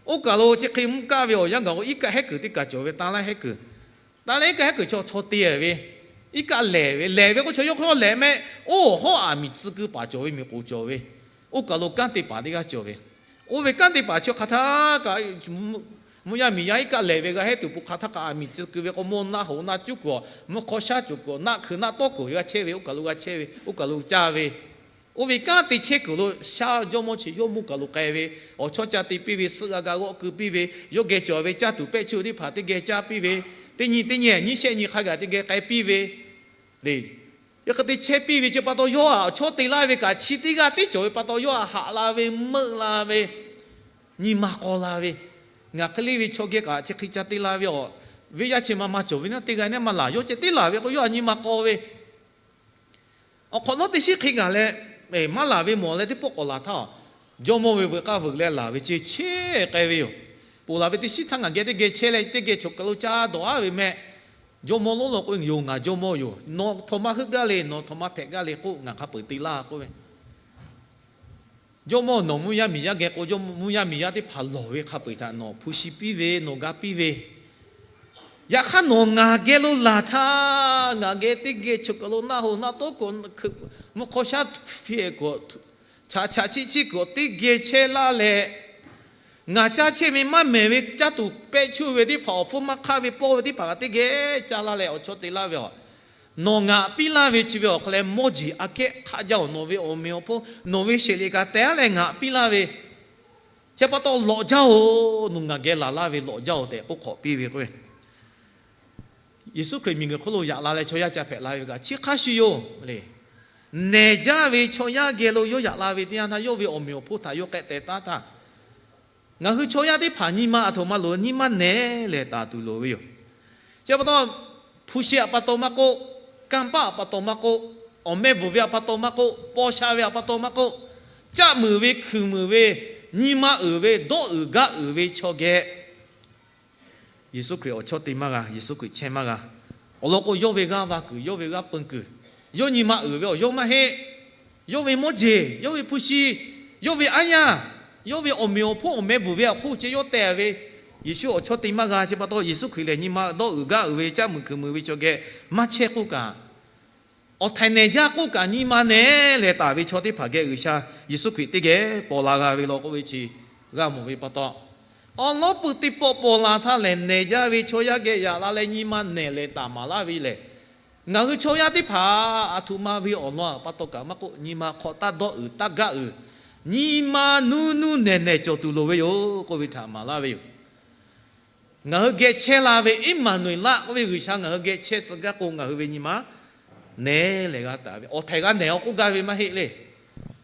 oˇ kaˬ lo chi hk'e mvuhˇ kaˆ ve awˬ yanˇ gaˬ k'o iˉ kaˆ hehˉ kuiˬ teˇ kaˬ cawˬ ve, ta laiˉ hehˉ kuiˬ, ta laiˉ iˉ kaˆ hehˉ kuiˬ chaw chaw te ve, iˉ kaˆ lehˬ ve, lehˬ ve k'o chaw yawˇ hk'aw yawˇ lehˬ mehˆ, oˇ hawˉ aˬ miˬ tcuh keu paˍ cawˬ ve miˬ k'oˍ cawˬ ve, oˇ kaˬ lo kanˉ te paˍ teˇ g'aˇ cawˬ ve, oˇ ve kanˉ te paˍ chi hk'aˬ htaˇ kaꞈ Mvuhˇ yaˇ miˬ yaˇ iˉ kaˆ lehˬ ve g'a hehˉ tuˬ, pon hk'aˬ htaˇ kaꞈ a miˍ tcuh keu ve k'o, mawˇ naˆ hoꞈ naˆ cuˉ kuiˬ, mvuhˇ hk'aw shaˉ cawˬ kuiˬ, naˆ hkui naˆ tawˉ kuiˬ g'a chehˇ ve, oˇ kaˬ lo g'a chehˇ ve, oˇ kaˬ lo caˇ ve, oˇ ve kanˉ te chehˇ kuiˬ lo shaˉ jawˇ mawˇ chi yawˇ mvuhˇ kaˬ lo k'ai ve, awˬ chawˇ ca te piˇ ve, suhˆ g'a ga g'awˆ keu piˇ ve, yawˇ geh cawˬ ve caˇ tuˬ pehˆ chuˇ teˇ hpaˍ teˇ geh caˇ piˇ ve, teˇ nyi teˇ nyi nyiˇ shehˆ nyi hk'a gaˬ teˇ geh k'ai piˇ ve le. Yaꞈ hk'aˇ te chehˇ piˇ ve chi pa taw, yawˇ htaꞈ awˬ chawˇ te laˇ ve kaꞈ chi teˇ g'aˇ teˇ cawˬ ve pa taw, yawˇ htaꞈ haꞈ la ve, meuˆ la ve, nyi ma k'aw la ve, ngaˬ hk'e le ve chaw geh kaꞈ chi hk'e ca te la ve awˬ, venˇ yaˇ chi ma ma cawˬ ve naˉ teˇ g'aˇ neˉ maˇ laˬ, yawˇ ceh teˇ laˬ ve k'o, yawˇ htaꞈ nyi ma k'aw ve, awˬ hk'awꞈ nawˉ teˇ shiˉ hk'e gaˬ leh, maˇ laˬ ve mawˬ leh teˇ pawˆ k'awꞈ laˬ htaˇ, jawˇ mawˇ ve veuꞈ k'aˇ veuꞈ leh laˬ ve ce chehˇ k'ai ve yoˬ. Ponˬ laˬ ve teˇ shiˉ htaˇ ngaˬ geh teˇ geh chehˇ leh teˇ geh choˬ kaˬ lo caˇ dawˬ aˉ ve meh. Jawˇ mawˇ lonˉ lo k'o, yoˬ ngaˬ jawˇ mawˇ yoˬ, nawˬ htaꞈ maˇ heuˆ gaˇ le, nawˬ htaꞈ maˇ hpehꞈ gaˇ le k'oˆ, ngaˬ hk'a peu-eˬ te laˇ k'oˆ ve. Jawˇ mawˇ nawˬ mvuhˇ yaˇ miˬ yaˇ geh k'o, mvuhˇ yaˇ miˬ yaˇ teˇ hpaˍ lawˬ ve hk'a peu-eˬ htaꞈ nawˬ hpu shi piˇ ve, nawˬ ga piˇ ve, yaꞈ hk'aˇ nawˬ ngaˬ geh lo laˬ htaˇ, ngaˬ geh teˇ geh choˬ kaˬ lo naˆ hoꞈ naˆ tawˉ kuiˬ, mvuhˇ hk'aw shaˉ hpiˇ kuiˬ, chaꞈ chaꞈ chiˆ chiˆ kuiˬ teˇ geh chehˇ laˇ leh, ngaˬ caˇ chehˇ ve maˇ mehˍ ve caˇ tuˬ pehˆ chuˇ ve teˇ hpaˍ, awˬ hpfuhˇ maˇ hk'aˆ ve pawˇ ve teˇ hpaˍ kaꞈ teˇ geh caˇ laˇ leh awˬ chawˇ te laˇ ve aˬ. Nawˬ ngaˬ piˇ laˇ ve chi ve awˬ hk'aw leh mawˇ jeˬ aꞈ kehˉ hk'aˆ jaˇ-oˬ. Nawˬ ve awˬ meꞈ awˬ hponˇ, nawˬ ve sheˍ liꞈ kaꞈ teh aˉ leh ngaˬ piˇ laˇ ve, chi pa taw lawꞈ jaˇ-oˬ. Nawˬ ngaˬ geh laˬ laˇ ve lawꞈ jaˇ-oˬ tehꞈ k'oˆ hk'awꞈ piˇ ve k'o, Yeˍsuˆ Hkriꞈ miˬ guiˬ hk'oˆ lo yaꞈ la leh chaw yaˇ ca hpehꞈ la ve kaꞈ chi hk'a shuˍ yoˬ le. Nehˬ jaˇ ve chaw yaˇ geh lo yawˇ yaꞈ la ve teˇ yanˇ htaˇ, yawˇ ve awˬ meꞈ awˬ hponˇ htaꞈ yawˇ k'ehˆ teh taˉ htaˇ, ngaˬ hui chaw yaˇ teˇ hpaˍ nyi ma aˬ htoꞈ ma loˍ, nyi ma nehˬ leh taˍ tuˬ loˍ ve yoˬ. Chi pa taw, hpu shi aꞈ pa taw maˇ k'oˆ, kanˇ paˆ aꞈ pa taw maˇ k'oˆ, awˬ meh bvuhˬ ve aꞈ pa taw maˇ k'oˆ, paw sha ve aꞈ pa taw maˇ k'oˆ, caˆ muiˬ ve hkuiˬ muiˬ ve, nyi ma uiˍ ve, dawˇ uiˍ gaˇ uiˍ ve chaw geh Yeˍsuˆ Hkriꞈ awˬ chawˇ te maˇ g'a, Yeˍsuˆ Hkriꞈ chehˇ maˇ g'a. Awˬ lawn k'o, yawˇ ve g'aˇ va kuiˬ, yawˇ ve g'aˇ peun kuiˬ, yawˇ nyi ma uiˍ ve awˬ yawˇ maˇ heˆ. Yawˇ ve mawˇ jeˬ, yawˇ ve hpu shi, yawˇ ve aˉ yaˇ, yawˇ ve awˬ meꞈ awˬ hponˇ awˬ meh bvuhˬ ve awˬ hk'oˆ ceh yawˇ teh ve, Yeˍsuˆ awˬ chawˇ te maˇ g'a. Chi pa taw Yeˍsuˆ Hkriꞈ lehˬ nyi ma dawˇ uiˍ gaˇ uiˍ ve, caˆ muiˬ hkuiˬ muiˬ ve chaw geh maˇ chehˇ k'oˆ kaꞈ, awˬ htaiˍ nehˬ jaˇ k'oˆ kaꞈ, nyi ma nehˬ leh taˍ ve chaw teˇ hpaˍ geh G'uiˬsha Yeˍsuˆ Hkriꞈ teˇ geh paw la g'a ve law k'oˆ ve chi g'a mawˬ ve pa taw, awˬ lawˉ pui teˇ pawˆ paw la htaˇ lehˬ, nehˬ jaˇ ve chaw yaˇ geh yaꞈ la leh nyi ma nehˬ leh taˍ maˍ laˇ ve lehˬ, ngaˬ hui chaw yaˇ teˇ hpaˍ aˬ htoꞈ ma ve awˬ lawn aꞈ pa taw kaꞈ maˇ k'oˆ, nyi ma hk'aw taˇ dawˇ uiˍ taˇ gaˆ uiˍ, nyi ma nuˇ nuˇ nehˬ nehˬ cawˬ tuˬ loˍ ve yoˬ k'oˆ ve htaꞈ maˍ laˇ ve yoˬ. Ngaˬ hui geh chehˇ la ve Eˇmaˍnuˍeˍlaˆ k'oˆ ve G'uiˬsha ngaˬ hui geh chehˇ tcuh gaˇ k'o, ngaˬ hui ve nyi ma nehˬ leh g'a taˍ ve, awˬ htaiˍ g'a nehˬ-aw k'oˆ gaˇ ve maˇ heˆ le.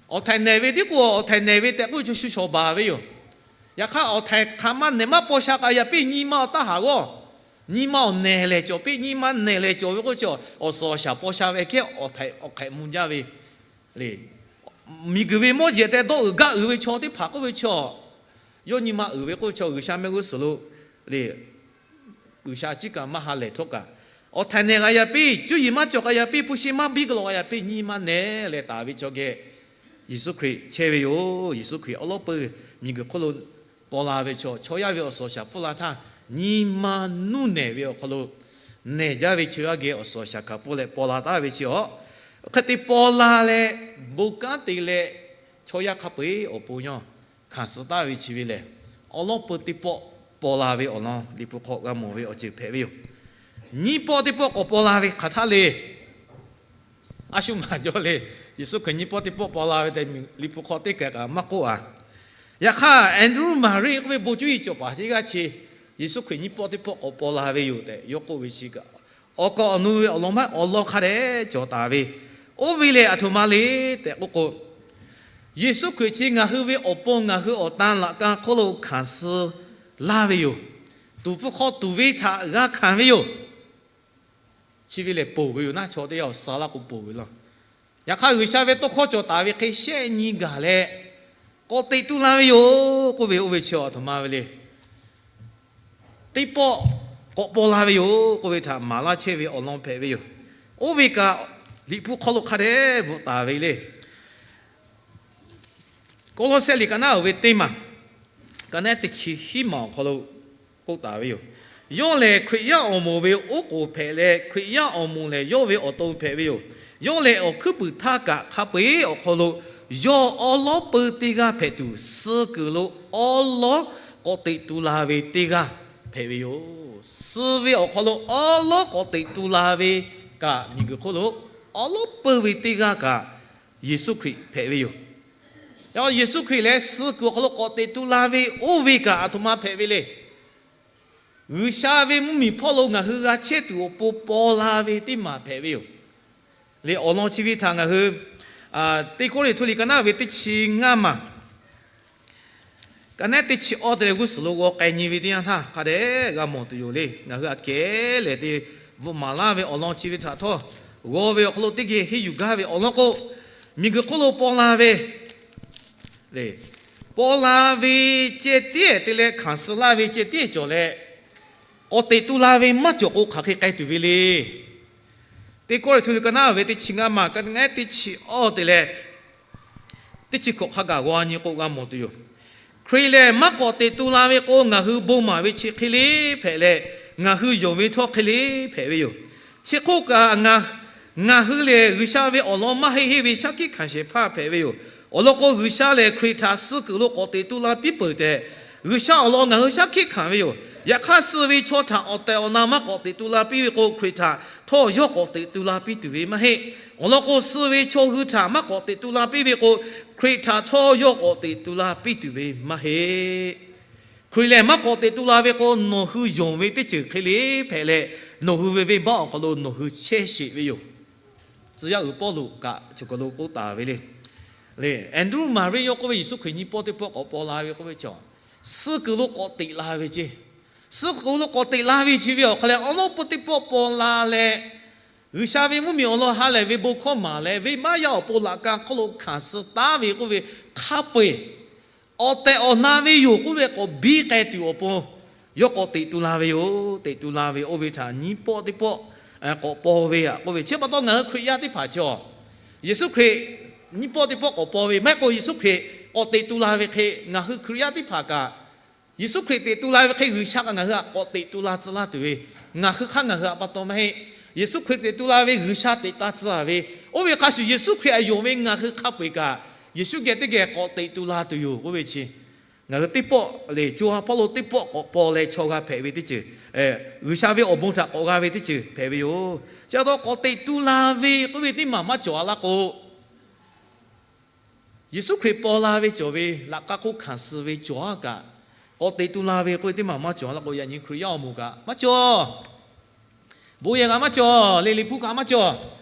Awˬ htaiˍ nehˬ ve tiˉ k'o, awˬ htaiˍ nehˬ ve tehꞈ k'oˆ ve chaw shu shawˍ baˬ ve yoˬ. Yaꞈ hk'aˇ, awˬ htaiˍ hk'aˬ ma nehˬ maˇ paw sha k'ai yaꞈ piˇ nyi ma awˬ taˇ haˍ g'awˇ. Nyi ma awˬ nehˬ lehˬ cawˬ piˇ, nyi ma nehˬ lehˬ cawˬ ve k'oˆ chi, awˬ suhˍ awˬ shaˍ paw sha ve kehˉ awˬ htaiˍ awˬ hk'ehꞈ mvuh jaˇ ve le. Miˬguiˬ ve mawˇ jeˬ tehꞈ dawˇ uiˍ gaˆ uiˍ ve chaw teˇ hpaˍ k'oˆ ve chi, yawˇ nyi ma uiˍ ve k'oˆ ve chi, G'uiˬsha mehˆ g'uˇ suhˍ lo le, G'uiˬsha ciˉ kaꞈ maˇ ha lehˬ htawˇ kaꞈ, awˬ htaiˍ nehˬ g'a yaꞈ piˇ, cuˇ yiˍ maˇ cawˬ k'ai yaꞈ piˇ, hpu shi maˇ biˇ k'ai lawꞈ k'ai yaꞈ piˇ, nyi ma nehˬ leh taˍ ve chaw geh Yeˍsuˆ Hkriꞈ chehˇ ve yoˬ. Yeˍsuˆ Hkriꞈ awˬ lawˉ peuˬ miˬguiˬ hk'oˆ lo paw la ve chaw, chaw yaˇ ve awˬ suhˍ awˬ shaˍ pfuhˇ la htaˇ, nyi ma nuˇ nehˬ ve awˬ hk'aw lo nehˬ jaˇ ve chaw yaˇ geh awˬ suhˍ awˬ shaˍ hkanˍ pfuhˇ leh paw la taˍ ve chi awˬ, hk'e te paw la leh, bon kanˉ te leh, chaw yaˇ hk'a peu-eˬ awˬ pon yawˇ hkanˍ suh taˍ ve chi ve lehˬ, awˬ lawˉ peuˬ teˇ pawˆ paw la ve awˬ lawn Liꞈ hpu hk'aw g'a mawˬ ve awˬ ceuˬ hpehꞈ ve yoˬ. Nyiˇ pawˆ teˇ pawˆ k'awꞈ paw la ve hk'aˬ htaˇ le. A shu maˬ jaw le. Yeˍsuˆ Hkriꞈ nyiˇ pawˆ teˇ pawˆ paw la ve tehꞈ Liꞈ hpu hk'aw teˇ kaˬ kaꞈ maˇ k'oˆ a. Yaꞈ hk'aˇ, Aˍndruˆ Maˍriˆ k'oˆ ve bon cuˇ yiˍ cawˬ paˍ teˇ g'aˇ chi, Yeˍsuˆ Hkriꞈ nyiˇ pawˆ teˇ pawˆ k'awꞈ paw la ve yoˬ tehꞈ yawˇ k'oˆ ve chi kaꞈ, awˬ kaˍ awˬ nu ve awˬ lawn maˇ heˆ, awˬ lawn hk'a dehꞈ cawˬ taˍ ve. Oˇ ve lehˬ, aˬ htoꞈ ma le tehꞈ k'oˆ k'o, Yeˍsuˆ Hkriꞈ chi ngaˬ hui ve awˬ pon ngaˬ hui awˬ tan laꞈ ka hk'oˆ lo hkanˍ suh laˇ ve yoˬ. Tuˍ hpfuh hk'aw tuˍ ve htaꞈ g'a hkanˍ ve yoˬ. Chi ve lehˬ ponˬ ve yoˬ naˉ, chaw teˇ g'aˇ awˬ suh laˇ k'o ponˬ ve laˇ. Yaꞈ hk'aˇ, G'uiˬsha ve tawˇ hkawˇ cawˬ taˍ ve hk'e shehˆ nyi gaˬ leh k'awꞈ teꞈ tu la ve yoˬ k'oˆ ve, oˇ ve chi aˬ htoꞈ ma ve le. Teˇ pawˆ k'awꞈ paw la ve yoˬ k'oˆ ve htaꞈ maˍ laˇ chehˇ ve awˬ lawn hpehꞈ ve yoˬ. Oˇ ve kaꞈ, Liꞈ hpu hk'aw lo hk'a dehꞈ bvuhꞈ taˍ ve le. Kawˇlawˇsehˆ liꞈ ka naˉ uiˍ ve teˇ maˬ, ka naˉ teˇ chi hiˉ maˬ awˬ hk'aw lo k'oˆ taˍ ve yoˬ. Yawˇ lehˬ, Hkriꞈ yaˇ awˬ moˍ ve oˉ k'oˍ hpehꞈ leh, Hkriꞈ yaˇ awˬ moˍ lehˬ, yawˇ ve awˬ to hpehꞈ ve yoˬ. Yawˇ lehˬ, awˬ hkuiˉ puiˍ htaˇ kaꞈ hk'a peu-eˬ awˬ hk'aw lo yawˇ awˉ lawˉ peu teˇ g'aˇ hpehꞈ tuˬ, suh kuiˬ lo awˉ lawˉ k'awꞈ teꞈ tu la ve teˇ g'aˇ hpehꞈ ve yoˬ. Suh ve awˬ hk'aw lo awˉ lawˉ k'awꞈ teꞈ tu la ve kaꞈ, miˬguiˬ hk'oˆ lo awˉ lawˉ peuˇ ve teˇ g'aˇ kaꞈ, Yeˍsuˆ Hkriꞈ hpehꞈ ve yoˬ. Yeˍsuˆ Hkriꞈ lehˬ, suh kuiˬ awˬ hk'aw lo k'awꞈ teꞈ tu la ve oˇ ve kaꞈ aˬ htoꞈ ma hpehꞈ ve le. G'uiˬsha ve mvuhˇmiˬ hpawˇ lo ngaˬ hui g'a chehˇ tuˬ awˬ pon paw la ve teˇ maˬ hpehꞈ ve yoˬ. Le awˬ lawn chi ve htaꞈ ngaˬ hui Teˇ Kawˇrenˍhtuˆ liꞈ ka naˉ ve teˇ chi ngaˇ maˬ, ka naˉ teˇ chi awˇ te leh g'uˇ suhˍ lo g'aw k'ai nyi ve teˇ yanˇ htaˇ hk'a dehꞈ g'a mawˬ tuˬ yoˬ le. Ngaˬ hui aꞈ kehˉ lehˬ te bvuhꞈ maˍ laˇ ve awˬ lawn chi ve htaꞈ htawˇ, g'aw ve awˬ hk'aw lo teˇ geh henˇ yuˬ gaˇ ve awˬ lawn k'o, miˬguiˬ hk'oˆ lo paw la ve le, paw la ve ceh tiˉ te leh hkanˍ suh laˇ ve ceh tiˉ cawˬ leh, k'awꞈ teꞈ tu la ve maˇ cawˬ k'o, hk'aˬ hk'e k'ai tuˬ ve le. Teˇ Kawˇrenˍhtuˆ liꞈ ka naˉ ve teˇ chi ngaˇ maˬ, ka naˉ teˇ chi awˇ te leh teˇ chi hkawꞈ hk'a gaˬ g'aw nyi k'o g'a mawˬ tuˬ yoˬ. Hkriꞈ lehˬ maˇ k'awꞈ teꞈ tu la ve k'o, ngaˬ hui bon maˍ ve chi hk'e le hpehꞈ leh, ngaˬ hui yonˍ ve htawˇ hk'e le hpehꞈ ve yoˬ. Chi hk'oˆ kaꞈ, ngaˬ hui lehˬ G'uiˬsha ve awˬ lawn maˇ heˆ heˆ ve shaˉ hkiˆ hkanˍ shehˍ hpaˇ hpehꞈ ve yoˬ. Awˬ lawn k'o, G'uiˬsha lehˬ Hkriꞈ htaꞈ suh kuiˬ lo k'awꞈ teꞈ tu la piˇ peuˬ tehꞈ, G'uiˬsha awˬ lawn ngaˬ hui shaˉ hkiˆ hkanˍ ve yoˬ. Yaꞈ hk'aˇ, suh ve chaw htaꞈ awˬ tehˬ awˬ na maˇ k'awꞈ teꞈ tu la piˇ ve k'o, Hkriꞈ htaꞈ htawˇ yawˇ k'awꞈ teꞈ tu la piˇ tuˬ ve maˇ heˆ. Awˬ lawn k'o, suh ve chaw hui htaꞈ maˇ k'awꞈ teꞈ tu la piˇ ve k'o, Hkriꞈ htaꞈ htawˇ yawˇ k'awꞈ teꞈ tu la piˇ tuˬ ve maˇ heˆ. Hkriꞈ lehˬ maˇ k'awꞈ teꞈ tu la ve k'o, nawˬ hui yonˍ ve teˇ ceuˬ hk'e le hpehꞈ leh, nawˬ hui ve venˇbaˆ awˬ hk'aw lo nawˬ hui chehˇ sheˍ ve yoˬ. Tcuh yaˇ uiˍ Pawˇluꞈ kaꞈ choˬ kaˬ lo k'oˆ taˍ ve le. Le, Andrew Murray yawˇ k'oˆ ve, Yeˍsuˆ Hkriꞈ nyiˇ pawˆ teˇ pawˆ k'awꞈ paw la ve k'oˆ ve chaw, suh kuiˬ lo k'awꞈ teꞈ la ve ceˇ. Suh kuiˬ lo k'awꞈ teꞈ la ve chi ve awˬ hk'aw leh, awˉ lawˉ peuˇ teˇ pawˆ paw la leh, G'uiˬsha ve mvuhˇmiˬ awˬ lawn ha lehˬ ve bon hkawˇ maˍ leh, venˇbaˆ yaˇ awˬ pon laꞈ ka hk'oˆ lo hkanˍ suh taˉ ve k'oˆ ve hk'a peu-eˬ, awˬ tehˬ awˬ na ve yoˬ k'oˆ ve k'awꞈ biˇ k'ai tuˬ awˬ pon, yawˇ k'awꞈ teꞈ tu la ve yoˬ. Teꞈ tu la ve oˇ ve htaꞈ nyiˇ pawˆ teˇ pawˆ k'awꞈ paw ve aꞈ k'oˆ ve, chi pa taw ngaˬ hui Hkriꞈ yaˇ teˇ hpaˍ chi, Yeˍsuˆ Hkriꞈ nyiˇ pawˆ teˇ pawˆ k'awꞈ paw ve maˇ heˆ k'o, Yeˍsuˆ Hkriꞈ k'awꞈ teꞈ tu la ve hk'e ngaˬ hui Hkriꞈ yaˇ teˇ hpaˍ kaꞈ, Yeˍsuˆ Hkriꞈ teꞈ tu la ve hk'e G'uiˬsha kaꞈ ngaˬ hui htaꞈ k'awꞈ teꞈ tu la tcuh laˇ tuˬ ve, ngaˬ hui hk'aˇ ngaˬ hui htaꞈ pa taw maˇ heˆ. Yeˍsuˆ Hkriꞈ teꞈ tu la ve G'uiˬsha teꞈ ta tcuh ve, oˇ ve hk'a shuˍ Yeˍsuˆ Hkriꞈ aꞈ yonˍ ve ngaˬ hui hk'a peu-eˬ kaꞈ, Yeˍsuˆ geh teˇ geh k'awꞈ teꞈ tu la tuˬ yoˬ k'oˆ ve chi, ngaˬ hui teˇ pawˆ lehˬ co ha hpawˇ lo teˇ pawˆ k'awꞈ paw leh chaw g'a hpehꞈ ve teˇ ceuˬ, G'uiˬsha ve awˬ bon htaꞈ k'awꞈ g'a ve teˇ ceuˬ hpehꞈ ve yoˬ. Chi pa taw k'awꞈ teꞈ tu la ve k'oˆ ve teˇ maˬ maˇ cawˬ a laˇ k'o, Yeˍsuˆ Hkriꞈ paw la ve cawˬ ve laꞈ k'aˇ hk'oˆ hkanˍ suh ve cawˬ a kaꞈ, k'awꞈ teꞈ tu la ve k'oˆ ve teˇ maˬ maˇ cawˬ a laˇ k'o, yaꞈ nyi Hkriꞈ yaˇ awˬ moˍ kaꞈ maˇ cawˬ. Bon yehˬ kaꞈ maˇ cawˬ, liꞈ liꞈ hpu kaꞈ maˇ cawˬ.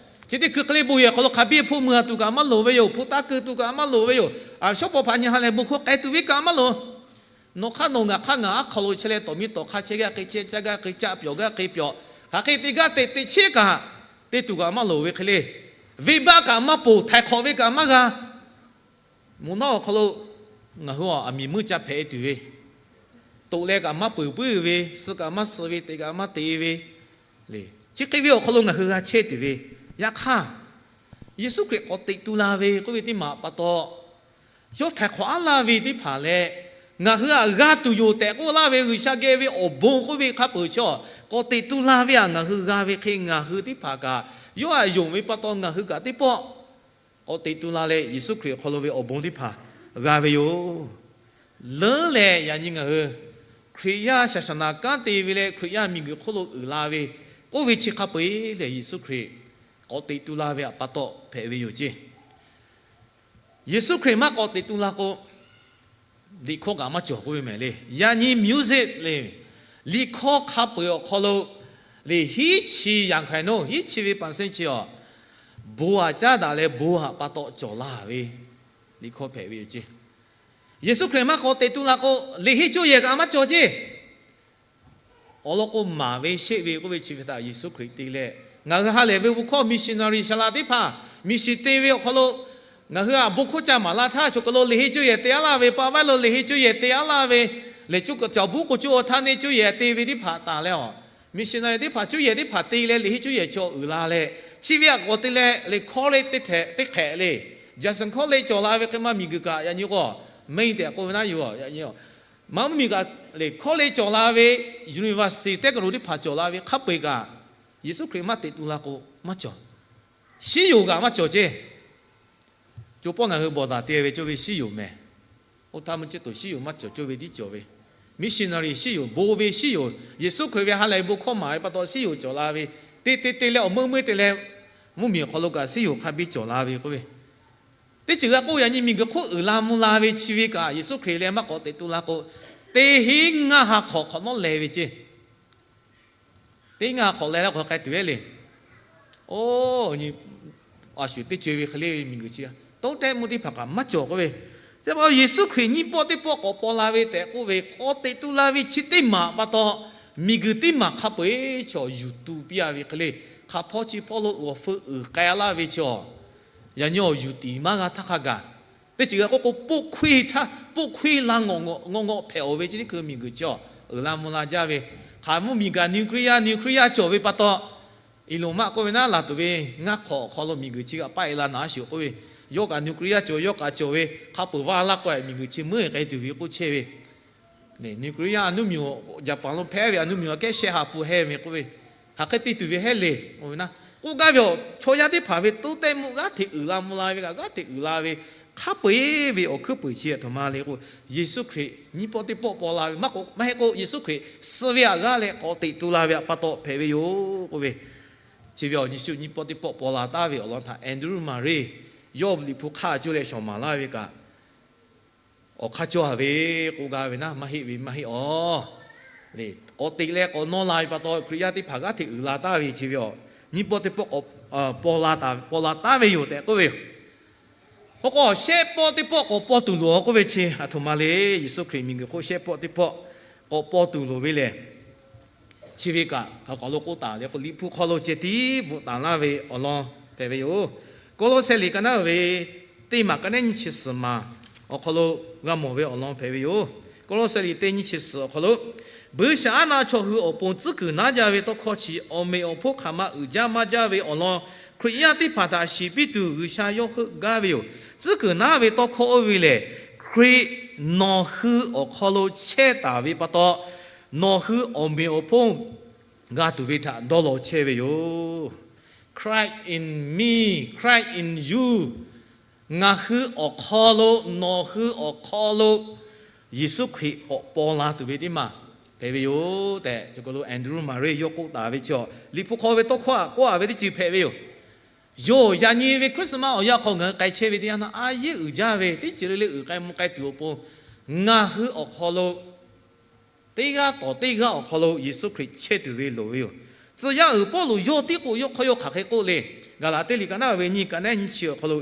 Chi teˇ hkui hk'e le bon yehˬ hk'aw lo hk'a biˇ hpawˇ mui ha tuˬ kaꞈ maˇ loˍ ve yoˬ. Hpu taˇ keu tuˬ kaꞈ maˇ loˍ ve yoˬ. A, shawˉ paw hpaꞈ nyi ha lehˬ bon hkawˇ k'ai tuˬ ve kaꞈ maˇ loˍ. Nawˬ hk'aˇ nawˬ, ngaˬ hk'aˇ ngaˬ, aˉ hk'aw lo chehˇ leh tawˍ miˇ tawˍ hk'aˇ chehˇ gaˇ hk'e chehˇ, caˇ gaˇ hk'e caˇ, pyawˬ gaˇ hk'e pyawˬ, hk'aˬ hk'e te gaˇ te teꞈ chiˉ kaꞈ, te tuˬ kaꞈ maˇ loˍ ve hk'e le. Venˇbaˆ kaꞈ maˇ ponˬ, htaiˍ hk'awꞈ ve kaꞈ maˇ g'a. Moˍ naˉ awˬ hk'aw lo ngaˬ hui aˬ miˍ meuˇ ca hpehꞈ e tuˬ ve, toꞈ leh kaꞈ maˇ peuˬ puiˉ ve, suh kaꞈ maˇ suh ve, te kaꞈ maˇ te ve, chi hk'e ve awˬ hk'aw lo ngaˬ hui g'a chehˇ tuˬ ve. Yaꞈ hk'aˇ, Yeˍsuˆ Hkriꞈ k'awꞈ teꞈ tu la ve k'oˆ ve teˇ maˬ pa taw, yawˇ htaiˍ hk'awꞈ aˉ laˇ ve teˇ hpaˍ leh, ngaˬ hui aꞈ g'a tuˬ yoˬ tehꞈ k'oˆ laˇ ve G'uiˬsha geh ve awˬ bon k'oˆ ve hk'a peu-eˬ chi, k'awꞈ teꞈ tu la ve aꞈ ngaˬ hui g'a ve hk'e, ngaˬ hui teˇ hpaˍ kaꞈ yawˇ aꞈ yonˍ ve pa taw ngaˬ hui kaꞈ teˇ pawˆ k'awꞈ teꞈ tu la leh, Yeˍsuˆ Hkriꞈ awˬ hk'aw lo ve awˬ bon teˇ hpaˍ g'a ve yoˬ. Leuˉ leh yaꞈ nyi ngaˬ hui Hkriꞈ yaˇ shaˍ shaˍ naˍ kanˉ te ve leh Hkriꞈ yaˇ miˬguiˬ hk'oˆ lo uiˍ la ve k'oˆ ve chi hk'a peu-eˬ lehˬ, Yeˍsuˆ Hkriꞈ k'awꞈ teꞈ tu la ve aꞈ pa taw hpehꞈ ve yoˬ ceˇ. Yeˍsuˆ Hkriꞈ maˇ k'awꞈ teꞈ tu la k'o, liꞈ hkawˇ kaꞈ maˇ cawˬ k'oˆ ve mehˍ le. Yaꞈ nyi music le, liꞈ hkawˇ hk'a peu-eˬ awˬ hk'aw lo le, hiˉ chi yaꞈ hk'aˬ hk'e naˉ, hiˉ chi ve pa sehˉ chi aˬ, bon aꞈ caˉ daꞈ leh bon aꞈ pa taw cawˬ la ve liꞈ hkawˇ hpehꞈ ve yoˬ ceˇ. Yeˍsuˆ Hkriꞈ maˇ k'awꞈ teꞈ tu la k'o, liꞈ henˇ cuˇ yehˬ kaꞈ maˇ cawˬ ceˇ. Awˬ lawn k'o, maˍ ve sheˆ ve k'oˆ ve chi ve htaꞈ Yeˍsuˆ Hkriꞈ te leh, ngaˬ hui ha lehˬ ve bon hkawˇ missionary shaˍ laꞈ teˇ hpaˍ, mission te ve awˬ hk'aw lo ngaˬ hui aꞈ bon hkawˇ ca maˍ laˇ htaˇ, choˬ kaˬ lo liꞈ henˇ cuˇ yehˬ te aˉ laˇ ve, pa vaiˉ lo liꞈ henˇ cuˇ yehˬ te aˉ laˇ ve, lehˬ cuˇ kaˬ cawˬ buˉ k'o cuˇ aw htaˇ neˇ cuˇ yehˬ te ve teˇ hpaˍ taˍ leh aˬ, missionary teˇ hpaˍ cuˇ yehˬ teˇ hpaˍ te leh liꞈ henˇ cuˇ yehˬ chaw uiˍ la leh, chi ve aꞈ k'awꞈ te leh liꞈ hkawˇ le teˇ htehꞈ teˇ hk'ehꞈ le, Judson College cawˬ la ve hk'e maˇ miˬguiˬ kaꞈ yaꞈ nyi k'o, main tehꞈ k'oˆ ve naˉ yoˬ. Yaꞈ nyi maˇ mvuhˇmiˬ kaꞈ lehˬ college cawˬ la ve, university teˇ kaˬ lo teˇ hpaˍ cawˬ la ve hk'a peu-eˬ kaꞈ, Yeˍsuˆ Hkriꞈ maˇ teꞈ tu la k'o maˇ cawˬ. Shiˉ yoˍ kaꞈ maˇ cawˬ ceˇ. Co pawˆ ngaˬ hui bawˬ daꞈ te ve cawˇ ve shiˉ yoˍ mehˍ. Oˇ htaˇ mvuhˇ ceˇ toˬ shiˉ yoˍ maˇ cawˬ cawˇ ve tiˉ cawˬ ve. missionary shiˉ yoˬ, bon ve shiˉ yoˬ, Yeˍsuˆ Hkriꞈ ve ha lehˬ bon hkawˇ maˍ ve pa taw shiˉ yoˬ cawˬ la ve, te te te leh awˬ meuˇ meuˇ te leh mvuhˇmiˬ awˬ hk'aw lo kaꞈ shiˉ yoˬ hk'a biˇ cawˬ la ve k'oˆ ve, teˇ ceuˬ g'a k'oˆ yaꞈ nyi miˬguiˬ hk'oˆ uiˍ la mvuh la ve chi ve kaꞈ Yeˍsuˆ Hkriꞈ leh maˇ k'awꞈ teꞈ tu la k'o, teˇ hinˉ ngaˇ ha hk'awꞈ hk'awꞈ nawˉ leh ve ceˇ. Teˇ hinˉ ngaˇ ha hk'awꞈ leh la k'o k'ai tuˬ ve le. Oˇ, a shuˍ teˇ co e ve hk'e le ve miˬguiˬ chi, toˉ tehˆ mvuhˇ teˇ hpaˍ kaꞈ maˇ cawˬ k'oˆ ve. Chi pa taw Yeˍsuˆ Hkriꞈ nyiˇ pawˆ teˇ pawˆ k'awꞈ paw la ve tehꞈ k'oˆ ve, k'awꞈ teꞈ tu la ve chi teˇ maˬ pa taw, miˬguiˬ teˇ maˬ hk'a peu eˬ chaw yuˬ tu piˇ a ve hk'e le. Hk'aˬ hpawˇ chi hpawˇ lo awˬ feu uiˍ k'ai laˇ ve chaw, yaꞈ nyi awˬ yuˬ tiˍ maˇ g'a htaˇ hk'a gaˬ, teˇ ceuˬ g'a k'oˆ k'o, poˆ hkuiˇ htaˇ poˆ hkuiˇ la ngawˬ ngawˬ ngawˬ ngawˬ hpehꞈ awˬ ve chi teˇ hkui miˬguiˬ chi awˬ uiˍ la mvuh la jaˇ ve. Hk'aˬ mvuhˇmiˬ gaˬ nuclear nuclear cawˬ ve pa taw, Elon Musk k'oˆ ve naˉ, laˬ tuˬ ve ngaˇ hk'awꞈ awˬ hk'aw lo miˬguiˬ chi kaꞈ paˆ e la naˍ a shuˍ k'oˆ ve, yawˇ kaꞈ nuclear cawˬ, yawˇ kaꞈ cawˬ ve, hk'a peuˬ vaˇ laˇ k'o miˬguiˬ chi meuˇ k'ai tuˬ ve k'oˆ chehˇ ve. Nuclear a nuˇ miˬ, Jaˍpaˍ lo hpehˇ ve a nuˇ miˬ aꞈ kehˉ shehˆ ha pun hehˇ ve k'oˆ ve, hk'aˬ hk'e te tuˬ ve hehˉ le. Oˇ ve naˉ, k'oˆ gaˇ ve awˬ chaw yaˇ teˇ hpaˍ ve toˉ tehˆ mvuhˇ g'aˇ hteꞈ uiˍ la mvuh la ve kaꞈ g'aˇ hteꞈ uiˍ la ve, hk'a peu eˬ ve awˬ hkuiˉ puiˍ chi a htoꞈ ma le k'o, Yeˍsuˆ Hkriꞈ nyiˇ pawˆ teˇ pawˆ paw la ve maˇ k'o, maˇ heˆ k'o Yeˍsuˆ Hkriꞈ suh ve aꞈ g'aˇ leh k'awꞈ teꞈ tu la ve aꞈ pa taw hpehꞈ ve yoˬ k'oˆ ve. Chi ve awˬ nyi shu nyiˇ pawˆ teˇ pawˆ paw la taˉ ve awˬ lawn htaꞈ Andrew Mari yawˇ Liꞈ hpu hk'aˇ cuˇ leh shawˍ maˍ laˇ ve kaꞈ, awˬ hk'aˇ cawˇ a ve k'oˆ gaˇ ve naˉ, maˇ heˆ ve maˇ heˆ awˬ le. K'awꞈ teꞈ leh k'awꞈ nawˇ la ve pa taw Hkriꞈ yaˇ teˇ hpaˍ g'aˇ hteꞈ uiˍ la taˉ ve chi ve awˬ nyiˇ pawˆ teˇ pawˆ k'awꞈ paw la taˍ ve yoˬ tehꞈ k'oˆ ve yoˬ. Hk'aw k'o shehˆ pawˆ teˇ pawˆ k'awꞈ paw tuˬ loˬ k'oˆ ve chi a htoꞈ ma le. Yeˍsuˆ Hkriꞈ miˬguiˬ hk'oˆ shehˆ pawˆ teˇ pawˆ k'awꞈ paw tuˬ loˬ ve lehˬ, chi ve kaꞈ hk'aˬ hk'aw lo k'oˆ taˍ le k'o, Liꞈ hpu hk'aw lo ceh tiˉ bvuhꞈ taˍ laˇ ve awˬ lawn hpehꞈ ve yoˬ. Kawˇlawˇsehˇ liꞈ ka naˉ ve teˇ maˬ ka nehˉ nyiˇ chi suhˍ maˬ awˬ hk'aw lo g'a mawˬ ve awˬ lawn hpehꞈ ve yoˬ. Kawˇlawˇsehˇ liꞈ teˇ nyiˇ chi suhˍ awˬ hk'aw lo, Buiˇshaˆaˉnaˆ chaw hui awˬ pon tcuhˉ kuiˬ naˉ jaˇ ve tawˇ hkawˇ chi awˬ meꞈ awˬ hponˇ hk'aˬ ma uiˍ jaˇ maˇ jaˇ ve awˬ lawn, Hkriꞈ yaˇ teˇ hpaˍ htaꞈ shiˍ piˇ tuˬ G'uiˬsha yawˇ heuˆ gaˇ ve yoˬ. Tcuhˉ kuiˬ naˉ ve tawˇ hkawˇ oˇ ve lehˬ, Hkriꞈ nawˬ hui awˬ hk'aw lo chehˇ taˍ ve pa taw, nawˬ hui awˬ meꞈ awˬ hponˇ g'a tuˬ ve htaꞈ dawˇ law chehˇ ve yoˬ. Christ in me, Christ in you. Ngaˬ hui awˬ hk'aw lo, nawˬ hui awˬ hk'aw lo Yeˍsuˆ Hkriꞈ k'awꞈ paw la tuˬ ve teˇ maˬ hpehꞈ ve yoˬ tehꞈ, Andrew Mari yawˇ k'oˆ taˍ ve chi, Liꞈ hpu hk'aw ve tawˇ hkawˇ aꞈ k'oˆ a ve teˇ ceuˬ hpehꞈ ve yoˬ. Yoˬ, yaꞈ nyi ve Christmas awˬ yanˇ hk'aw ngaˬ hui k'ai chehˇ ve teˇ yanˇ naˆ a yeˉ uiˍ jaˇ ve teˇ ceuˬ le le uiˍ k'ai mvuh k'ai tuˬ awˬ pon, ngaˬ hui awˬ hk'aw lo teˇ g'aˇ tawˍ teˇ g'aˇ awˬ hk'aw lo Yeˍsuˆ Hkriꞈ chehˇ tuˬ ve loˍ ve yoˬ. Tcuh yaˇ uiˍ Pawˇluꞈ yawˇ tiˉ k'o yawˇ hk'aw yawˇ hk'aˬ hk'e k'oˆ le. Gaˍlaˍtiˆ liꞈ ka naˉ ve nyiˇ ka nehˉ nyiˇ chi awˬ hk'aw lo,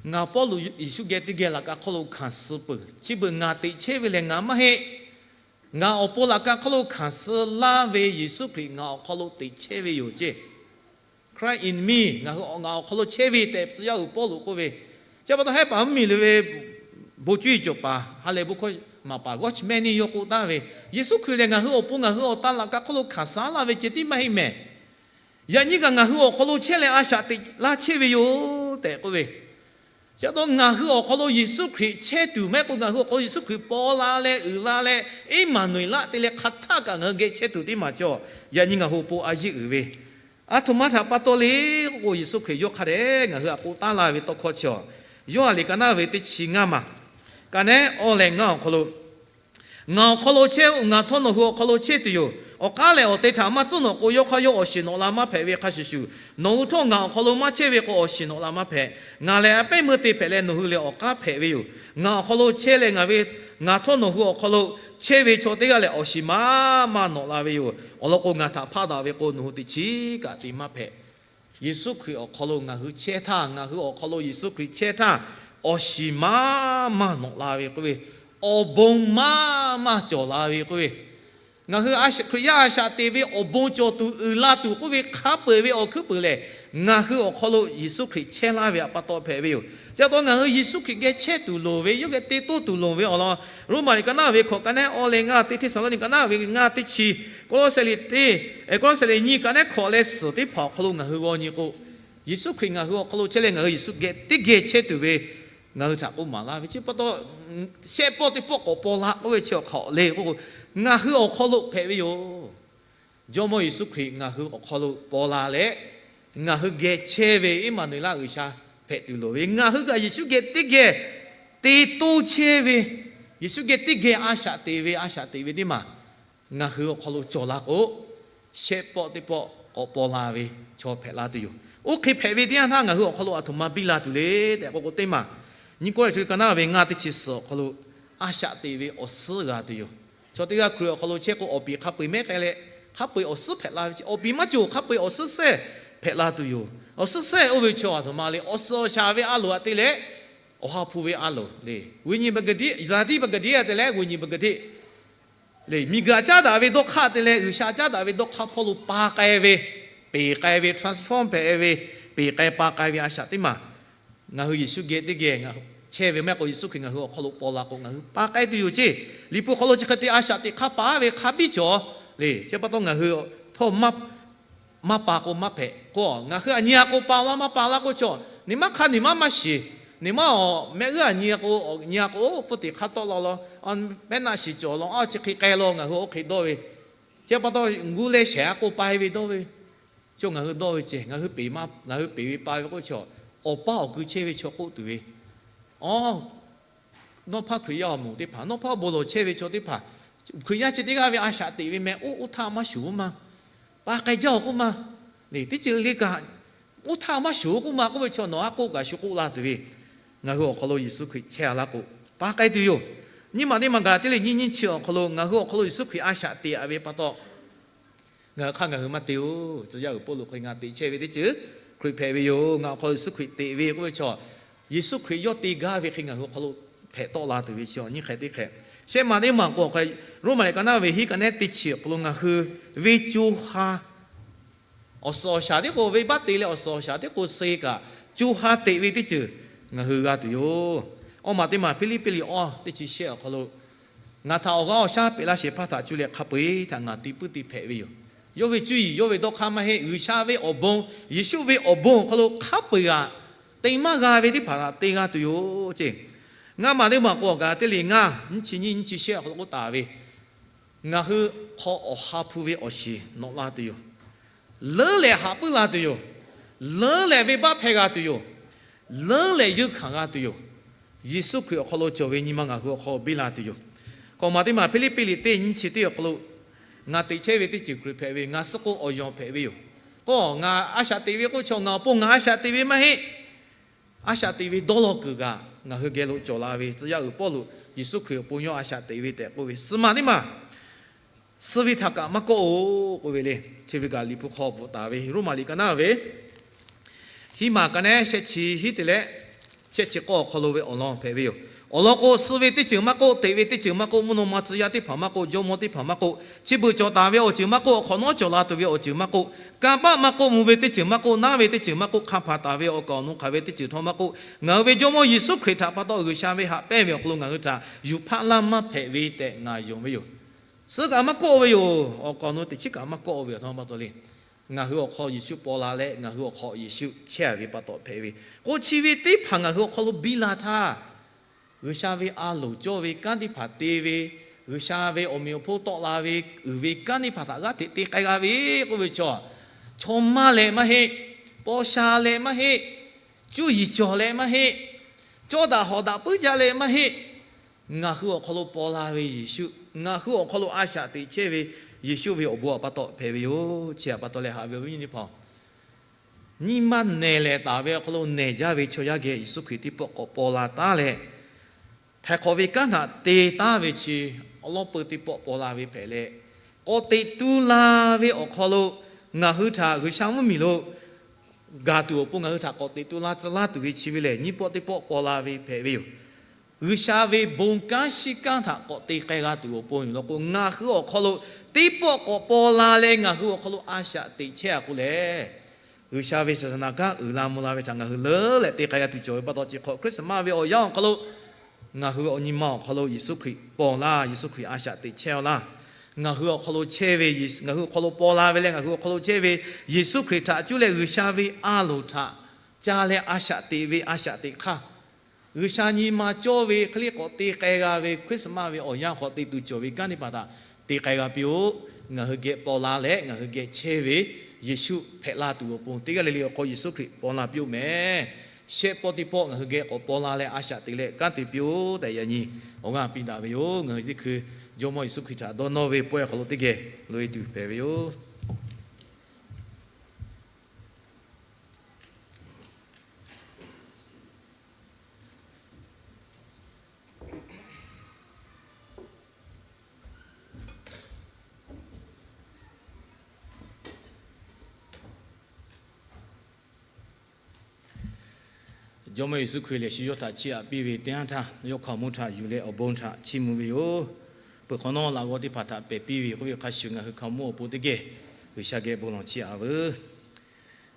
Ngaˬ Pawˇluꞈ Yeˍsuˆ geh teˇ geh laꞈ ka hk'oˆ lo hkanˍ suh peuˬ. Chi beuꞈ ngaˬ teꞈ chehˇ ve lehˬ ngaˬ maˇ heˆ. Ngaˬ awˬ pon laꞈ ka hk'oˆ lo hkanˍ suh laˇ ve Yeˍsuˆ Hkriꞈ ngaˬ awˬ hk'aw lo teꞈ chehˇ ve yoˬ ceˇ. Christ in me, ngaˬ hui ngaˬ awˬ hk'aw lo chehˇ ve tehꞈ tcuh yaˇ uiˍ Pawˇluꞈ k'oˆ ve. Chi pa taw hehˉ paˍ mvuhˇmiˬ le ve bon cuˇ yiˍ cawˬ paˍ ha lehˬ bon hkawˇ maˍ paˍ Watchman Nee yawˇ k'oˆ taˍ ve, Yeˍsuˆ Hkriꞈ lehˬ ngaˬ hui awˬ pon ngaˬ hui awˬ tan laꞈ ka hk'oˆ lo hkanˍ suh laˇ ve ceh tiˉ maˇ heˆ mehˍ. Yaꞈ nyi kaꞈ ngaˬ hui awˬ hk'aw lo chehˇ leh a shaꞈ teꞈ laˇ chehˇ ve yoˬ tehꞈ k'oˆ ve. Chi pa taw ngaˬ hui awˬ hk'aw lo Yeˍsuˆ Hkriꞈ chehˇ tuˬ maˇ heˆ k'o, ngaˬ hui awˬ hk'aw lo Yeˍsuˆ Hkriꞈ paw la leh uiˍ la leh Eˇmaˍnuˍeˍlaˆ te leh hk'a htaˇ kaꞈ ngaˬ hui geh chehˇ tuˬ teˇ maˬ chi, yaꞈ nyi ngaˬ hui awˬ pon a yeˉ uiˍ ve, a htoꞈ ma htaꞈ pa taw le k'oˆ k'o, Yeˍsuˆ Hkriꞈ yawˇ hk'a dehꞈ ngaˬ hui htaꞈ k'oˆ taˉ laˇ ve tawˇ hkawˇ chi, Yoˇhanˬ liꞈ ka naˉ ve teˇ chi ngaˇ maˬ ka nehˉ awˇ leh ngaˇ awˬ hk'aw lo, Ngaˬ awˬ hk'aw lo chehˇ-oˆ. Ngaˬ htawˇ nawˬ hui awˬ hk'aw lo chehˇ tuˬ yoˬ. Awˬ k'aˉ lehˬ awˬ te htaꞈ maˇ tcuhˉ nawꞈ k'o, yawˇ hk'aˇ yawˇ awˬ shiˍ nawꞈ la maˇ hpehꞈ ve hk'a shuˍ shuˍ, nawˬ hui htawˇ ngaˬ awˬ hk'aw lo maˇ chehˇ ve k'o, awˬ shiˍ nawꞈ la maˇ hpehꞈ. Ngaˬ lehˬ a pehˉ meuˇ te hpehꞈ leh nawˬ hui lehˬ awˬ k'aˉ hpehꞈ ve yoˬ. Ngaˬ awˬ hk'aw lo chehˇ leh ngaˬ ve, ngaˬ htawˇ nawˬ hui awˬ hk'aw lo chehˇ ve chaw teˇ g'aˇ lehˬ, awˬ shiˍ maˇ maˇ nawꞈ la ve yoˬ. Awˬ lawn k'o, ngaˬ htaꞈ hpaˆ daꞈ ve k'o, nawˬ hui teꞈ chiˉ kaꞈ te maˇ hpehꞈ. Yeˍsuˆ Hkriꞈ awˬ hk'aw lo ngaˬ hui chehˇ htaˇ, ngaˬ hui awˬ hk'aw lo Yeˍsuˆ Hkriꞈ chehˇ htaˇ, awˬ shiˍ maˇ maˇ nawꞈ la ve k'oˆ ve, awˬ bon maˇ maˇ cawˬ la ve k'oˆ ve, ngaˬ hui Hkriꞈ yaˇ a shaꞈ teꞈ ve awˬ bon cawˬ tuˬ uiˍ la tuˬ k'oˆ ve hk'a peu-eˬ ve awˬ hkuiˉ puiˍ lehˬ, ngaˬ hui awˬ hk'aw lo Yeˍsuˆ Hkriꞈ chehˇ laˇ ve pa taw hpehꞈ ve yoˬ. Chi pa taw ngaˬ hui Yeˍsuˆ Hkriꞈ geh chehˇ tuˬ loˍ ve, yawˇ geh te toˇ tuˬ loˍ ve awˬ lawn, Roˉmaꞈ liꞈ ka naˉ ve hkawꞈ ka nehˉ awˇ leh ngaˇ, teˇ Hteˇsaˍlawˇniˆ ka naˉ ve ngaˇ teˇ chi, Kawˇlawˇsehˍ liꞈ teˇ, Kawˇlawˇsehˍ liꞈ nyiˇ ka nehˉ hkawꞈ leh suhˍ teˇ hpaˍ awˬ hk'aw lo ngaˬ hui g'aw nyi k'o, Yeˍsuˆ Hkriꞈ ngaˬ hui awˬ hk'aw lo chehˇ leh ngaˬ hui Yeˍsuˆ geh teˇ geh chehˇ tuˬ ve ngaˬ hui htaꞈ k'oˆ maˍ laˇ ve. Chi pa taw, shehˆ pawˆ teˇ pawˆ k'awꞈ paw la k'oˆ ve chi awˬ hk'aw le k'oˆ k'o, ngaˬ hui awˬ hk'aw lo hpehꞈ ve yoˬ. Jawˇmawˇ Yeˍsuˆ Hkriꞈ ngaˬ hui awˬ hk'aw lo paw la leh, ngaˬ hui geh chehˇ ve Eˇmaˍnuˍeˍlaˆ G'uiˬsha hpehꞈ tuˬ loˍ ve, ngaˬ hui kaꞈ Yeˍsuˆ geh teˇ geh te toˇ chehˇ ve, Yeˍsuˆ geh teˇ geh a shaꞈ teꞈ ve, a shaꞈ teꞈ ve teˇ maˬ ngaˬ hui awˬ hk'aw lo cawˬ la k'o, shehˆ pawˆ teˇ pawˆ k'awꞈ paw la ve chaw hpehꞈ la tuˬ yoˬ. Oˇ hk'e hpehꞈ ve teˇ yanˇ htaˇ ngaˬ hui awˬ hk'aw lo aˬ htoꞈ ma biˇ la tuˬ le tehꞈ k'oˆ k'o teˇ maˬ, Nyiˇ Kawˇrenˍhtuˆ ka naˉ ve ngaˇ teˇ chi suhˍ awˬ hk'aw lo a shaꞈ teꞈ ve awˬ suhˉ g'a tuˬ yoˬ. Chaw teˇ g'aˇ Hkriꞈ awˬ hk'aw lo chehˇ k'o, awˬ piˍ hk'a peu-eˬ mehˉ k'ai leh, hk'a peu-eˬ awˬ suhˉ hpehꞈ la ve ce. Awˬ piˍ maˇ cawˬ, hk'a peu-eˬ awˬ suhˉ sehˇ hpehꞈ la tuˬ yoˬ. Awˬ suhˉ sehˇ oˇ ve chaw aˬ htoꞈ ma le, awˬ suhˍ awˬ shaˍ ve a loˍ aꞈ te leh, awˬ ha hpu ve a loˍ le, ve nyi ba ga diˆ, zaˍ tiˉ ba ga diˆ te leh ve nyi ba ga diˆ le, miˬguiˬ aꞈ caˉ daꞈ ve dawˇ hk'aˇ te leh G'uiˬsha caˉ daꞈ ve dawˇ hk'aˇ hpawˇ lo pa k'ai ve, peˬ k'ai ve, transform hpehꞈ ve, peˬ k'ai pa k'ai ve a shaꞈ teˇ maˬ ngaˬ hui Yeˍsuˆ geh teˇ geh chehˇ ve maˇ heˆ k'o, Yeˍsuˆ Hkriꞈ ngaˬ hui awˬ hk'aw lo paw la k'o, ngaˬ hui pa k'ai tuˬ yoˬ ce. Liꞈ hpu hk'aw lo chi hk'e te a shaꞈ teꞈ hk'aˇ paˍ ve hk'a biˇ cawˬ le. Chi pa taw ngaˬ hui htawˇ maˇ pa k'o maˇ hpehꞈ k'o, ngaˬ hui aˬ nyi a k'o pa la, maˇ pa la k'o chaw, neˬ maˇ hk'a neˬ maˇ maˇ shiˍ. Neˬ maˇ awˬ mehˆ g'uˇ aˬ nyi a k'o, awˬ nyi a k'o, oˇ hpfuhˇ teꞈ hk'a tawˆ la law, mehˆ naˆ shiˍ cawˬ law, a chi hk'e k'ai law, ngaˬ hui oˇ hk'e dawˇ ve. Chi pa taw gu leh shehˍ a k'o pa e ve dawˇ ve, chaw ngaˬ hui dawˇ ve ceh, ngaˬ hui peˬ maˇ, ngaˬ hui peˬ ve pa ve k'o chaw, awˬ paˇ awˬ kui chehˇ ve chaw k'oˆ tuˬ ve, a, nawˇ hpaˇ Hkriꞈ yaˇ awˬ moˍ teˇ hpaˍ, nawˇ hpaˇ bon lawˬ chehˇ ve chaw teˇ hpaˍ, Hkriꞈ yaˇ chi teˇ g'aˇ ve a shaꞈ teꞈ ve meh, oˇ oˇ htaˇ maˇ shuˍ oˇ ma, pa k'ai jaˇ oˬ k'oˆ ma, le teˇ ceuˬ le kaꞈ, oˇ htaˇ maˇ shuˍ oˇ k'oˆ ma k'oˆ ve chaw nawˬ a k'oˆ kaꞈ shu k'oˆ la tuˬ ve, ngaˬ hui awˬ hk'aw lo Yeˍsuˆ Hkriꞈ chehˇ a laˇ k'o, pa k'ai tuˬ yoˬ. Nyiˇ maˬ teˇ maˬ gaˬ teˇ le nyiˇ nyiˇ chi awˬ hk'aw lo ngaˬ hui awˬ hk'aw lo Yeˍsuˆ Hkriꞈ a shaꞈ teꞈ a ve pa taw, ngaˬ hui hk'aˇ ngaˬ hui maˇ te oˬ. Tcuh yaˇ uiˍ Pawˇluꞈ hk'e ngaˬ teꞈ chehˇ ve teˇ ceuˬ Hkriꞈ hpehꞈ ve yoˬ. Ngaˬ awˬ hk'aw lo Yeˍsuˆ Hkriꞈ teꞈ ve k'oˆ ve chaw, Yeˍsuˆ Hkriꞈ yawˇ te gaˇ ve hk'e ngaˬ hui awˬ hk'aw lo hpehꞈ tawˆ la tuˬ ve chi nyiˇ hk'e teˇ hk'e. Shehˆ maˬ teˇ maˬ k'o, Roˉmaꞈ liꞈ ka naˉ ve hiˉ ka nehˉ teˇ chi awˬ hk'aw lo ngaˬ hui ve co ha awˬ suhˍ awˬ shaˍ tiˉ k'o, venˇbaˆ te leh awˬ suhˍ awˬ shaˍ tiˉ k'o suh kaꞈ, co ha teꞈ ve teˇ ceuˬ ngaˬ hui g'a tuˬ yoˬ. Awˇ maˬ teˇ maˬ Hpiˇliˇpiˆ liꞈ awˇ teˇ chi shehˆ awˬ hk'aw lo, ngaˬ htaꞈ awˬ g'aˇ awˬ shaˉ peꞈ laˇ shehˍ hpaˇ htaꞈ cuˇ leh hk'a peu-eˬ htaꞈ ngaˬ te puiˉ te hpehꞈ ve yoˬ. Yawˇ ve cuˇ yiˍ yawˇ ve dawˇ hk'aˇ maˇ heˆ, G'uiˬsha ve awˬ bon, Yeˍsuˆ ve awˬ bon awˬ hk'aw lo hk'a peu-eˬ aꞈ te maˇ g'a ve teˇ hpaˍ htaꞈ te g'a tuˬ yoˬ ce. Ngaˇ maˬ teˇ maˬ k'o, awˬ kaˍ teˇ le ngaˇ nyiˇ chi nyiˇ nyiˇ chi shehˆ awˬ hk'aw lo k'oˆ taˍ ve, ngaˬ hui hk'aw awˬ ha hpu ve awˬ shiˍ nawꞈ la tuˬ yoˬ. Leuˉ lehˬ haꞈ puiˉ la tuˬ yoˬ. Leuˉ lehˬ venˇbaˆ hpehˇ g'a tuˬ yoˬ. Leuˉ lehˬ yeunˇ hkanˍ g'a tuˬ yoˬ. Yeˍsuˆ Hkriꞈ awˬ hk'aw lo cawˬ ve nyi ma ngaˬ hui awˬ hk'aw biˇ la tuˬ yoˬ. K'awꞈ maˬ teˇ maˬ Hpiˇliˇpiˆ liꞈ teˇ nyiˇ chi teˇ awˬ hk'aw lo, ngaˬ teꞈ chehˇ ve teˇ ceuˬ Hkriꞈ hpehꞈ ve, ngaˬ suh k'o awˬ yawˬ hpehꞈ ve yoˬ. K'o ngaˬ a shaꞈ teꞈ ve k'oˆ chaw, ngaˬ awˬ pon ngaˬ a shaꞈ teꞈ ve maˇ heˆ. A shaꞈ teꞈ ve dawˇ law kuiˬ kaꞈ ngaˬ hui geh lo cawˬ la ve, tcuh yaˇ uiˍ Pawˇluꞈ Yeˍsuˆ Hkriꞈ awˬ pon yawˇ a shaꞈ teꞈ ve tehꞈ k'oˆ ve, suh maˬ teˇ maˬ suh ve htaꞈ kaꞈ maˇ kawˆ-oˬ k'oˆ ve le. Chi ve kaꞈ Liꞈ hpu hk'aw bvuhꞈ taˍ ve Roˉmaꞈ liꞈ ka naˉ ve hiˉ maˬ ka nehˉ shehˆ chi hiˉ te leh shehˆ chi k'awˇ awˬ hk'aw lo ve awˬ lawn hpehꞈ ve yoˬ. Awˬ lawn k'o, suh ve teˇ ceuˬ maˇ k'oˆ, teꞈ ve teˇ ceuˬ maˇ k'oˆ, mvuhˇ naw ma tcuh yaˇ teˇ hpaˍ maˇ k'oˆ, jawˇmawˇ teˇ hpaˍ maˇ k'oˆ, chi beuꞈ cawˬ taˍ ve awˬ ceuˬ maˍ k'oˆ, awˬ hk'awꞈ nawˉ cawˬ la tuˬ ve awˬ ceuˬ maˇ k'oˆ, kanˇ paˆ maˇ k'oˆ, mvuh ve teˇ ceuˬ maˇ k'oˆ, naˉ ve teˇ ceuˬ maˇ k'oˆ, hk'a hpaˍ taˍ ve awˬ kaˍ awˬ nu hk'aˬ ve teˇ ceuˬ htawˇ maˇ k'oˆ, ngaˬ hui ve Jawˇmawˇ Yeˍsuˆ Hkriꞈ htaꞈ pa taw G'uiˬsha ve haꞈ pehnˇ ve awˬ hk'aw lo ngaˬ hui htaꞈ yuˬ hpaˆ laˇ maˇ hpehꞈ ve tehꞈ ngaˬ yonˍ ve yoˬ. Suh kaꞈ maˇ kawˆ ve yoˬ. Awˬ kaˍ awˬ nu teꞈ chiˉ kaꞈ maˇ kawˆ ve awˬ htawˇ pa taw le, ngaˬ hui awˬ hk'aw Yeˍsuˆ paw la leh ngaˬ hui awˬ hk'aw Yeˍsuˆ chehˇ ve pa taw hpehꞈ ve, k'o chi ve teˇ hpaˍ ngaˬ hui awˬ hk'aw lo biˇ la htaˇ, G'uiˬsha ve a loˍ cawˇ ve kanˉ teˇ hpaˍ te ve, G'uiˬsha ve awˬ meꞈ awˬ hponˇ tawˆ la ve uiˍ ve kanˉ teˇ hpaˍ htaꞈ g'aˇ hteꞈ te k'ai g'a ve k'oˆ ve chaw, chaw maˇ leh maˇ heˆ, paw sha leh maˇ heˆ, cuˇ yiˍ cawˬ leh maˇ heˆ, cawˇ daꞈ hawˍ daꞈ puiˉ jaˇ leh maˇ heˆ. Ngaˬ hui awˬ hk'aw lo paw la ve Yeˍsuˆ, ngaˬ hui awˬ hk'aw lo a shaꞈ teꞈ chehˇ ve Yeˍsuˆ ve awˬ bon awˬ pa taw hpehꞈ ve yoˬ. Chi htaꞈ pa taw leh haꞈ ve awˬ viˉ awˬ nyi teˇ hpaˍ, nyi ma nehˬ lehˬ taˍ ve awˬ hk'aw lo nehˬ jaˇ ve chaw yaˇ geh Yeˍsuˆ Hkriꞈ teˇ pawˆ k'awꞈ paw la taˉ leh, htaiˍ hk'awꞈ ve kanˉ htaꞈ te taˉ ve chi awˉ lawˉ peu teˇ pawˆ paw la ve hpehꞈ leh, k'awꞈ teꞈ tu la ve awˬ hk'aw lo ngaˬ hui htaꞈ G'uiˬsha mvuhˇmiˬ lo gaˬ tuˬ awˬ pon ngaˬ hui htaꞈ k'awꞈ teꞈ tu la tcuh laˇ tuˬ ve chi ve lehˬ, nyiˇ pawˆ teˇ pawˆ paw la ve hpehꞈ ve yoˬ. G'uiˬsha ve bon kanˉ shiˉ kanˉ htaꞈ k'awꞈ te k'ai g'a tuˬ awˬ pon yoˬ law k'o, ngaˬ hui awˬ hk'aw lo teˇ pawˆ k'awꞈ paw la leh ngaˬ hui awˬ hk'aw lo a shaꞈ teꞈ chehˇ a k'o lehˬ, G'uiˬsha ve saˍsaˍnaˍ kanˉ uiˍ la mvuh la ve htaꞈ ngaˬ hui leuˉ leh te k'ai g'a tuˬ cawˬ ve pa taw, chi hk'awꞈ Christmas ve awˬ yanˇ awˬ hk'aw lo ngaˬ hui awˬ nyi ma awˬ hk'aw lo Yeˍsuˆ Hkriꞈ paw laˇ, Yeˍsuˆ Hkriꞈ a shaꞈ teꞈ chehˇ a laˇ. Ngaˬ hui awˬ hk'aw lo chehˇ ve, ngaˬ hui awˬ hk'aw lo paw la ve leh ngaˬ hui awˬ hk'aw lo chehˇ ve Yeˍsuˆ Hkriꞈ htaꞈ cuˇ leh G'uiˬsha ve a loˍ htaꞈ ca leh a shaꞈ teꞈ ve a shaꞈ teꞈ hk'aˇ, G'uiˬsha nyi ma cawˇ ve hk'e le k'awꞈ te k'ai g'a ve Christmas ve awˬ yanˇ hk'aw te tuˬ cawˬ ve kanˉ teˇ hpaˍ htaꞈ te k'ai g'a piˇ-oˆ. Ngaˬ hui geh paw la leh ngaˬ hui geh chehˇ ve Yeˍsuˆ hpehꞈ la tuˬ awˬ pon teˇ g'aˇ le le awˬ hk'aw Yeˍsuˆ Hkriꞈ paw la piˇ-oˆ mehˍ. shehˆ pawˆ teˇ pawˆ ngaˬ hui geh k'awꞈ paw la leh a shaꞈ teꞈ leh kanˉ te piˇ-oˆ tehꞈ yaꞈ nyi awˬ g'aˇ piˇ daꞈ ve yoˬ. Ngaˬ hui teˇ hkui Jawˇmawˇ Yeˍsuˆ Hkriꞈ htaꞈ dawˇ nawˇ ve pawehˇ awˬ hk'aw lo teˇ geh loꞈ-e tuˬ hpehꞈ ve yoˬ. Jawˇmawˇ Yeˍsuˆ Hkriꞈ lehˬ shu yawˇ htaꞈ chiˇ aꞈ piˇ ve teˇ yanˇ htaˇ, yawˇ hkaoˍmonˇ htaꞈ yuˬ leh awˬ bon htaꞈ chiˇ mvuh ve yoˬ. Peuˬ hk'awꞈ nawˉ laꞈ g'awˇ teˇ hpaˍ htaꞈ pehˬ piˇ ve k'oˆ ve hk'a shuˍ, ngaˬ hui hkaoˍmonˇ awˬ pon teˇ geh G'uiˬsha geh bon lawˬ chiˇ aꞈ veuˬ.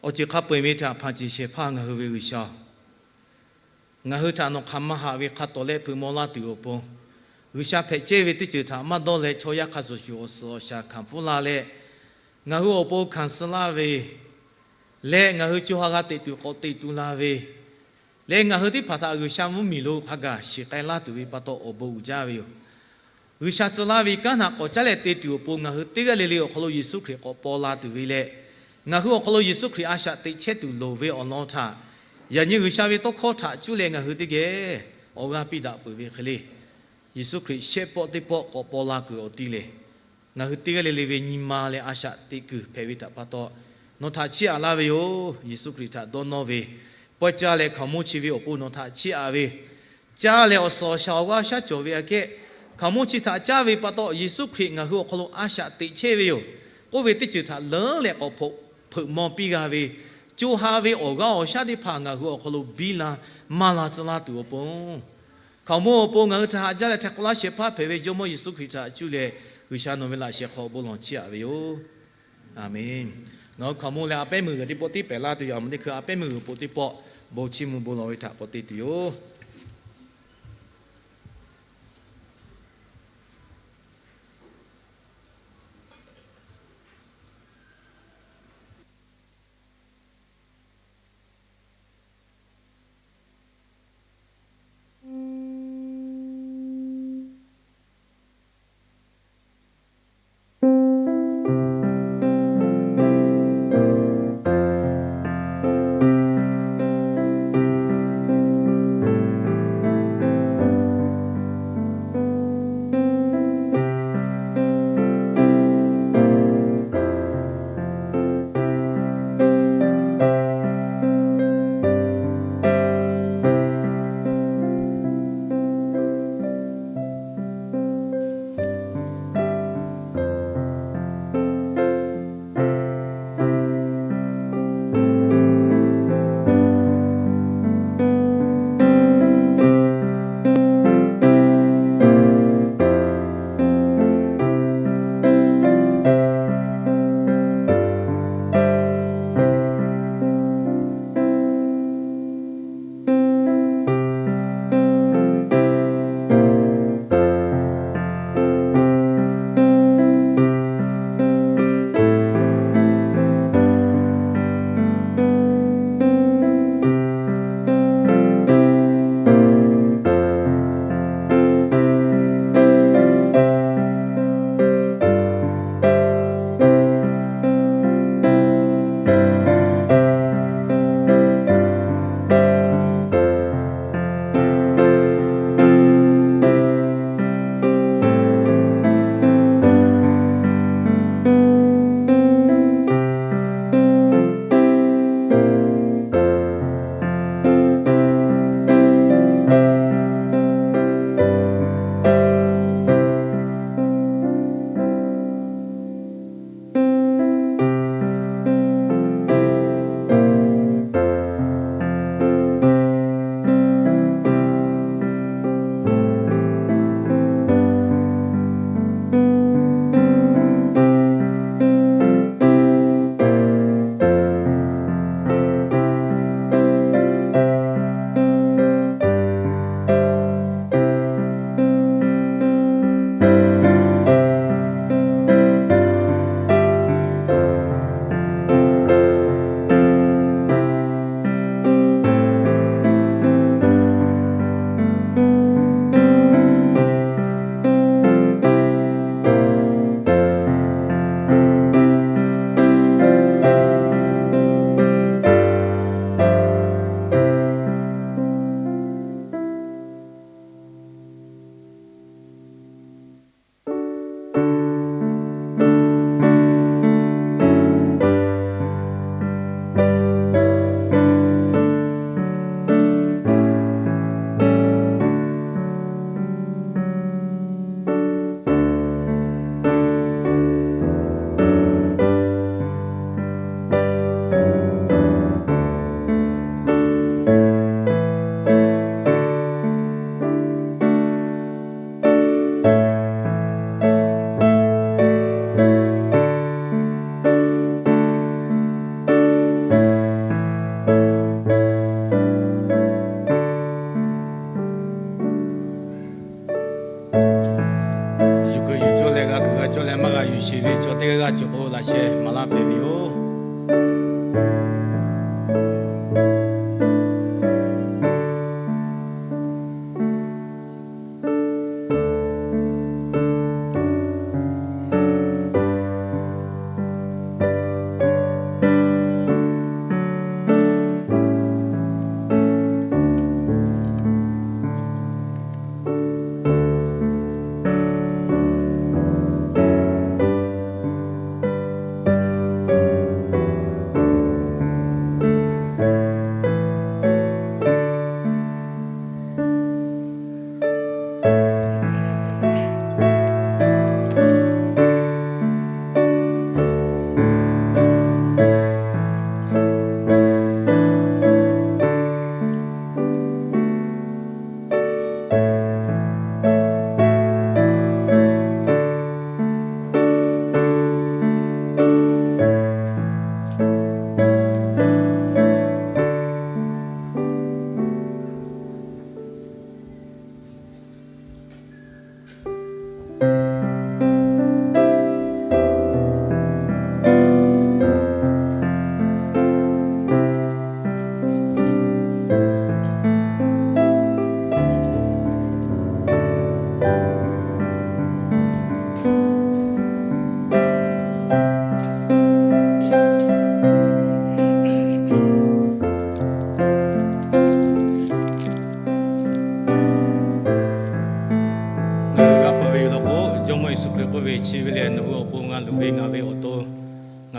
Awˬ ceuˬ hk'a peu-eˬ ve htaꞈ hpanˍ ceˬ shehˍ hpaˇ ngaˬ hui ve G'uiˬsha-oˬ, ngaˬ hui htaꞈ nawˬ hk'aˬ ma haꞈ ve hk'a tawˍ leh hpeuꞈ maw laˇ tuˬ awˬ pon, G'uiˬsha hpehꞈ chehˇ ve teˇ ceuˬ htaꞈ maˇ dawˇ leh, chaw yaˇ hk'a shuˍ shuˍ awˬ suhˍ awˬ shaˍ hkanˍ pfuhˇ la leh, ngaˬ hui awˬ pon hkanˍ suh laˇ ve leh, ngaˬ hui co ha g'a teꞈ tuˬ k'awꞈ teꞈ tu la ve leh, ngaˬ hui teˇ hpaˍ htaꞈ G'uiˬsha mvuhˇmiˬ lo hk'a gaˬ shiˍ k'ai laˇ tuˬ ve pa taw awˬ bon uiˍ jaˇ ve yoˬ. G'uiˬsha tcuh laˇ ve kanˉ htaꞈ k'awꞈ caˉ leh te tuˬ awˬ pon ngaˬ hui teˇ g'aˇ le le awˬ hk'aw lo Yeˍsuˆ Hkriꞈ k'awꞈ paw la tuˬ ve leh, ngaˬ hui awˬ hk'aw lo Yeˍsuˆ Hkriꞈ a shaꞈ teꞈ chehˇ tuˬ loˍ ve awˬ lawn htaꞈ yaꞈ nyi G'uiˬsha ve tawˇ hkawˇ htaꞈ cuˇ leh ngaˬ hui teˇ geh awˬ g'aˇ piˇ daꞈ peuˬ ve hk'e le, Yeˍsuˆ Hkriꞈ shehˆ pawˆ teˇ pawˆ k'awꞈ paw la kuiˬ awˬ ti lehˬ, ngaˬ hui teˇ g'aˇ le le ve nyi ma leh a shaꞈ teꞈ kuiˬ hpehꞈ ve htaꞈ pa taw nawˬ htaꞈ chiˇ aꞈ laˇ ve yoˬ. Yeˍsuˆ Hkriꞈ htaꞈ dawˇ nawˇ ve pawehˇ caˇ leh hkaoˍmonˇ chi ve awˬ pon nawˬ htaꞈ chiˇ aꞈ ve, caˇ leh awˬ suhˍ awˬ shaˍ awˬ g'aˇ shaˉ cawˬ ve aꞈ kehˉ, hkaoˍmonˇ chi htaꞈ caˇ ve pa taw Yeˍsuˆ Hkriꞈ ngaˬ hui awˬ hk'aw lo a shaꞈ teꞈ chehˇ ve yoˬ k'oˆ ve teˇ ceuˬ htaꞈ leuˉ leh k'awꞈ hpeuꞈ maw piˇ g'a ve, co ha ve awˬ g'aˇ awˬ shaˉ teˇ hpaˍ ngaˬ hui awˬ hk'aw lo biˇ la maˇ la tcuh laˇ tuˬ awˬ pon, hkaoˍmonˇ awˬ pon ngaˬ hui htaꞈ haꞈ jaˇ leh htaiˍ hk'awꞈ laˇ shehˍ hpaˇ hpehꞈ ve Jawˇmawˇ Yeˍsuˆ Hkriꞈ htaꞈ cuˇ leh G'uiˬsha nawˬ ve laꞈ shehˍ hk'aw bon lawˬ chiˇ aꞈ ve yoˬ. Aˬmenˍ. Ngaˬ hui hkaoˍmonˇ leh a pehˉ meuˇ g'uiˬ teˇ pawˆ tiˉ pehˍ laˇ tuˬ yoˬ. Aˬ mvuhˇ teˇ hkui a pehˉ meuˇ g'uiˬ po teˇ pawˆ bon chiˇ mvuh bon lawˬ ve htaꞈ k'awꞈ te tuˬ yoˬ.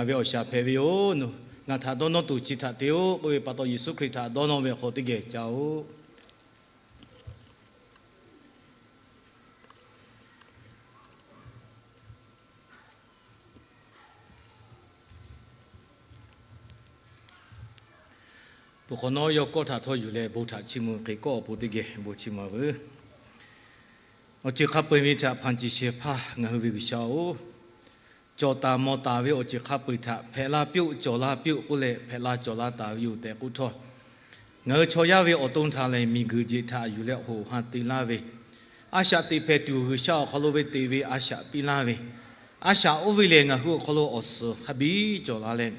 ve awˬ shaˍ hpehꞈ ve yoˬ. Ngaˬ htaꞈ dawˇ nawˇ tuˬ chi htaꞈ te-oˆ k'oˆ ve pa taw, Yeˍsuˆ Hkriꞈ htaꞈ dawˇ nawˇ ve awˬ hk'aw lo teˇ geh ca-oˆ. Peuˬ hk'awꞈ nawˉ yawˇ kawˆ htaꞈ htawˇ yuˬ leh bon htaꞈ chiˇ mvuh hk'e kawˆ awˬ pon teˇ geh bon chiˇ mvuh-a veuˬ. Awˬ ceuˬ hk'a peu-eˬ ve htaꞈ hpanˍ ciˍ shehˍ hpaˇ ngaˬ hui ve G'uiˬsha-oˬ, cawˬ taˍ mawˬ taˍ ve awˬ ceuˬ hk'a peu-eˬ htaꞈ hpehꞈ la piˇ-oˆ, cawˬ la piˇ-oˆ k'oˆ leh hpehꞈ la cawˬ la taˍ ve yoˬ tehꞈ k'oˆ htawˇ, ngaˬ hui chaw yaˇ ve awˬ to htaꞈ lehˬ miˬguiˬ jeˬ htaꞈ yuˬ leh hoꞈ ha te laˇ ve, a shaꞈ teꞈ hpehꞈ tuˬ G'uiˬsha awˬ hk'aw lo ve te ve a shaꞈ piˇ laˇ ve, a shaꞈ oˇ ve lehˬ ngaˬ hui awˬ hk'aw lo awˬ suhˍ hk'a biˇ cawˬ la leh,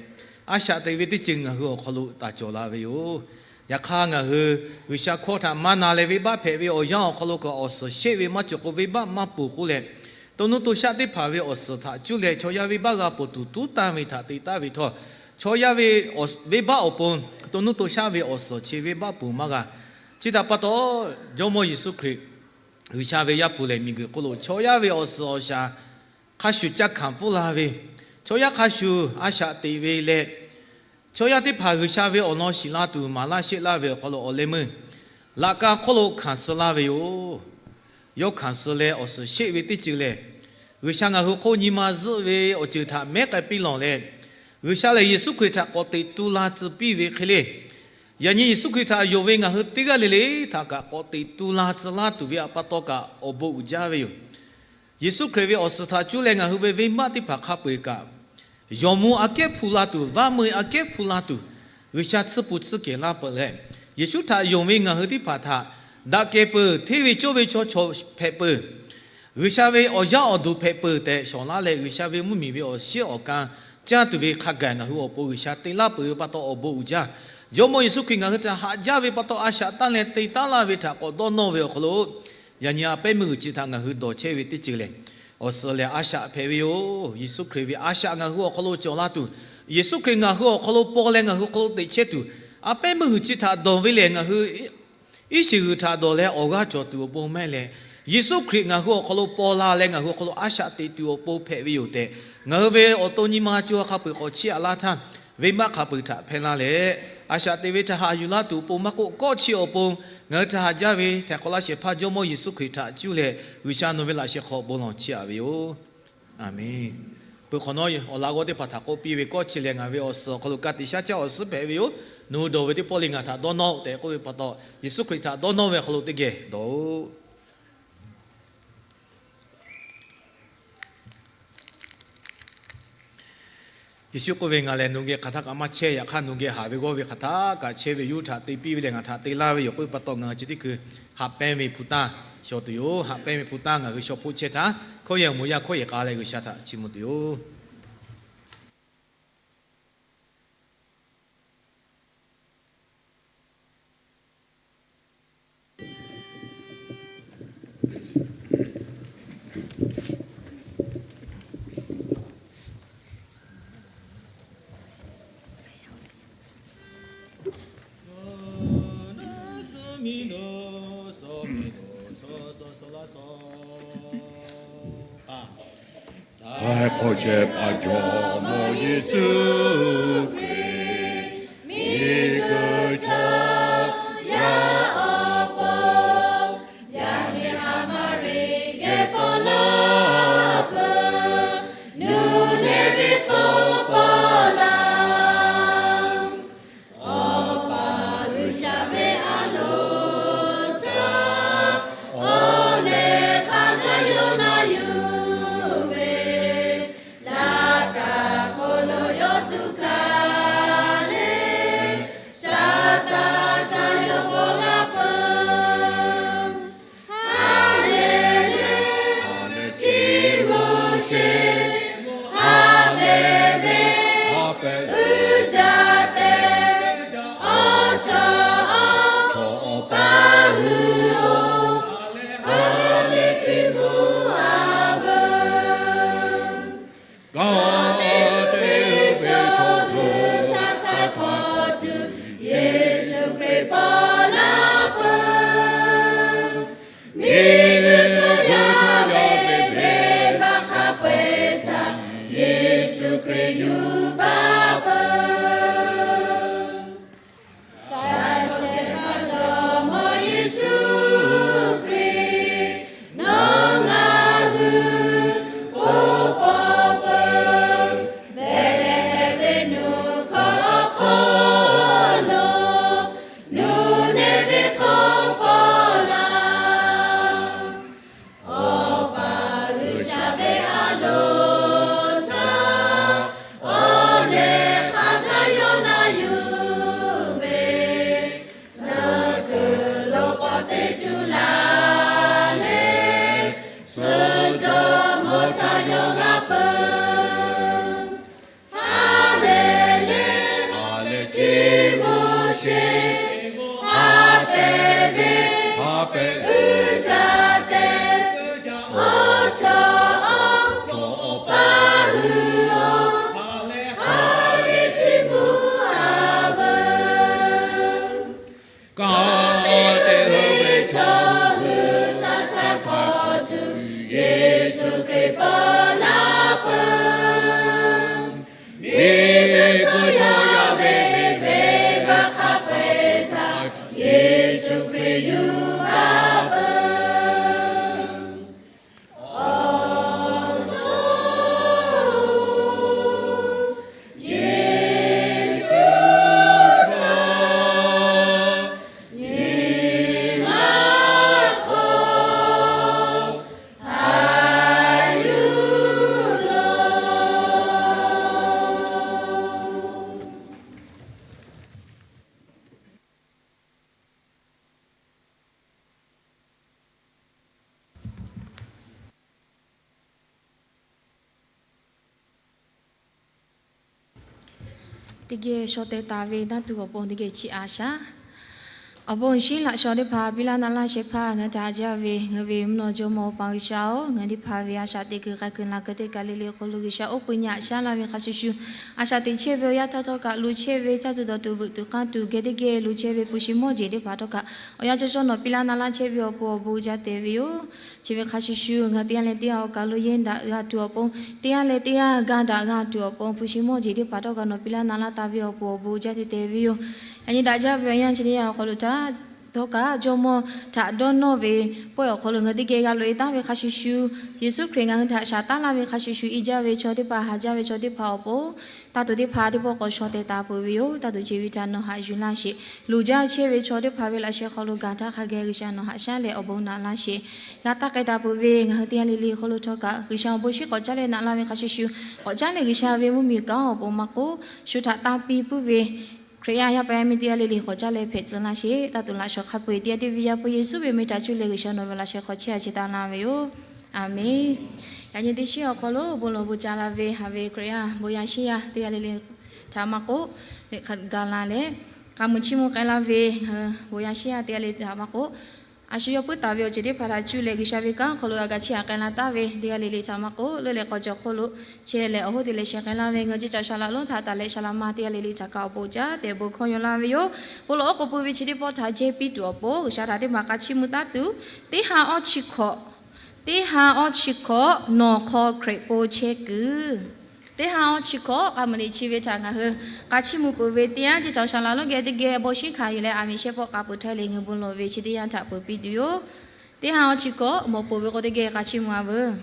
a shaꞈ teꞈ ve teˇ ceuˬ ngaˬ hui awˬ hk'aw lo taˍ cawˬ la ve yoˬ. Yaꞈ hk'aˇ, ngaˬ hui G'uiˬsha hkawˇ htaꞈ maˇ na leh venˇbaˆ hpehꞈ ve awˬ yanˇ awˬ hk'aw lo kaꞈ awˬ suhˍ sheˆ ve maˇ cawˬ k'o, venˇbaˆ maˇ ponˬ k'oˆ leh, to nuˇ to shaˆ teˇ hpaˍ ve awˬ suhˍ htaꞈ cuˇ leh chaw yaˇ venˇbaˆ g'a ponˬ tuˬ tuˉ tanˇ ve htaꞈ te taˍ ve htawˇ, chaw yaˇ ve venˇbaˆ awˬ pon to nuˇ to shaˆ ve awˬ suhˍ chi venˇbaˆ ponˬ maˇ g'a. Chi htaꞈ pa taw, Jawˇmawˇ Yeˍsuˆ Hkriꞈ G'uiˬsha ve Yaˇ hpu lehˬ miˬguiˬ hk'oˆ lo chaw yaˇ ve awˬ suhˍ awˬ shaˍ hk'a shuˍ caˇ hkanˍ pfuhˇ la ve, chaw yaˇ hk'a shuˍ a shaꞈ teꞈ ve leh, chaw yaˇ teˇ hpaˍ G'uiˬsha ve awˬ lawn shiˍ la tuˬ maˍ laˇ sheˆ laˇ ve awˬ hk'aw lo awˬ leh meuˇ laꞈ ka hk'oˆ lo hkanˍ suh laˇ ve yoˬ. Yawˇ hkanˍ suh leh awˬ suhˍ sheˆ ve teˇ ceuˬ lehˬ, G'uiˬsha ngaˬ hui hk'oˆ nyi ma zuhˆ ve awˬ ceuˬ htaꞈ mehˉ k'ai piˇ lawˬ leh, G'uiˬsha lehˬ Yeˍsuˆ Hkriꞈ htaꞈ k'awꞈ teꞈ tu la tcuh piˇ ve hk'e le, yaꞈ nyi Yeˍsuˆ Hkriꞈ htaꞈ yonˍ ve ngaˬ hui teˇ g'aˇ le le htaꞈ kaꞈ k'awꞈ teꞈ tu la tcuh laˇ tuˬ ve awˬ pa taw kaꞈ awˬ bon uiˍ jaˇ ve yoˬ. Yeˍsuˆ Hkriꞈ ve awˬ suhˍ htaꞈ cuˇ leh ngaˬ hui ve venˇbaˆ teˇ hpaˍ hk'a peu-eˬ kaꞈ, yawˬ mvuh aꞈ kehˉ hpu la tuˬ, vaˇ meuˇ aꞈ kehˉ hpu la tuˬ, G'uiˬsha tsuhˇ pu tsuhˇ kehˬ laˇ peuˬ leh, Yeˍsuˆ htaꞈ yonˍ ve ngaˬ hui teˇ hpaˍ htaꞈ daꞈ kehˬ peuˬ, hteˇ ve cawˇ ve chaw hpehꞈ peuˬ, G'uiˬsha ve awˬ yaˇ awˬ duˬ hpehꞈ peuˬ tehꞈ shawˍ laˇ leh, G'uiˬsha ve mvuhˇmiˬ ve awˬ shiˉ awˬ kan caˇ tuˬ ve hk'a gaˬ ngaˬ hui awˬ pon G'uiˬsha te laˇ peuˬ ve pa taw awˬ bon uiˍ jaˇ. Jawˇmawˇ Yeˍsuˆ Hkriꞈ ngaˬ hui htaꞈ haꞈ jaˇ ve pa taw, a shaꞈ tanˇ leh te taˉ laˇ ve htaꞈ k'awꞈ dawˇ nawˇ ve awˬ hk'aw lo, yaꞈ nyi a pehˉ meuˇ g'uiˬ chi htaꞈ ngaˬ hui dawˬ chehˇ ve teˇ ceuˬ lehˬ, awˬ suhˍ lehˬ a shaꞈ hpehꞈ ve yoˬ. Yeˍsuˆ Hkriꞈ ve a shaꞈ ngaˬ hui awˬ hk'aw lo cawˬ la tuˬ, Yeˍsuˆ Hkriꞈ ngaˬ hui awˬ hk'aw lo paw leh ngaˬ hui hk'aw lo teꞈ chehˇ tuˬ, a pehˉ meuˇ g'uiˬ chi htaꞈ dawˬ ve lehˬ, ngaˬ hui iˉ shiˍ g'uiˬ htaꞈ dawˬ leh awˬ g'aˇ cawˬ tuˬ awˬ pon maˇ heˆ leh, Yeˍsuˆ Hkriꞈ ngaˬ hui awˬ hk'aw lo paw la leh ngaˬ hui awˬ hk'aw lo a shaꞈ teꞈ tuˬ awˬ pon hpehꞈ ve yoˬ tehꞈ, ngaˬ hui ve awˬ to nyi ma co hk'a peu-eˬ k'awꞈ chiˇ aꞈ laˇ htaˇ, venˇbaˆ hk'a peu-eˬ htaꞈ hpehˇ laˇ leh, a shaꞈ teꞈ ve htaꞈ haꞈ yuˬ laˇ tuˬ awˬ pon maˇ k'oˆ, kawˆ chi awˬ pon ngaˬ hui htaꞈ haꞈ jaˇ ve htaiˍ hk'awꞈ laˇ shehˍ hpaˇ Jawˇmawˇ Yeˍsuˆ Hkriꞈ htaꞈ cuˇ leh G'uiˬsha nawˬ ve laꞈ sheh hk'aw bon lawˬ chiˇ aꞈ ve yoˬ. Aˬmenˍ. Peuˬ hk'awꞈ nawˉ awˬ laꞈ g'awˇ teˇ hpaˍ htaꞈ k'oˆ piˇ ve, kawˆ chi leh ngaˬ ve awˬ suhˍ awˬ hk'aw lo ka tiꞈ shaˉ caˇ awˬ suhˉ hpehꞈ ve yoˬ. Nawˬ hui dawˬ ve teˇ pawˆ le ngaˬ htaꞈ dawˇ nawˇ-oˆ tehꞈ k'oˆ ve pa taw, Yeˍsuˆ Hkriꞈ htaꞈ dawˇ nawˇ ve awˬ hk'aw lo teˇ geh dawˬ-oˆ. Yeˍsuˆ k'oˆ ve, Ngaˬ lehˬ nawˬ hui geh hk'aˬ htaˇ kaꞈ maˇ chehˇ. Yaꞈ hk'aˇ nawˬ hui geh haꞈ ve g'awˇ ve hk'aˬ htaˇ kaꞈ chehˇ ve, yawˇ hui htaꞈ te piˇ ve lehˬ ngaˬ htaꞈ te laˇ ve yoˬ k'oˆ ve pa taw, ngaˬ hui chi teˇ hkui haꞈ pehnˇ ve hpu tanˇ shaw tuˬ yoˬ. Haꞈ pehnˇ ve hpu tanˇ ngaˬ hui shaw hpoˆ chehˇ htaˇ, hkawˇ yehˬ awˬ moˍ yaˇ hkawˇ yehˬ k'a leh G'uiˬsha htaꞈ chiˇ mvuh tuˬ yoˬ. Htaiˍ hk'awꞈ shehˍ hpaˇ Jawˇmawˇ Yeˍsuˆ Hkriꞈ, miˬguiˬ chaw yaˇ awˬ pon, yaꞈ nyi ha Maˍriˆ geh paw laˇ peuˬ, nuˇ nehˬ ve hk'aw paw laˇ. Awˬ pa G'uiˬsha ve a loˍ htaˇ, awˬ lehˬ hk'a gaˬ yawˇ na yuˬ ve, laꞈ ka hk'oˆ lo yawˇ tuꞈ kaˇ sheˍ, ha pehˍ ve, ha pehˍ uiˍ jaˇ te, oˇ chaw awˬ pa hui awˬ ha lehˬ chi mvuh a veuˬ. Kanˉ te ve chaw hui htaꞈ htaˇ hk'awꞈ tuˬ, Yeˍsuˆ Hkriꞈ paw laˇ peuˬ. Miˬguiˬ chaw yaˇ ve venˇbaˆ hk'a peu-eˬ htaꞈ Yeˍsuˆ Hkriꞈ yuˬ gaˇ peuˬ. Teˇ geh shaw teh taˍ ve naˇ tuˬ awˬ pon teˇ geh chiˇ a shaˉ. Awˬ bon shinˉ laꞈ shaw teˇ hpaˍ piˇ laˇ na laˇ shehˍ hpaˇ ngaˬ hui htaꞈ jaˇ ve ngaˬ hui ve mvuhˇ naw jawˇmawˇ Awˬ pa G'uiˬsha-oˬ, ngaˬ hui teˇ hpaˍ ve a shaꞈ teꞈ kuiˬ k'ai kuiˬ la kuiˬ teˇ kaˬ le le hk'aw lo G'uiˬsha oˇ peu nyi aꞈ shaˉ laˇ ve hk'a shuˍ shuˍ, a shaꞈ teꞈ chehˇ ve awˬ yanˇ htaˇ htawˇ kaꞈ lo chehˇ ve caˇ tuˬ dawˬ tuˬ veuꞈ tuˬ k'aˇ tuˬ geh teˇ geh lo chehˇ ve hpu shi mawˇ jeˬ teˇ hpaˍ htawˇ kaꞈ awˬ yanˇ cawˇ cawˇ nawˬ piˇ laˇ na laˇ chehˇ ve awˬ pon awˬ bon uiˍ jaˇ tehꞈ ve yoˬ. Chi ve hk'a shuˍ shuˍ ngaˬ hui teˇ g'aˇ leh teˇ g'aˇ awˬ kaˬ lo yehˇ daꞈ g'a tuˬ awˬ pon, teˇ g'aˇ leh teˇ g'aˇ ga daꞈ g'a tuˬ awˬ pon hpu shi mawˇ jeˬ teˇ hpaˍ htawˇ kaꞈ nawˬ piˇ laˇ na laˇ taˍ ve awˬ pon awˬ bon uiˍ jaˇ tehꞈ tehꞈ ve yoˬ. Yaꞈ nyi daꞈ jaˇ ve awˬ yanˇ chi teˇ yanˇ awˬ hk'aw lo htaˇ htawˇ kaꞈ jawˇmawˇ htaꞈ dawˇ nawˇ ve pawehˇ awˬ hk'aw lo ngaˬ hui teˇ geh g'a loꞈ e taˉ ve hk'a shuˍ shuˍ, Yeˍsuˆ Hkriꞈ ngaˬ hui htaꞈ shaˍ taˉ laˇ ve hk'a shuˍ shuˍ, i jaˇ ve chaw teˇ hpaˍ, haˍ jaˇ ve chaw teˇ hpaˍ awˬ pon, taˇ tuˬ teˇ hpaˍ teˇ pawˆ k'awꞈ shaw teh taˍ peuˬ ve yoˬ. Taˇ tuˬ chi ve htaꞈ nawˬ haꞈ yuˬ laˇ sheˍ. Loˍ jaˇ chehˇ ve chaw teˇ hpaˍ ve laꞈ sheh hk'aw lo gaˬ htaˇ hk'a geh G'uiˬsha nawˬ haꞈ shaˉ leh awˬ bon naꞈ laˇ sheˍ. G'a taˇ k'ai taˍ peuˬ ve ngaˬ hui teˇ g'aˇ le le hk'aw lo htawˇ kaꞈ G'uiˬsha awˬ bon shinˉ k'awꞈ caˉ leh naꞈ laˇ ve hk'a shuˍ shuˍ, k'awꞈ caˉ leh G'uiˬsha ve mvuhˇmiˬ kanˉ awˬ pon maˇ k'oˆ, shu htaꞈ tanˇ piˇ puiˉ ve Hkriꞈ yaˇ yaˇ paˍ yaˇ miˇ teˇ g'aˇ le le k'awꞈ caˉ leh hpehꞈ tcuh laˇ sheˍ. Taˇ tuˬ laꞈ shawnˍ hk'a peu-eˬ teˇ g'aˇ teˇ ve yaˇ hpu Yeˍsuˆ ve meh htaꞈ cuˇ leh G'uiˬsha nawˬ ve laꞈ sheh hk'aw chehˇ a chi taˍ na ve yoˬ. Aˬmenˍ. Yaꞈ nyi teˇ shiˉ awˬ hk'aw lo bon lawˬ bon ca la ve haꞈ ve Hkriꞈ yaˇ bon yaˇ shiˉ yaˇ teˇ g'aˇ le le htaꞈ maˇ k'oˆ, ga la leh k'a muiˬ chiˇ mvuh k'ai la ve bon yaˇ shiˉ yaˇ teˇ g'aˇ le le htaꞈ maˇ k'oˆ, a shu yawˇ puiˉ taˍ ve awˬ ceuˬ teˇ hpaˍ htaꞈ cuˇ leh G'uiˬsha ve kanˉ hk'aw lo g'a ga chiˇ aꞈ k'ai la taˍ ve teˇ g'aˇ le le htaꞈ maˇ k'oˆ, leuˆ leh k'aw cawˬ hk'oˆ lo chehˇ leh awˬ hoˉ te leh sheh k'ai laˇ ve ngaˬ hui ceˇ caˬ shaˍ laꞈ lonˉ htaꞈ taˍ leh shaˍ laꞈ ma teˇ g'aˇ le le htaꞈ kaꞈ awˬ bon caˉ tehꞈ bon hkawˇ yaw laˇ ve yoˬ. Bon lawˬ oˉ k'oˍ pui ve chi teˇ pawˆ htaꞈ jehˇ piˇ tuˬ awˬ pon G'uiˬsha htaꞈ teˇ maˬ k'a chiˇ mvuh taˉ tuˬ, teˇ ha awˇ chi hkawꞈ, teˇ ha awˇ chi hkawꞈ nawˬ hk'aw Hkriꞈ po chehˇ kuiˬ. Teˇ ha awˇ chi hkawꞈ k'a muiˬ liꞈ chi ve htaꞈ ngaˬ hui k'a chiˇ mvuh peuˬ ve teˇ yanˇ, ceˇ caˬ shaˍ laꞈ lonˉ geh teˇ geh bon shinˉ hkanˍ yuˬ leh aˬ miˍ shehˇ pawˆ k'a peuˬ htaˇ le ngaˬ hui bon lawˬ ve chi teˇ yanˇ htaꞈ peuˬ piˇ tuˬ yoˬ. Teˇ ha awˇ chi hkawꞈ mawˬ peuˬ ve k'o teˇ geh k'a chiˇ mvuh a veuˬ.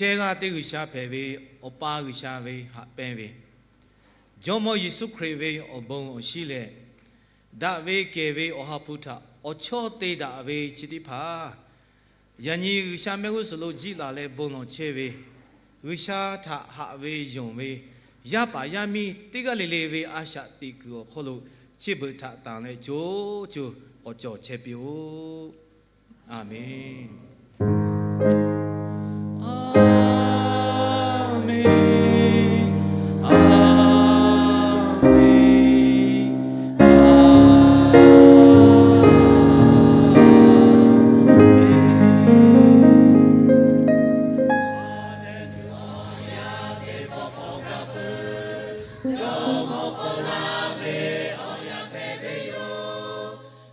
Chehˇ g'aˇ teˇ G'uiˬsha hpehꞈ ve, Awˬ pa G'uiˬsha ve haꞈ pehnˇ ve, Jawˇmawˇ Yeˍsuˆ Hkriꞈ ve awˬ bon awˬ shinˉ leh, daꞈ ve kehˬ ve Awˬ ha hpu htaꞈ awˬ chawˇ te daꞈ ve chi teˇ hpaˍ, yaꞈ nyi G'uiˬsha mehˆ g'uˇ suhˍ lo jiˆ laˬ leh bon lawˬ chehˇ ve, G'uiˬsha htaꞈ haꞈ ve yonˍ ve yaˇ paˍ yaˇ miˇ teˇ g'aˇ le le ve a shaꞈ teꞈ kuiˬ awˬ hk'oˆ lo chi beuꞈ htaꞈ tanˬ leh co co k'awꞈ cawˬ chehˇ piˇ-oˆ. A menˬ.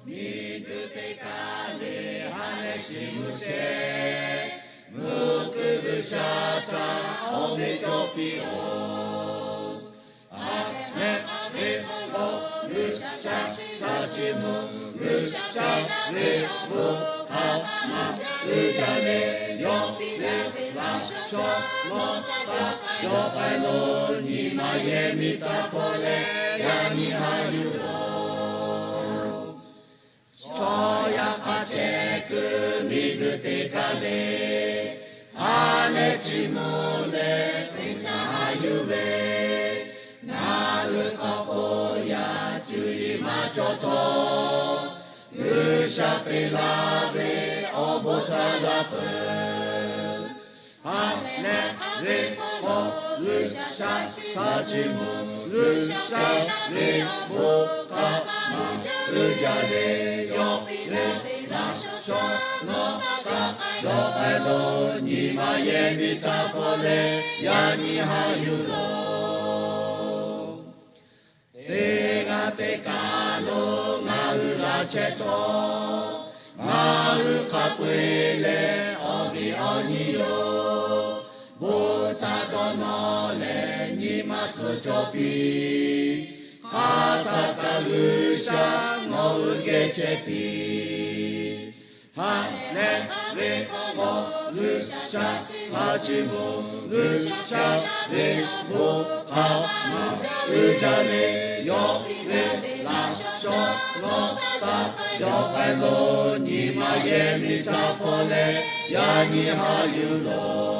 Miˬguiˬ teˇ kaˬ le ha leh chi mvuhˇ chehˇ, mvuhˇ kuiˬ G'uiˬsha htaꞈ awˬ meꞈ cawˬ piˇ-oˆ. Aˬ leh ve k'o, G'uiˬsha htaꞈ chi mvuh, G'uiˬsha ve awˬ bon hk'a maˇ uiˍ jaˇ leh, yawˇ piˇ laˇ ve laꞈ shawnˍ chaw nawˬ htaꞈ ca yawˇ k'ai lo, nyi ma yehˬ miˬ htaꞈ hpaw leh, yaꞈ nyi haꞈ yuˬ loˬ. Chaw yaˇ hk'a shehˍ kuiˬ miˬguiˬ teˇ kaˬ le, ha leh chi mvuh leh Hkriꞈ htaꞈ haꞈ yuˬ ve, ngaˬ hui hk'aw k'o yaꞈ cuˇ yiˍ maˇ cawˬ htawˇ, G'uiˬsha te laˇ ve awˬ bon htaꞈ laˇ peuˬ. Ha leh ve k'o, G'uiˬsha htaꞈ chi mvuh, G'uiˬsha ve awˬ bon hk'a maˇ uiˍ jaˇ leh, yawˇ piˇ laˇ ve laꞈ shawnˍ chaw nawˬ htaꞈ ca yawˇ k'ai lo, nyi ma yehˬ miˬ htaꞈ hpaw leh, yaꞈ nyi haꞈ yuˬ loˬ. Teˇ g'aˇ teˇ kaˬ lo ngaˬ hui laˬ chehˇ htawˇ, ngaˬ hui hk'a peu-eˬ leh awˬ viˉ awˬ nyi yoˬ. Bon htaꞈ dawˇ nawˇ leh nyi ma suh cawˬ piˇ. Hk'aˬ htaˆ kaꞈ G'uiˬsha nawˬ hui geh chehˇ piˇ. Ha leh ve k'o, G'uiˬsha htaꞈ chi mvuh, G'uiˬsha ve awˬ bon hk'a maˇ uiˍ jaˇ leh, yawˇ piˇ laˇ ve laꞈ shawnˍ chaw nawˬ htaꞈ ca yawˇ k'ai lo, nyi ma yehˬ miˬ htaꞈ hpaw leh, yaꞈ nyi haꞈ yuˬ loˬ.